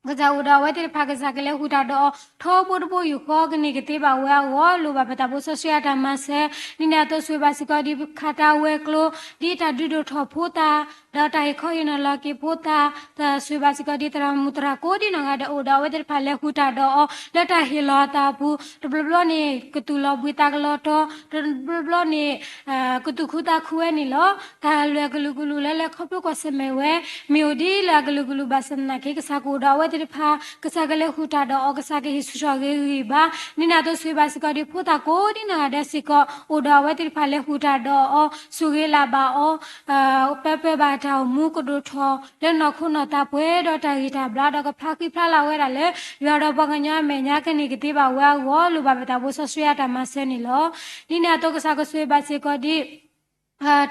ကစၢ်အိၣ်ဒီးအဝဲသ့ၣ်တဖၣ် ကစၢ်ကလဲၤဃုာ်တၢ်ဒီးအီၤ ထီဘိတဘိယူၢ်ဃီ ကန့ၢ်ကသ့ဘၣ်ဝဲအဂီၢ် လိၣ်ဘၣ်ပသးဖိစီဆှံအတၢ်မၤစၢၤ ဒ်န့ၣ်အသိးဆိၣ်ဂ့ၤဘၣ်စ့ၢ်ကီးဒ်ခးတၢ်ဝဲၤကျိၤ ဒ်တၢ်ဒုးဒိၣ်ထီၣ်ဖိသၣ် ဒီးတၢ်ဟ့ၣ်ခီဟ့ၣ်နီၤလီၤက့ၤဖိသၣ် တၢ်ဆိၣ်ဂ့ၤဘၣ်စ့ၢ်ကီးဒ်သရၣ်မုၣ်သရၣ်ကိးဒ်နီၢ်ဂၤဒဲး အိၣ်ဒီးအဝဲသ့ၣ်တဖၣ်လဲၤဃုာ်တၢ်ဒီးအီၤ လၢတၢ်ဟ့ၣ်လီၤအသးအပူၤ တဘျီဘျီန့ၣ် ကသူၣ်လီၤဘှံးသးကလီၤတီၤ တဘျီဘျီန့ၣ် ကသူၣ်ခုသးခုဝဲန့ၣ်လီၤ. တၢ်လၢအကလုာ်ကလုာ်လၢလဲၤခီဖျိကွၢ်ဆၢၣ်မဲာ်ဝဲ မ့ၢ်အိၣ်ဒ်လၢအကလုာ်ကလုာ်ဘၣ်ဆၣ်သနာ်က့ ကစၢ်ကအိၣ်ဒီးအဝဲသ့ၣ်တဖၣ် ကစၢ်ကလဲၤဃုာ်တၢ်ဒီးအီၤ ကစၢ်ကဟ့ၣ်ဆူၣ်ထီၣ်ဂ့ၤဂ့ၤဘၣ် ဒ်န့ၣ်အသိးဆိၣ်ဂ့ၤဘၣ်စ့ၢ်ကီးဒ်ဖိသၣ်ကိးဒ်နီၢ်ဂၤဒဲးစ့ၢ်ကီး အိၣ်ဒီးအဝဲသ့ၣ်တဖၣ်လဲၤဃုာ်တၢ်ဒီးအီၤ ဆိၣ်ဂ့ၤလၢ်ဘၣ်အီၤ ပၢပၢဘၣ်တၢ်အိၣ်မူကဒိၣ်ထီၣ် လၢနီၢ်ခိနီၢ်သးပှဲၤဒီးတၢ်ဂံၢ်တၢ်ဘါ ဒီးကဖျါဃံဖျါလၤဝဲဒၣ်လၢ ယွၤဒီးပှၤကညီအမဲာ်ညါ ကန့ၢ်ကသ့ဘၣ်ဝဲအဂီၢ် လိၣ်ဘၣ်ပသးဖိစီဆှံအတၢ်မၤစၢၤန့ၣ်လီၤ. ဒ်န့ၣ်အသိးကစၢ်ကဆိၣ်ဂ့ၤဘၣ်စ့ၢ်ကီးဒ်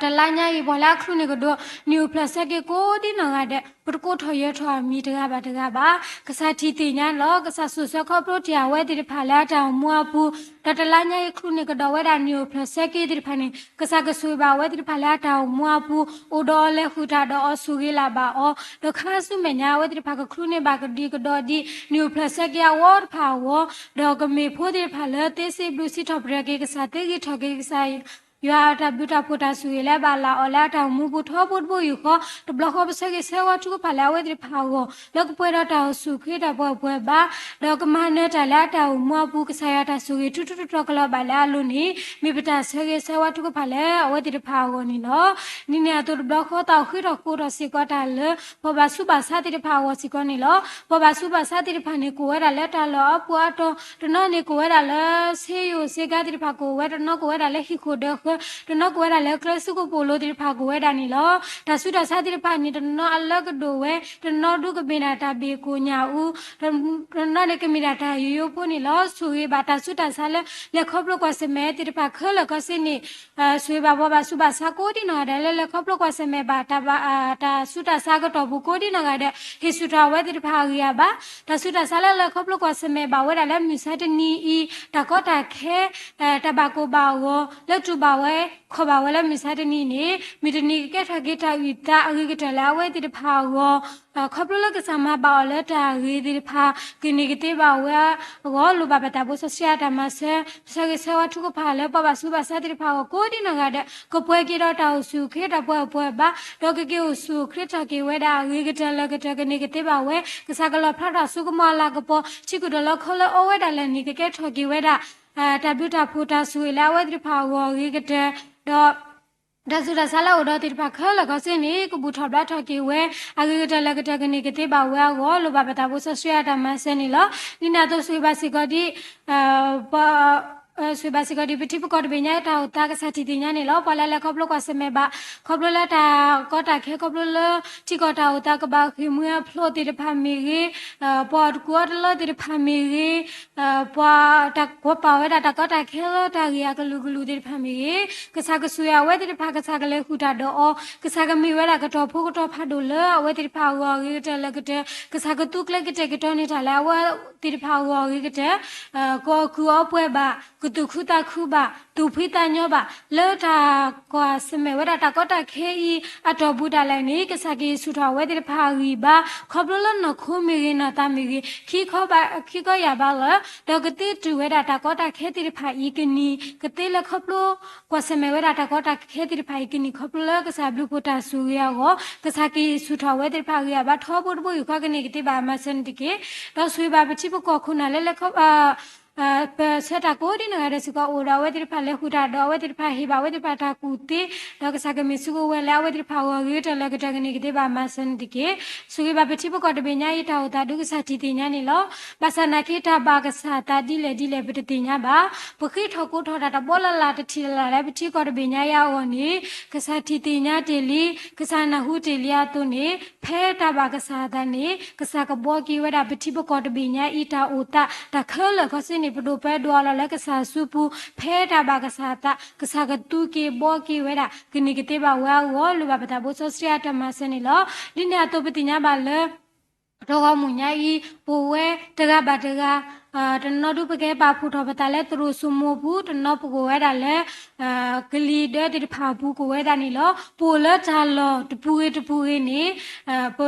တလါညါအံၤ ပှၤလၢအချုးန့ၢ်ကဒီး နံၣ်အိၣ်ဖျၢၣ်ဆၢက့ၤကိးဒ်နီၢ်ဂၤဒဲး ပတကိးထီၣ်ယၢၤထီၣ်အမံၤတဂၤဘၣ်တဂၤဘၣ်. ကစၢ်ထံၣ်သ့ၣ်ညါန့ၣ်လီၤ. ကစၢ်စိာ်ဆှၢခီဖျိတ့ၢ်အဝဲသ့ၣ်တဖၣ်လၢအတၢ်အိၣ်မူအပူၤ ဒီးတလါညါအံၤချုးန့ၢ်ကဒီးဝဲဒၣ်နံၣ်အိၣ်ဖျၢၣ်ဆၢက့ၤသ့ၣ်တဖၣ်န့ၣ် ကစၢ်ကဆိၣ်ဂ့ၤဘၣ်အဝဲသ့ၣ်တဖၣ်လၢအတၢ်အိၣ်မူအပူၤ အိၣ်ဒီးအီၤလဲၤဃုာ်တၢ်ဒီးအီၤ ဆိၣ်ဂ့ၤလၢ်ဘၣ်အီၤ ဒီးခါဆူမဲာ်ညါအဝဲသ့ၣ်တဖၣ်ကချုးန့ၢ်ဘၣ်ကဒံကဒီးဒ် နံၣ်အိၣ်ဖျၢၣ်ဆၢက့ၤအဝီတဖၣ်အဂီၢ် ဒီးကမ့ၢ်ဖိသ့ၣ်တဖၣ်လၢသ့စံးဘျုးစံးထီၣ်ပတြၢၤက့ၤကစၢ် သ့ဂံၢ်ထီၣ်က့ၤကစၢ် ယွၤအတၢ်ဘျုးတၢ်ဖှိၣ်တၢ်ဆိၣ်ဂ့ၤလၢအဘၣ်လၢအီၤလၢအတၢ်အိၣ်မူပူၤထီဘိတဘိယူၢ်ဃီ တဘျီဃီပဆၢဂ့ၤဆၢဝါထုကဖၣ်လၢအဝဲသ့ၣ်တဖၣ်အဂီၢ် လၢကပှဲၤဒီးတၢ်အိၣ်ဆူၣ်အိၣ်ချ့တၢ်ပှဲၤပှဲၤဘၣ် ဒီးကမၤနၢၤတၢ်လၢအတၢ်အိၣ်မူအပူၤ ကစၢ်ယွၤတၢ်ဆိၣ်ဂ့ၤထူထူတီတီကလီၤဘၣ်လၢအလိၤန့ၣ် မ့ၢ်ပတၢ်ဆၢဂ့ၤဆၢဝါထုကဖၣ်လၢအဝဲသ့ၣ်တဖၣ်အဂီၢ်န့ၣ်လီၤ. ဒ်န့ၣ်အသိးတဘျီဃီသးအိၣ်ဃ့ထီၣ်ဃိးထီၣ်စ့ၢ်ကီးတၢ်လၢ ပှၤဘၣ်ဆူးဘၣ်ဆါသ့ၣ်တဖၣ်အဂီၢ်စ့ၢ်ကီးန့ၣ်လီၤ. ပှၤဘၣ်ဆူးဘၣ်ဆါသ့ၣ်တဖၣ်န့ၣ် ကအိၣ်ဝဲဒၣ်လၢတၢ်လီၢ်အါပူၤအါတီၤ တနီၤန့ၣ်ကအိၣ်ဝဲဒၣ်လၢ ဆေးရုံဆေးခန်းသ့ၣ်တဖၣ်ကအိၣ်ဝဲ တနီၤကအိၣ်ဝဲဒၣ်လၢဟံၣ်ခိၣ်ဒၢဃၢၤ တနီၤကအိၣ်ဝဲဒၣ်လၢကျဲစူကိၣ်ပိာ်လိၤသ့ၣ်တဖၣ်ကအိၣ်ဝဲဒၣ်န့ၣ်လီၤ. တၢ်ဆူးတၢ်ဆါသ့ၣ်တဖၣ်န့ၣ် တနီၤအလၢကဒိၣ်ဝဲ တနီၤဒုးကမ့ၢ်ဒၣ်တၢ်ဘ့ၣ်ကိၣ်ညၣ်အူ တနီၤန့ၣ်ကမ့ၢ်ဒၣ်တၢ်ယိယိဖိန့ၣ်လီၤ. ဆိၣ်ဂ့ၤဘၣ်တၢ်ဆူးတၢ်ဆါလၢ လဲၤခီဖျိကွၢ်ဆၢၣ်မဲာ်သ့ၣ်တဖၣ်ခဲလၢာ်ခဲဆ့န့ၣ် ဆိၣ်ဂ့ၤဘၣ်ပှၤဘၣ်ဆူးဘၣ်ဆါကိးဒ်နီၢ်ဂၤဒဲးလၢ လဲၤခီဖျိကွၢ်ဆၢၣ်မဲာ်ဘၣ် တၢ်ဆူးတၢ်ဆါကတီၢ်ပူၤကိးဒ်နီၢ်ဂၤဒဲး ဟ့ၣ်ဆူၣ်ထီၣ်အဝဲသ့ၣ်တဖၣ်အဂံၢ်အဘါ တၢ်ဆူးတၢ်ဆါလၢလဲၤခီဖျိကွၢ်ဆၢၣ်မဲာ်ဘၣ်ဝဲဒၣ်လၢမုၢ်ဆါတနံၤအံၤ တၢ်ကီတၢ်ခဲ တၢ်ဘၣ်ကိၢ်ဘၣ်ဂီၤ လၢတူၢ်ဘၣ်ဝဲ ခီၣ်ဘၣ်ဝဲလၢမုၢ်ဆါတနံၤန့ၣ် မုၢ်တနံၤကကဲထီၣ်က့ၤတၢ်အုၣ်သးအဂ့ၤကတၢၢ်လၢအဝဲသ့ၣ်တဖၣ်အဂီၢ် ခီဖျိလၢကစၢ်မၤဘၣ်အီၤလၢတၢ်ဂ့ၤသ့ၣ်တဖၣ် ကန့ၢ်ကသ့ဘၣ်ဝဲအဂီၢ် လိၣ်ဘၣ်ပသးဖိစီဆှံအတၢ်မၤစၢၤ ဆၢဂ့ၤဆၢဝါထုကဖၣ်လၢပှၤဘၣ်ဆူးဘၣ်ဆါသ့ၣ်တဖၣ်အဂီၢ်ကိးဒ်နီၢ်ဂၤဒဲး ကပှဲၤက့ၤဒီးတၢ်အိၣ်ဆူၣ်အိၣ်ချ့တၢ်ပှဲၤပှဲၤဘၣ် ဒီးကက့ၤအိၣ်ဆူၣ်အိၣ်ချ့ထီၣ်က့ၤဝဲဒၣ်အဂ့ၤကတၢၢ်လၢကတၢၢ် ကန့ၢ်ကသ့ဘၣ်ဝဲ ကစၢ်ကလီၣ်ဖျါထီၣ်စိကမီၤအလၤကပီၤ ထံကဒီးလၢခီလၢအီဝဲဒၣ်လဲာ်န့ၣ် ကကဲထီၣ်က့ၤဝဲဒၣ် တၢ်ဘျုးတၢ်ဖှိၣ်တၢ်ဆိၣ်ဂ့ၤလၢအဝဲသ့ၣ်တဖၣ်အဂီၢ်အဂ့ၤကတၢၢ် ဒီး တၢ်ဆူးတၢ်ဆါလၢအအိၣ်ဒီးသ့ၣ်တဖၣ်ခဲလၢာ်ခဲဆ့န့ၣ် ကဘူၣ်ထီၣ်ဘျါထီၣ်က့ၤဝဲ အဂ့ၤကတၢၢ်လၢကတၢၢ်ကန့ၢ်ကသ့ဘၣ်ဝဲအဂီၢ် လိၣ်ဘၣ်ပသးဖိစီဆှံအတၢ်မၤစၢၤန့ၣ်လီၤ. ဒ်န့ၣ်အသိးဆိၣ်ဂ့ၤဘၣ်စ့ၢ်ကီးဒ် ပ ဆိၣ်ဂ့ၤဘၣ်စ့ၢ်ကီးဒ်ပထံပကီၢ်တဘ့ၣ်ညါတၢ်အိၣ်သး ကစၢ်ထံၣ်သ့ၣ်ညါန့ၣ်လီၤ. ပှၤလၢအလဲၤခီဖျိကွၢ်ဆၢၣ်မဲာ်ဘၣ် ခီဖျိလၢတၢ်ကီတၢ်ခဲ ခီဖျိလၢ ထံကီၢ်တၢ်အိၣ်သးကဘၣ်ဃ့ၢ်မှံဟးဖျိးသ့ၣ်တဖၣ်မ့ၢ်ဂ့ၤ ပှၤအီၣ်တကူၣ်အီတလၢသ့ၣ်တဖၣ်မ့ၢ်ဂ့ၤ ပှၤတၢ်ကွၢ်ပာ်ဝဲဒၣ်တၢ်ကီတၢ်ခဲလၢတၢ်ဂ့ၢ်အကလုာ်ကလုာ်သ့ၣ်တဖၣ်မ့ၢ်ဂ့ၤ ကစၢ်ကဆိၣ်ဂ့ၤအဝဲသ့ၣ်တဖၣ် ကစၢ်ကလဲၤဃုာ်တၢ်ဒီးအီၤ ကစၢ်ကမ့ၢ်ဝဲဒၣ်ကတီၤဖိကတီၤဖးဒိၣ်လၢအဝဲသ့ၣ်တဖၣ်အဂီၢ်အဂ့ၤကတၢၢ်လၢကတၢၢ် ကစၢ်ကသူကျဲကတဲာ်ကတီၤန့ၢ်တၢ်လၢအဝဲသ့ၣ်တဖၣ်အဂီၢ်အဂ့ၤကတၢၢ် ကအီၣ်ကူၣ်အီပှဲၤဘၣ် ကသူၣ်ခုသးခုဘၣ် သူၣ်ဖှံသးညီဘၣ် လၢတၢ်ကွၢ်ဆၢၣ်မဲာ်ဝဲဒၣ်တၢ်ကီတၢ်ခဲအံၤ အတီၢ်ပူၤဒၣ်လဲာ်န့ၣ် ကစၢ်ကဟ့ၣ်ဆူၣ်ထီၣ်အဝဲသ့ၣ်တဖၣ်အဂံၢ်ဘါ ခီဖျိလၢနီၢ်ခိမ့ၢ်ဂ့ၤ နီၢ်သးမ့ၢ်ဂ့ၤ ခံခီဘၣ် ခံခီယာ်ဘၣ်လၢ ဒီးကသ့တုၤဝဲဒၣ်တၢ်ကီတၢ်ခဲသ့ၣ်တဖၣ်အံၤကန့ၢ် ကသ့လၢခီဖျိ ကွၢ်ဆၢၣ်မဲာ်ဝဲဒၣ်တၢ်ကီတၢ်ခဲသ့ၣ်တဖၣ်အံၤကန့ၢ် ခီဖျိလၢကစၢ်ဘျုးဖှိၣ်တၢ်ဆိၣ်ဂ့ၤအဂီၢ် ကစၢ်ကဟ့ၣ်ဆူၣ်ထီၣ်အဝဲသ့ၣ်တဖၣ်အဂံၢ်အဘါထီဘိတဘိယူၢ်ဃီ ကန့ၢ်ကသ့ဘၣ်အမၤစၢၤန့ၣ်တက့ၢ်. ဒီးဆိၣ်ဂ့ၤဘၣ်ပထံပကီၢ်ခိၣ်နၢ်လၢလဲၤခီ ပဆၢတၢ်ကိးဒ်နီၢ်ဂၤဒဲးစ့ၢ်ကီးအိၣ်ဒီးအဝဲသ့ၣ်တဖၣ်လဲၤဃုာ်တၢ်ဒီးအဝဲသ့ၣ်တဖၣ်ဟ့ၣ်ဘၣ်အဝဲသ့ၣ်တဖၣ်တၢ်ကူၣ်သ့, ဒီးကစၢ်ကမ့ၢ်စုကဝဲၤလၢအဝဲသ့ၣ်တဖၣ်အဂီၢ်ဂ့ၤကတၢၢ်လၢကတၢၢ်ကန့ၢ်ကသ့ဘၣ်မၤစၢၤန့ၣ်တက့ၢ်. ဆိၣ်ဂ့ၤဘၣ်ပထံပကီၢ်တဘ့ၣ်ညါအံၤတၢ်အိၣ်သးဒုးကစၢ်ထံၣ်သ့ၣ်ညါန့ၣ်လီၤ. ဘၣ်ဆၣ်နာ်က့တၢ်ဘၣ်ကစၢ်သးဒ်လဲၣ်ဒ်လဲၣ်ပတသ့ၣ်ညါဘၣ်. ပဃ့ထီၣ်ကိးထီၣ်တၢ်တဘီလၢ်လၢ်တထံၣ်လၢ်လၢ်လၢပထံကီၢ်တဘ့ၣ်ညါအံၤအဂီၢ်န့ၣ် ကစၢ်ထံၣ်သ့ၣ်ညါတ့ၢ်လံ, ကစၢ်နၢ်ဟူတ့ၢ်လံအသိးန့ၣ် ဖဲတၢ်ဘၣ်ကစၢ်အသးန့ၣ် ကစၢ်ကဘှီက့ၤဝဲဒၣ်ပထံပကီၢ်တဘ့ၣ်ညါအံၤတၢ်အိၣ်သး တၢ်ခဲလၢာ်ခဲဆ့န့ၣ် ပဒိၣ်ပၢဒိၣ်အလီၢ်လၢကစၢ်စုပူၤ ဖဲတၢ်ဘၣ်ကစၢ်အသး ကစၢ်ကသူက့ၤဘှီက့ၤဝဲဒၣ် ကန့ၢ်ကသ့ဘၣ်ဝဲအဂီၢ် လိၣ်ဘၣ်ပသးဘိစီဆှံအတၢ်မၤစၢၤန့ၣ်လီၤ. ဒ်န့ၣ်အသိးပသ့ၣ်ညါဘၣ်လၢ တဂီၢ်မုၢ်ညါအံၤ ပအိၣ်ဝဲတဂၤဘၣ်တဂၤ, တနီၤဒုးပကဲပာ်ဖှိၣ်ထီၣ်ပသးလၢသရိာ်စိမိၤပူၤ, တနီၤပကအိၣ်ဝဲဒၣ်လၢ ကလံၤဒၢသ့ၣ်တဖၣ်အပူၤကအိၣ်ဝဲဒၣ်န့ၣ်လီၤ. ပအိၣ်လၢတၢ်လီၢ်တပူၤဂ့ၤတပူၤဂ့ၤန့ၣ် ပ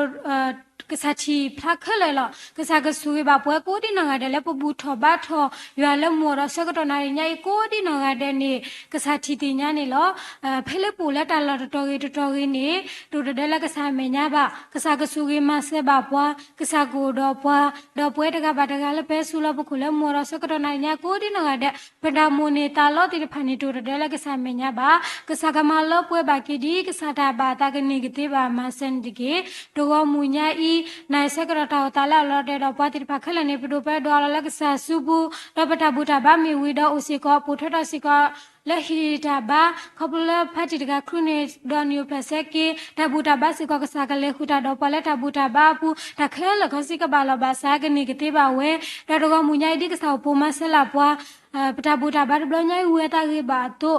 ကစၢ်ထံၣ်ဖျါခဲလၢာ်လီၤ. ကစၢ်ကဆိၣ်ဂ့ၤဘၣ်ပှၤကိးဒ်နီၢ်ဂၤဒဲးလၢပဘူၣ်ထီၣ်ဘါထီၣ် ယွၤလၢမူၤဒီးဆၢကတီၢ်နၣ်ရံၣ်ညါအံၤကိးဒ်နီၢ်ဂၤဒဲးန့ၣ် ကစၢ်ထံၣ်သ့ၣ်ညါန့ၣ်လီၤ. ဖဲလၢပအိၣ်လၢတၢ်လီၢ်တတီၤဂ့ၤတတီၤဂ့ၤန့ၣ် တအိၣ်တဒၢလၢကစၢ်မဲာ်ညါဘၣ်. ကစၢ်ကဆိၣ်ဂ့ၤမၤစၢၤဘၣ်ပှၤ, ကစၢ်ကအိၣ်ဒီးပှၤ, ဒီးပဝဲတဂၤဘၣ်တဂၤလၢပဟဲဆူလီၤပခိၣ်လၢမူၤဒီးဆၢကတီၢ်နၣ်ရံၣ်ညါကိးဒ်နီၢ်ဂၤဒဲး ပတၢ်မိၣ်န့ၢ်သးလီသ့ၣ်တဖၣ်န့ၣ် တအိၣ်တဒၢလၢကစၢ်မဲာ်ညါဘၣ်. ကစၢ်ကမၤလၢပှဲၤဘၣ်က့ၤဒ်ကစၢ်တၢ်ဘၣ်အသးကန့ၢ်ကသ့ဘၣ်မၤစၢၤန့ၣ်တက့ၢ်. တဂီၢ်မုၢ်ညါအံၤ နၢ်ဆၢကတီၢ်တၢ်အိၣ်သးလၢအလီၤတဲာ်ဒီးပှၤသ့ၣ်တဖၣ်ခဲလၢာ်န့ၣ် ပဒိၣ်ပၢဒိၣ်အလီၢ်လၢကစၢ်စုပူၤ ဒီးပတၢ်ဘူၣ်တၢ်ဘါမ့ၢ်ဝံၤဒီးအိၣ်စ့ၢ်ကီး ပိာ်ထွဲထီၣ်စ့ၢ်ကီး လၢဟ့ၣ်တၢ်ဘါ ခီဖျိလၢဖါတံၢ်တဂၤခရူၣ်န့ၣ် ဒီးနံၣ်အိၣ်ဖျဲၣ်ဆၢက့ၤ တၢ်ဘူၣ်တၢ်ဘါစ့ၢ်ကီး ကစၢ်ကလဲၤဃုာ်တၢ်ဒီးပှၤလၢတၢ်ဘူၣ်တၢ်ဘါအပူၤ တၢ်ခဲလၢာ်ခဲဆ့ကဘၣ်လီၤဘၣ်စးကန့ၢ်ကသ့ဘၣ်ဝဲ ဒီးတဂီၢ်မုၢ်ညါအံၤဒ်ကစၢ်အိၣ်ပိာ်မၤစၢၤလၢပှၤ ပတၢ်ဘူၣ်တၢ်ဘါတဘျီညါအံၤဝံအသးဂ့ၤဘၣ်အသိး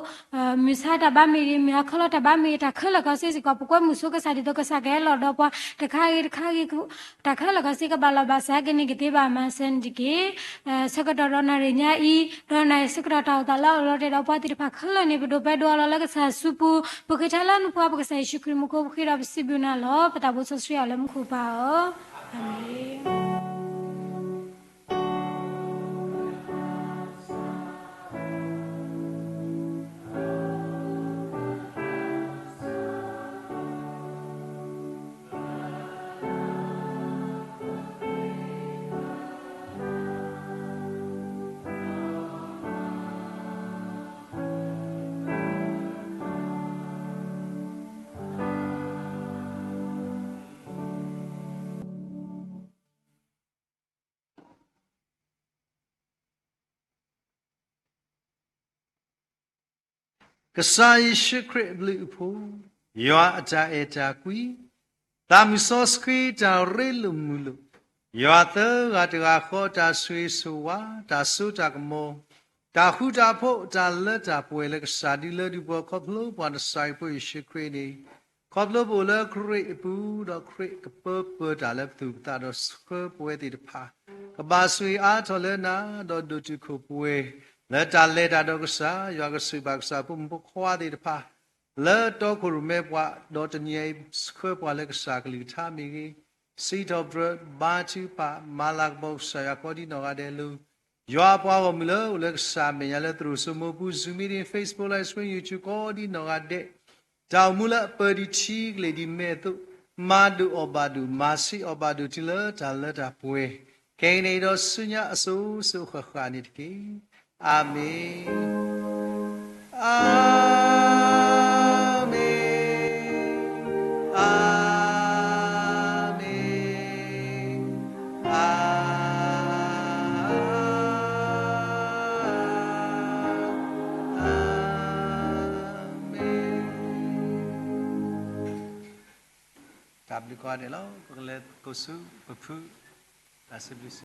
မုၢ်ဆါတၢ်ဘါမ့ၢ်ဂ့ၤ မုၢ်ဟါခီလီၤတၢ်ဘါမ့ၢ်ဂ့ၤ တၢ်ခဲလၢာ်ခဲဆ့စ့ၢ်ကီး ပကွဲမုာ်ဆိကစၢ်ဒ်သိးကစၢ်ကဟဲလီၤဒီးပှၤ တခါဂ့ၤတခါဂ့ၤ တၢ်ခဲလၢာ်ခဲဆ့ကဘၣ်လီၤဘၣ်စးကန့ၢ်ကသ့ဘၣ်မၤစၢၤန့ၣ်တက့ၢ်. ဆၢကတီၢ်ဒီးနၣ်ရံၣ်ညါအံၤ ဒီးနၢ်ဆၢကတီၢ်တၢ်အိၣ်သးလၢအလီၤတဲာ်ဒီးပှၤသ့ၣ်တဖၣ်ခဲလၢာ်န့ၣ် ပဒိၣ်ပၢဒိၣ်အလီၢ်လၢကစၢ်စုပူၤ ပဃ့ထီၣ်လၢနဖိပကစၢ်ယ့ၣ်ၡူးခရံာ်မူခိၣ် ပဃ့ဒီးပစံးဘျုးနၤလီၤ. ပသးဘိစီဆှံအီၤလၢမူခိၣ်ပၢ်ဧၢ, အၤမ့ၣ်. ကစၢ်ယ့ၣ်ၡူးခရံာ်အဘျုးအဖှိၣ်, ယွၤအတၢ်အဲၣ်တၢ်ကွံ, သးမုၢ်စီဆှံတၢ်ရ့လိာ်မုာ်လိာ်, ယွၤသၢဂၤတဂၤဃီတၢ်ဆိၣ်ဂ့ၤဆိၣ်ဝါ, တၢ်စိတၢ်ကမီၤ, တၢ်ဃူတၢ်ဖိး, တၢ်လၢတၢ်ပှဲၤလၢကစၢ်ဒုးလၢဒုးပှၤခီဖျိပှၤနစၤဖိယ့ၣ်ၡူးခရံာ်န့ၣ်, ခီဖျိပအိၣ်လၢခရံာ်အပူၤ ဒီးခရံာ်ကပၢပၢၤတၢ်လၢပသူၣ်ပသးဒီးဆှၢပဝဲသ့ၣ်တဖၣ် ကဘၣ်ဆိၣ်ဂ့ၤအါထီၣ်လၢနၤ ဒီးဒိၣ်တုာ်ခိၣ်ပှဲၤ လၢတၢ်လဲၤတၢ်ဒီးကစၢ်ယွၤ ကဆိၣ်ဂ့ၤဘၣ်ကစၢ်ဖိမုၣ်ဖိခွါသ့ၣ်တဖၣ် လၢတီခိၣ်ရိၣ်မဲပှၤ, ဒီးတနံၤအံၤဆှၢပှၤလၢကစၢ်ကလုၢ်ကထါမ့ၢ်ဂ့ၤ, စံးထီၣ်ပတြၢၤ ဘါထုကဖၣ် မၤလၤကပီၤကစၢ်ယွၤကိးဒ်နီၢ်ဂၤဒဲးလၢ ယွၤအပှၤဂီၢ်မုၢ်လၢအိၣ်လၢကစၢ်အမဲာ်ညါလၢသရိာ်စိမိၤပူၤ Zoom meeting, Facebook live stream, YouTube ကိးဒ်နီၢ်ဂၤဒဲး တၢ်အိၣ်မူလၢအပၢၤဒံးထံကလ့ၢ်ဒံးမဲာ်အသိး မၤဒိၣ်အီၣ်ဘၣ်ဒိၣ် မၤဆံးအီၣ်ဘၣ်ဒိၣ်တုၤလၢတၢ်လၢတၢ်ပှဲၤ ခဲအံၤန့ၣ်ဒီးဆူညါအစိၤစိၤအဃၣ်ဃၣ်န့ၣ်တက့ၢ်. အၤမ့ၣ်, အၤမ့ၣ်, အၤမ့ၣ်, အၤမ့ၣ်. တၢ်ဘျုးကိးဂၤဒဲးလီၤ. ပကလဲၤကိးဆူပဖု တၢ်စံးဘျုးစံး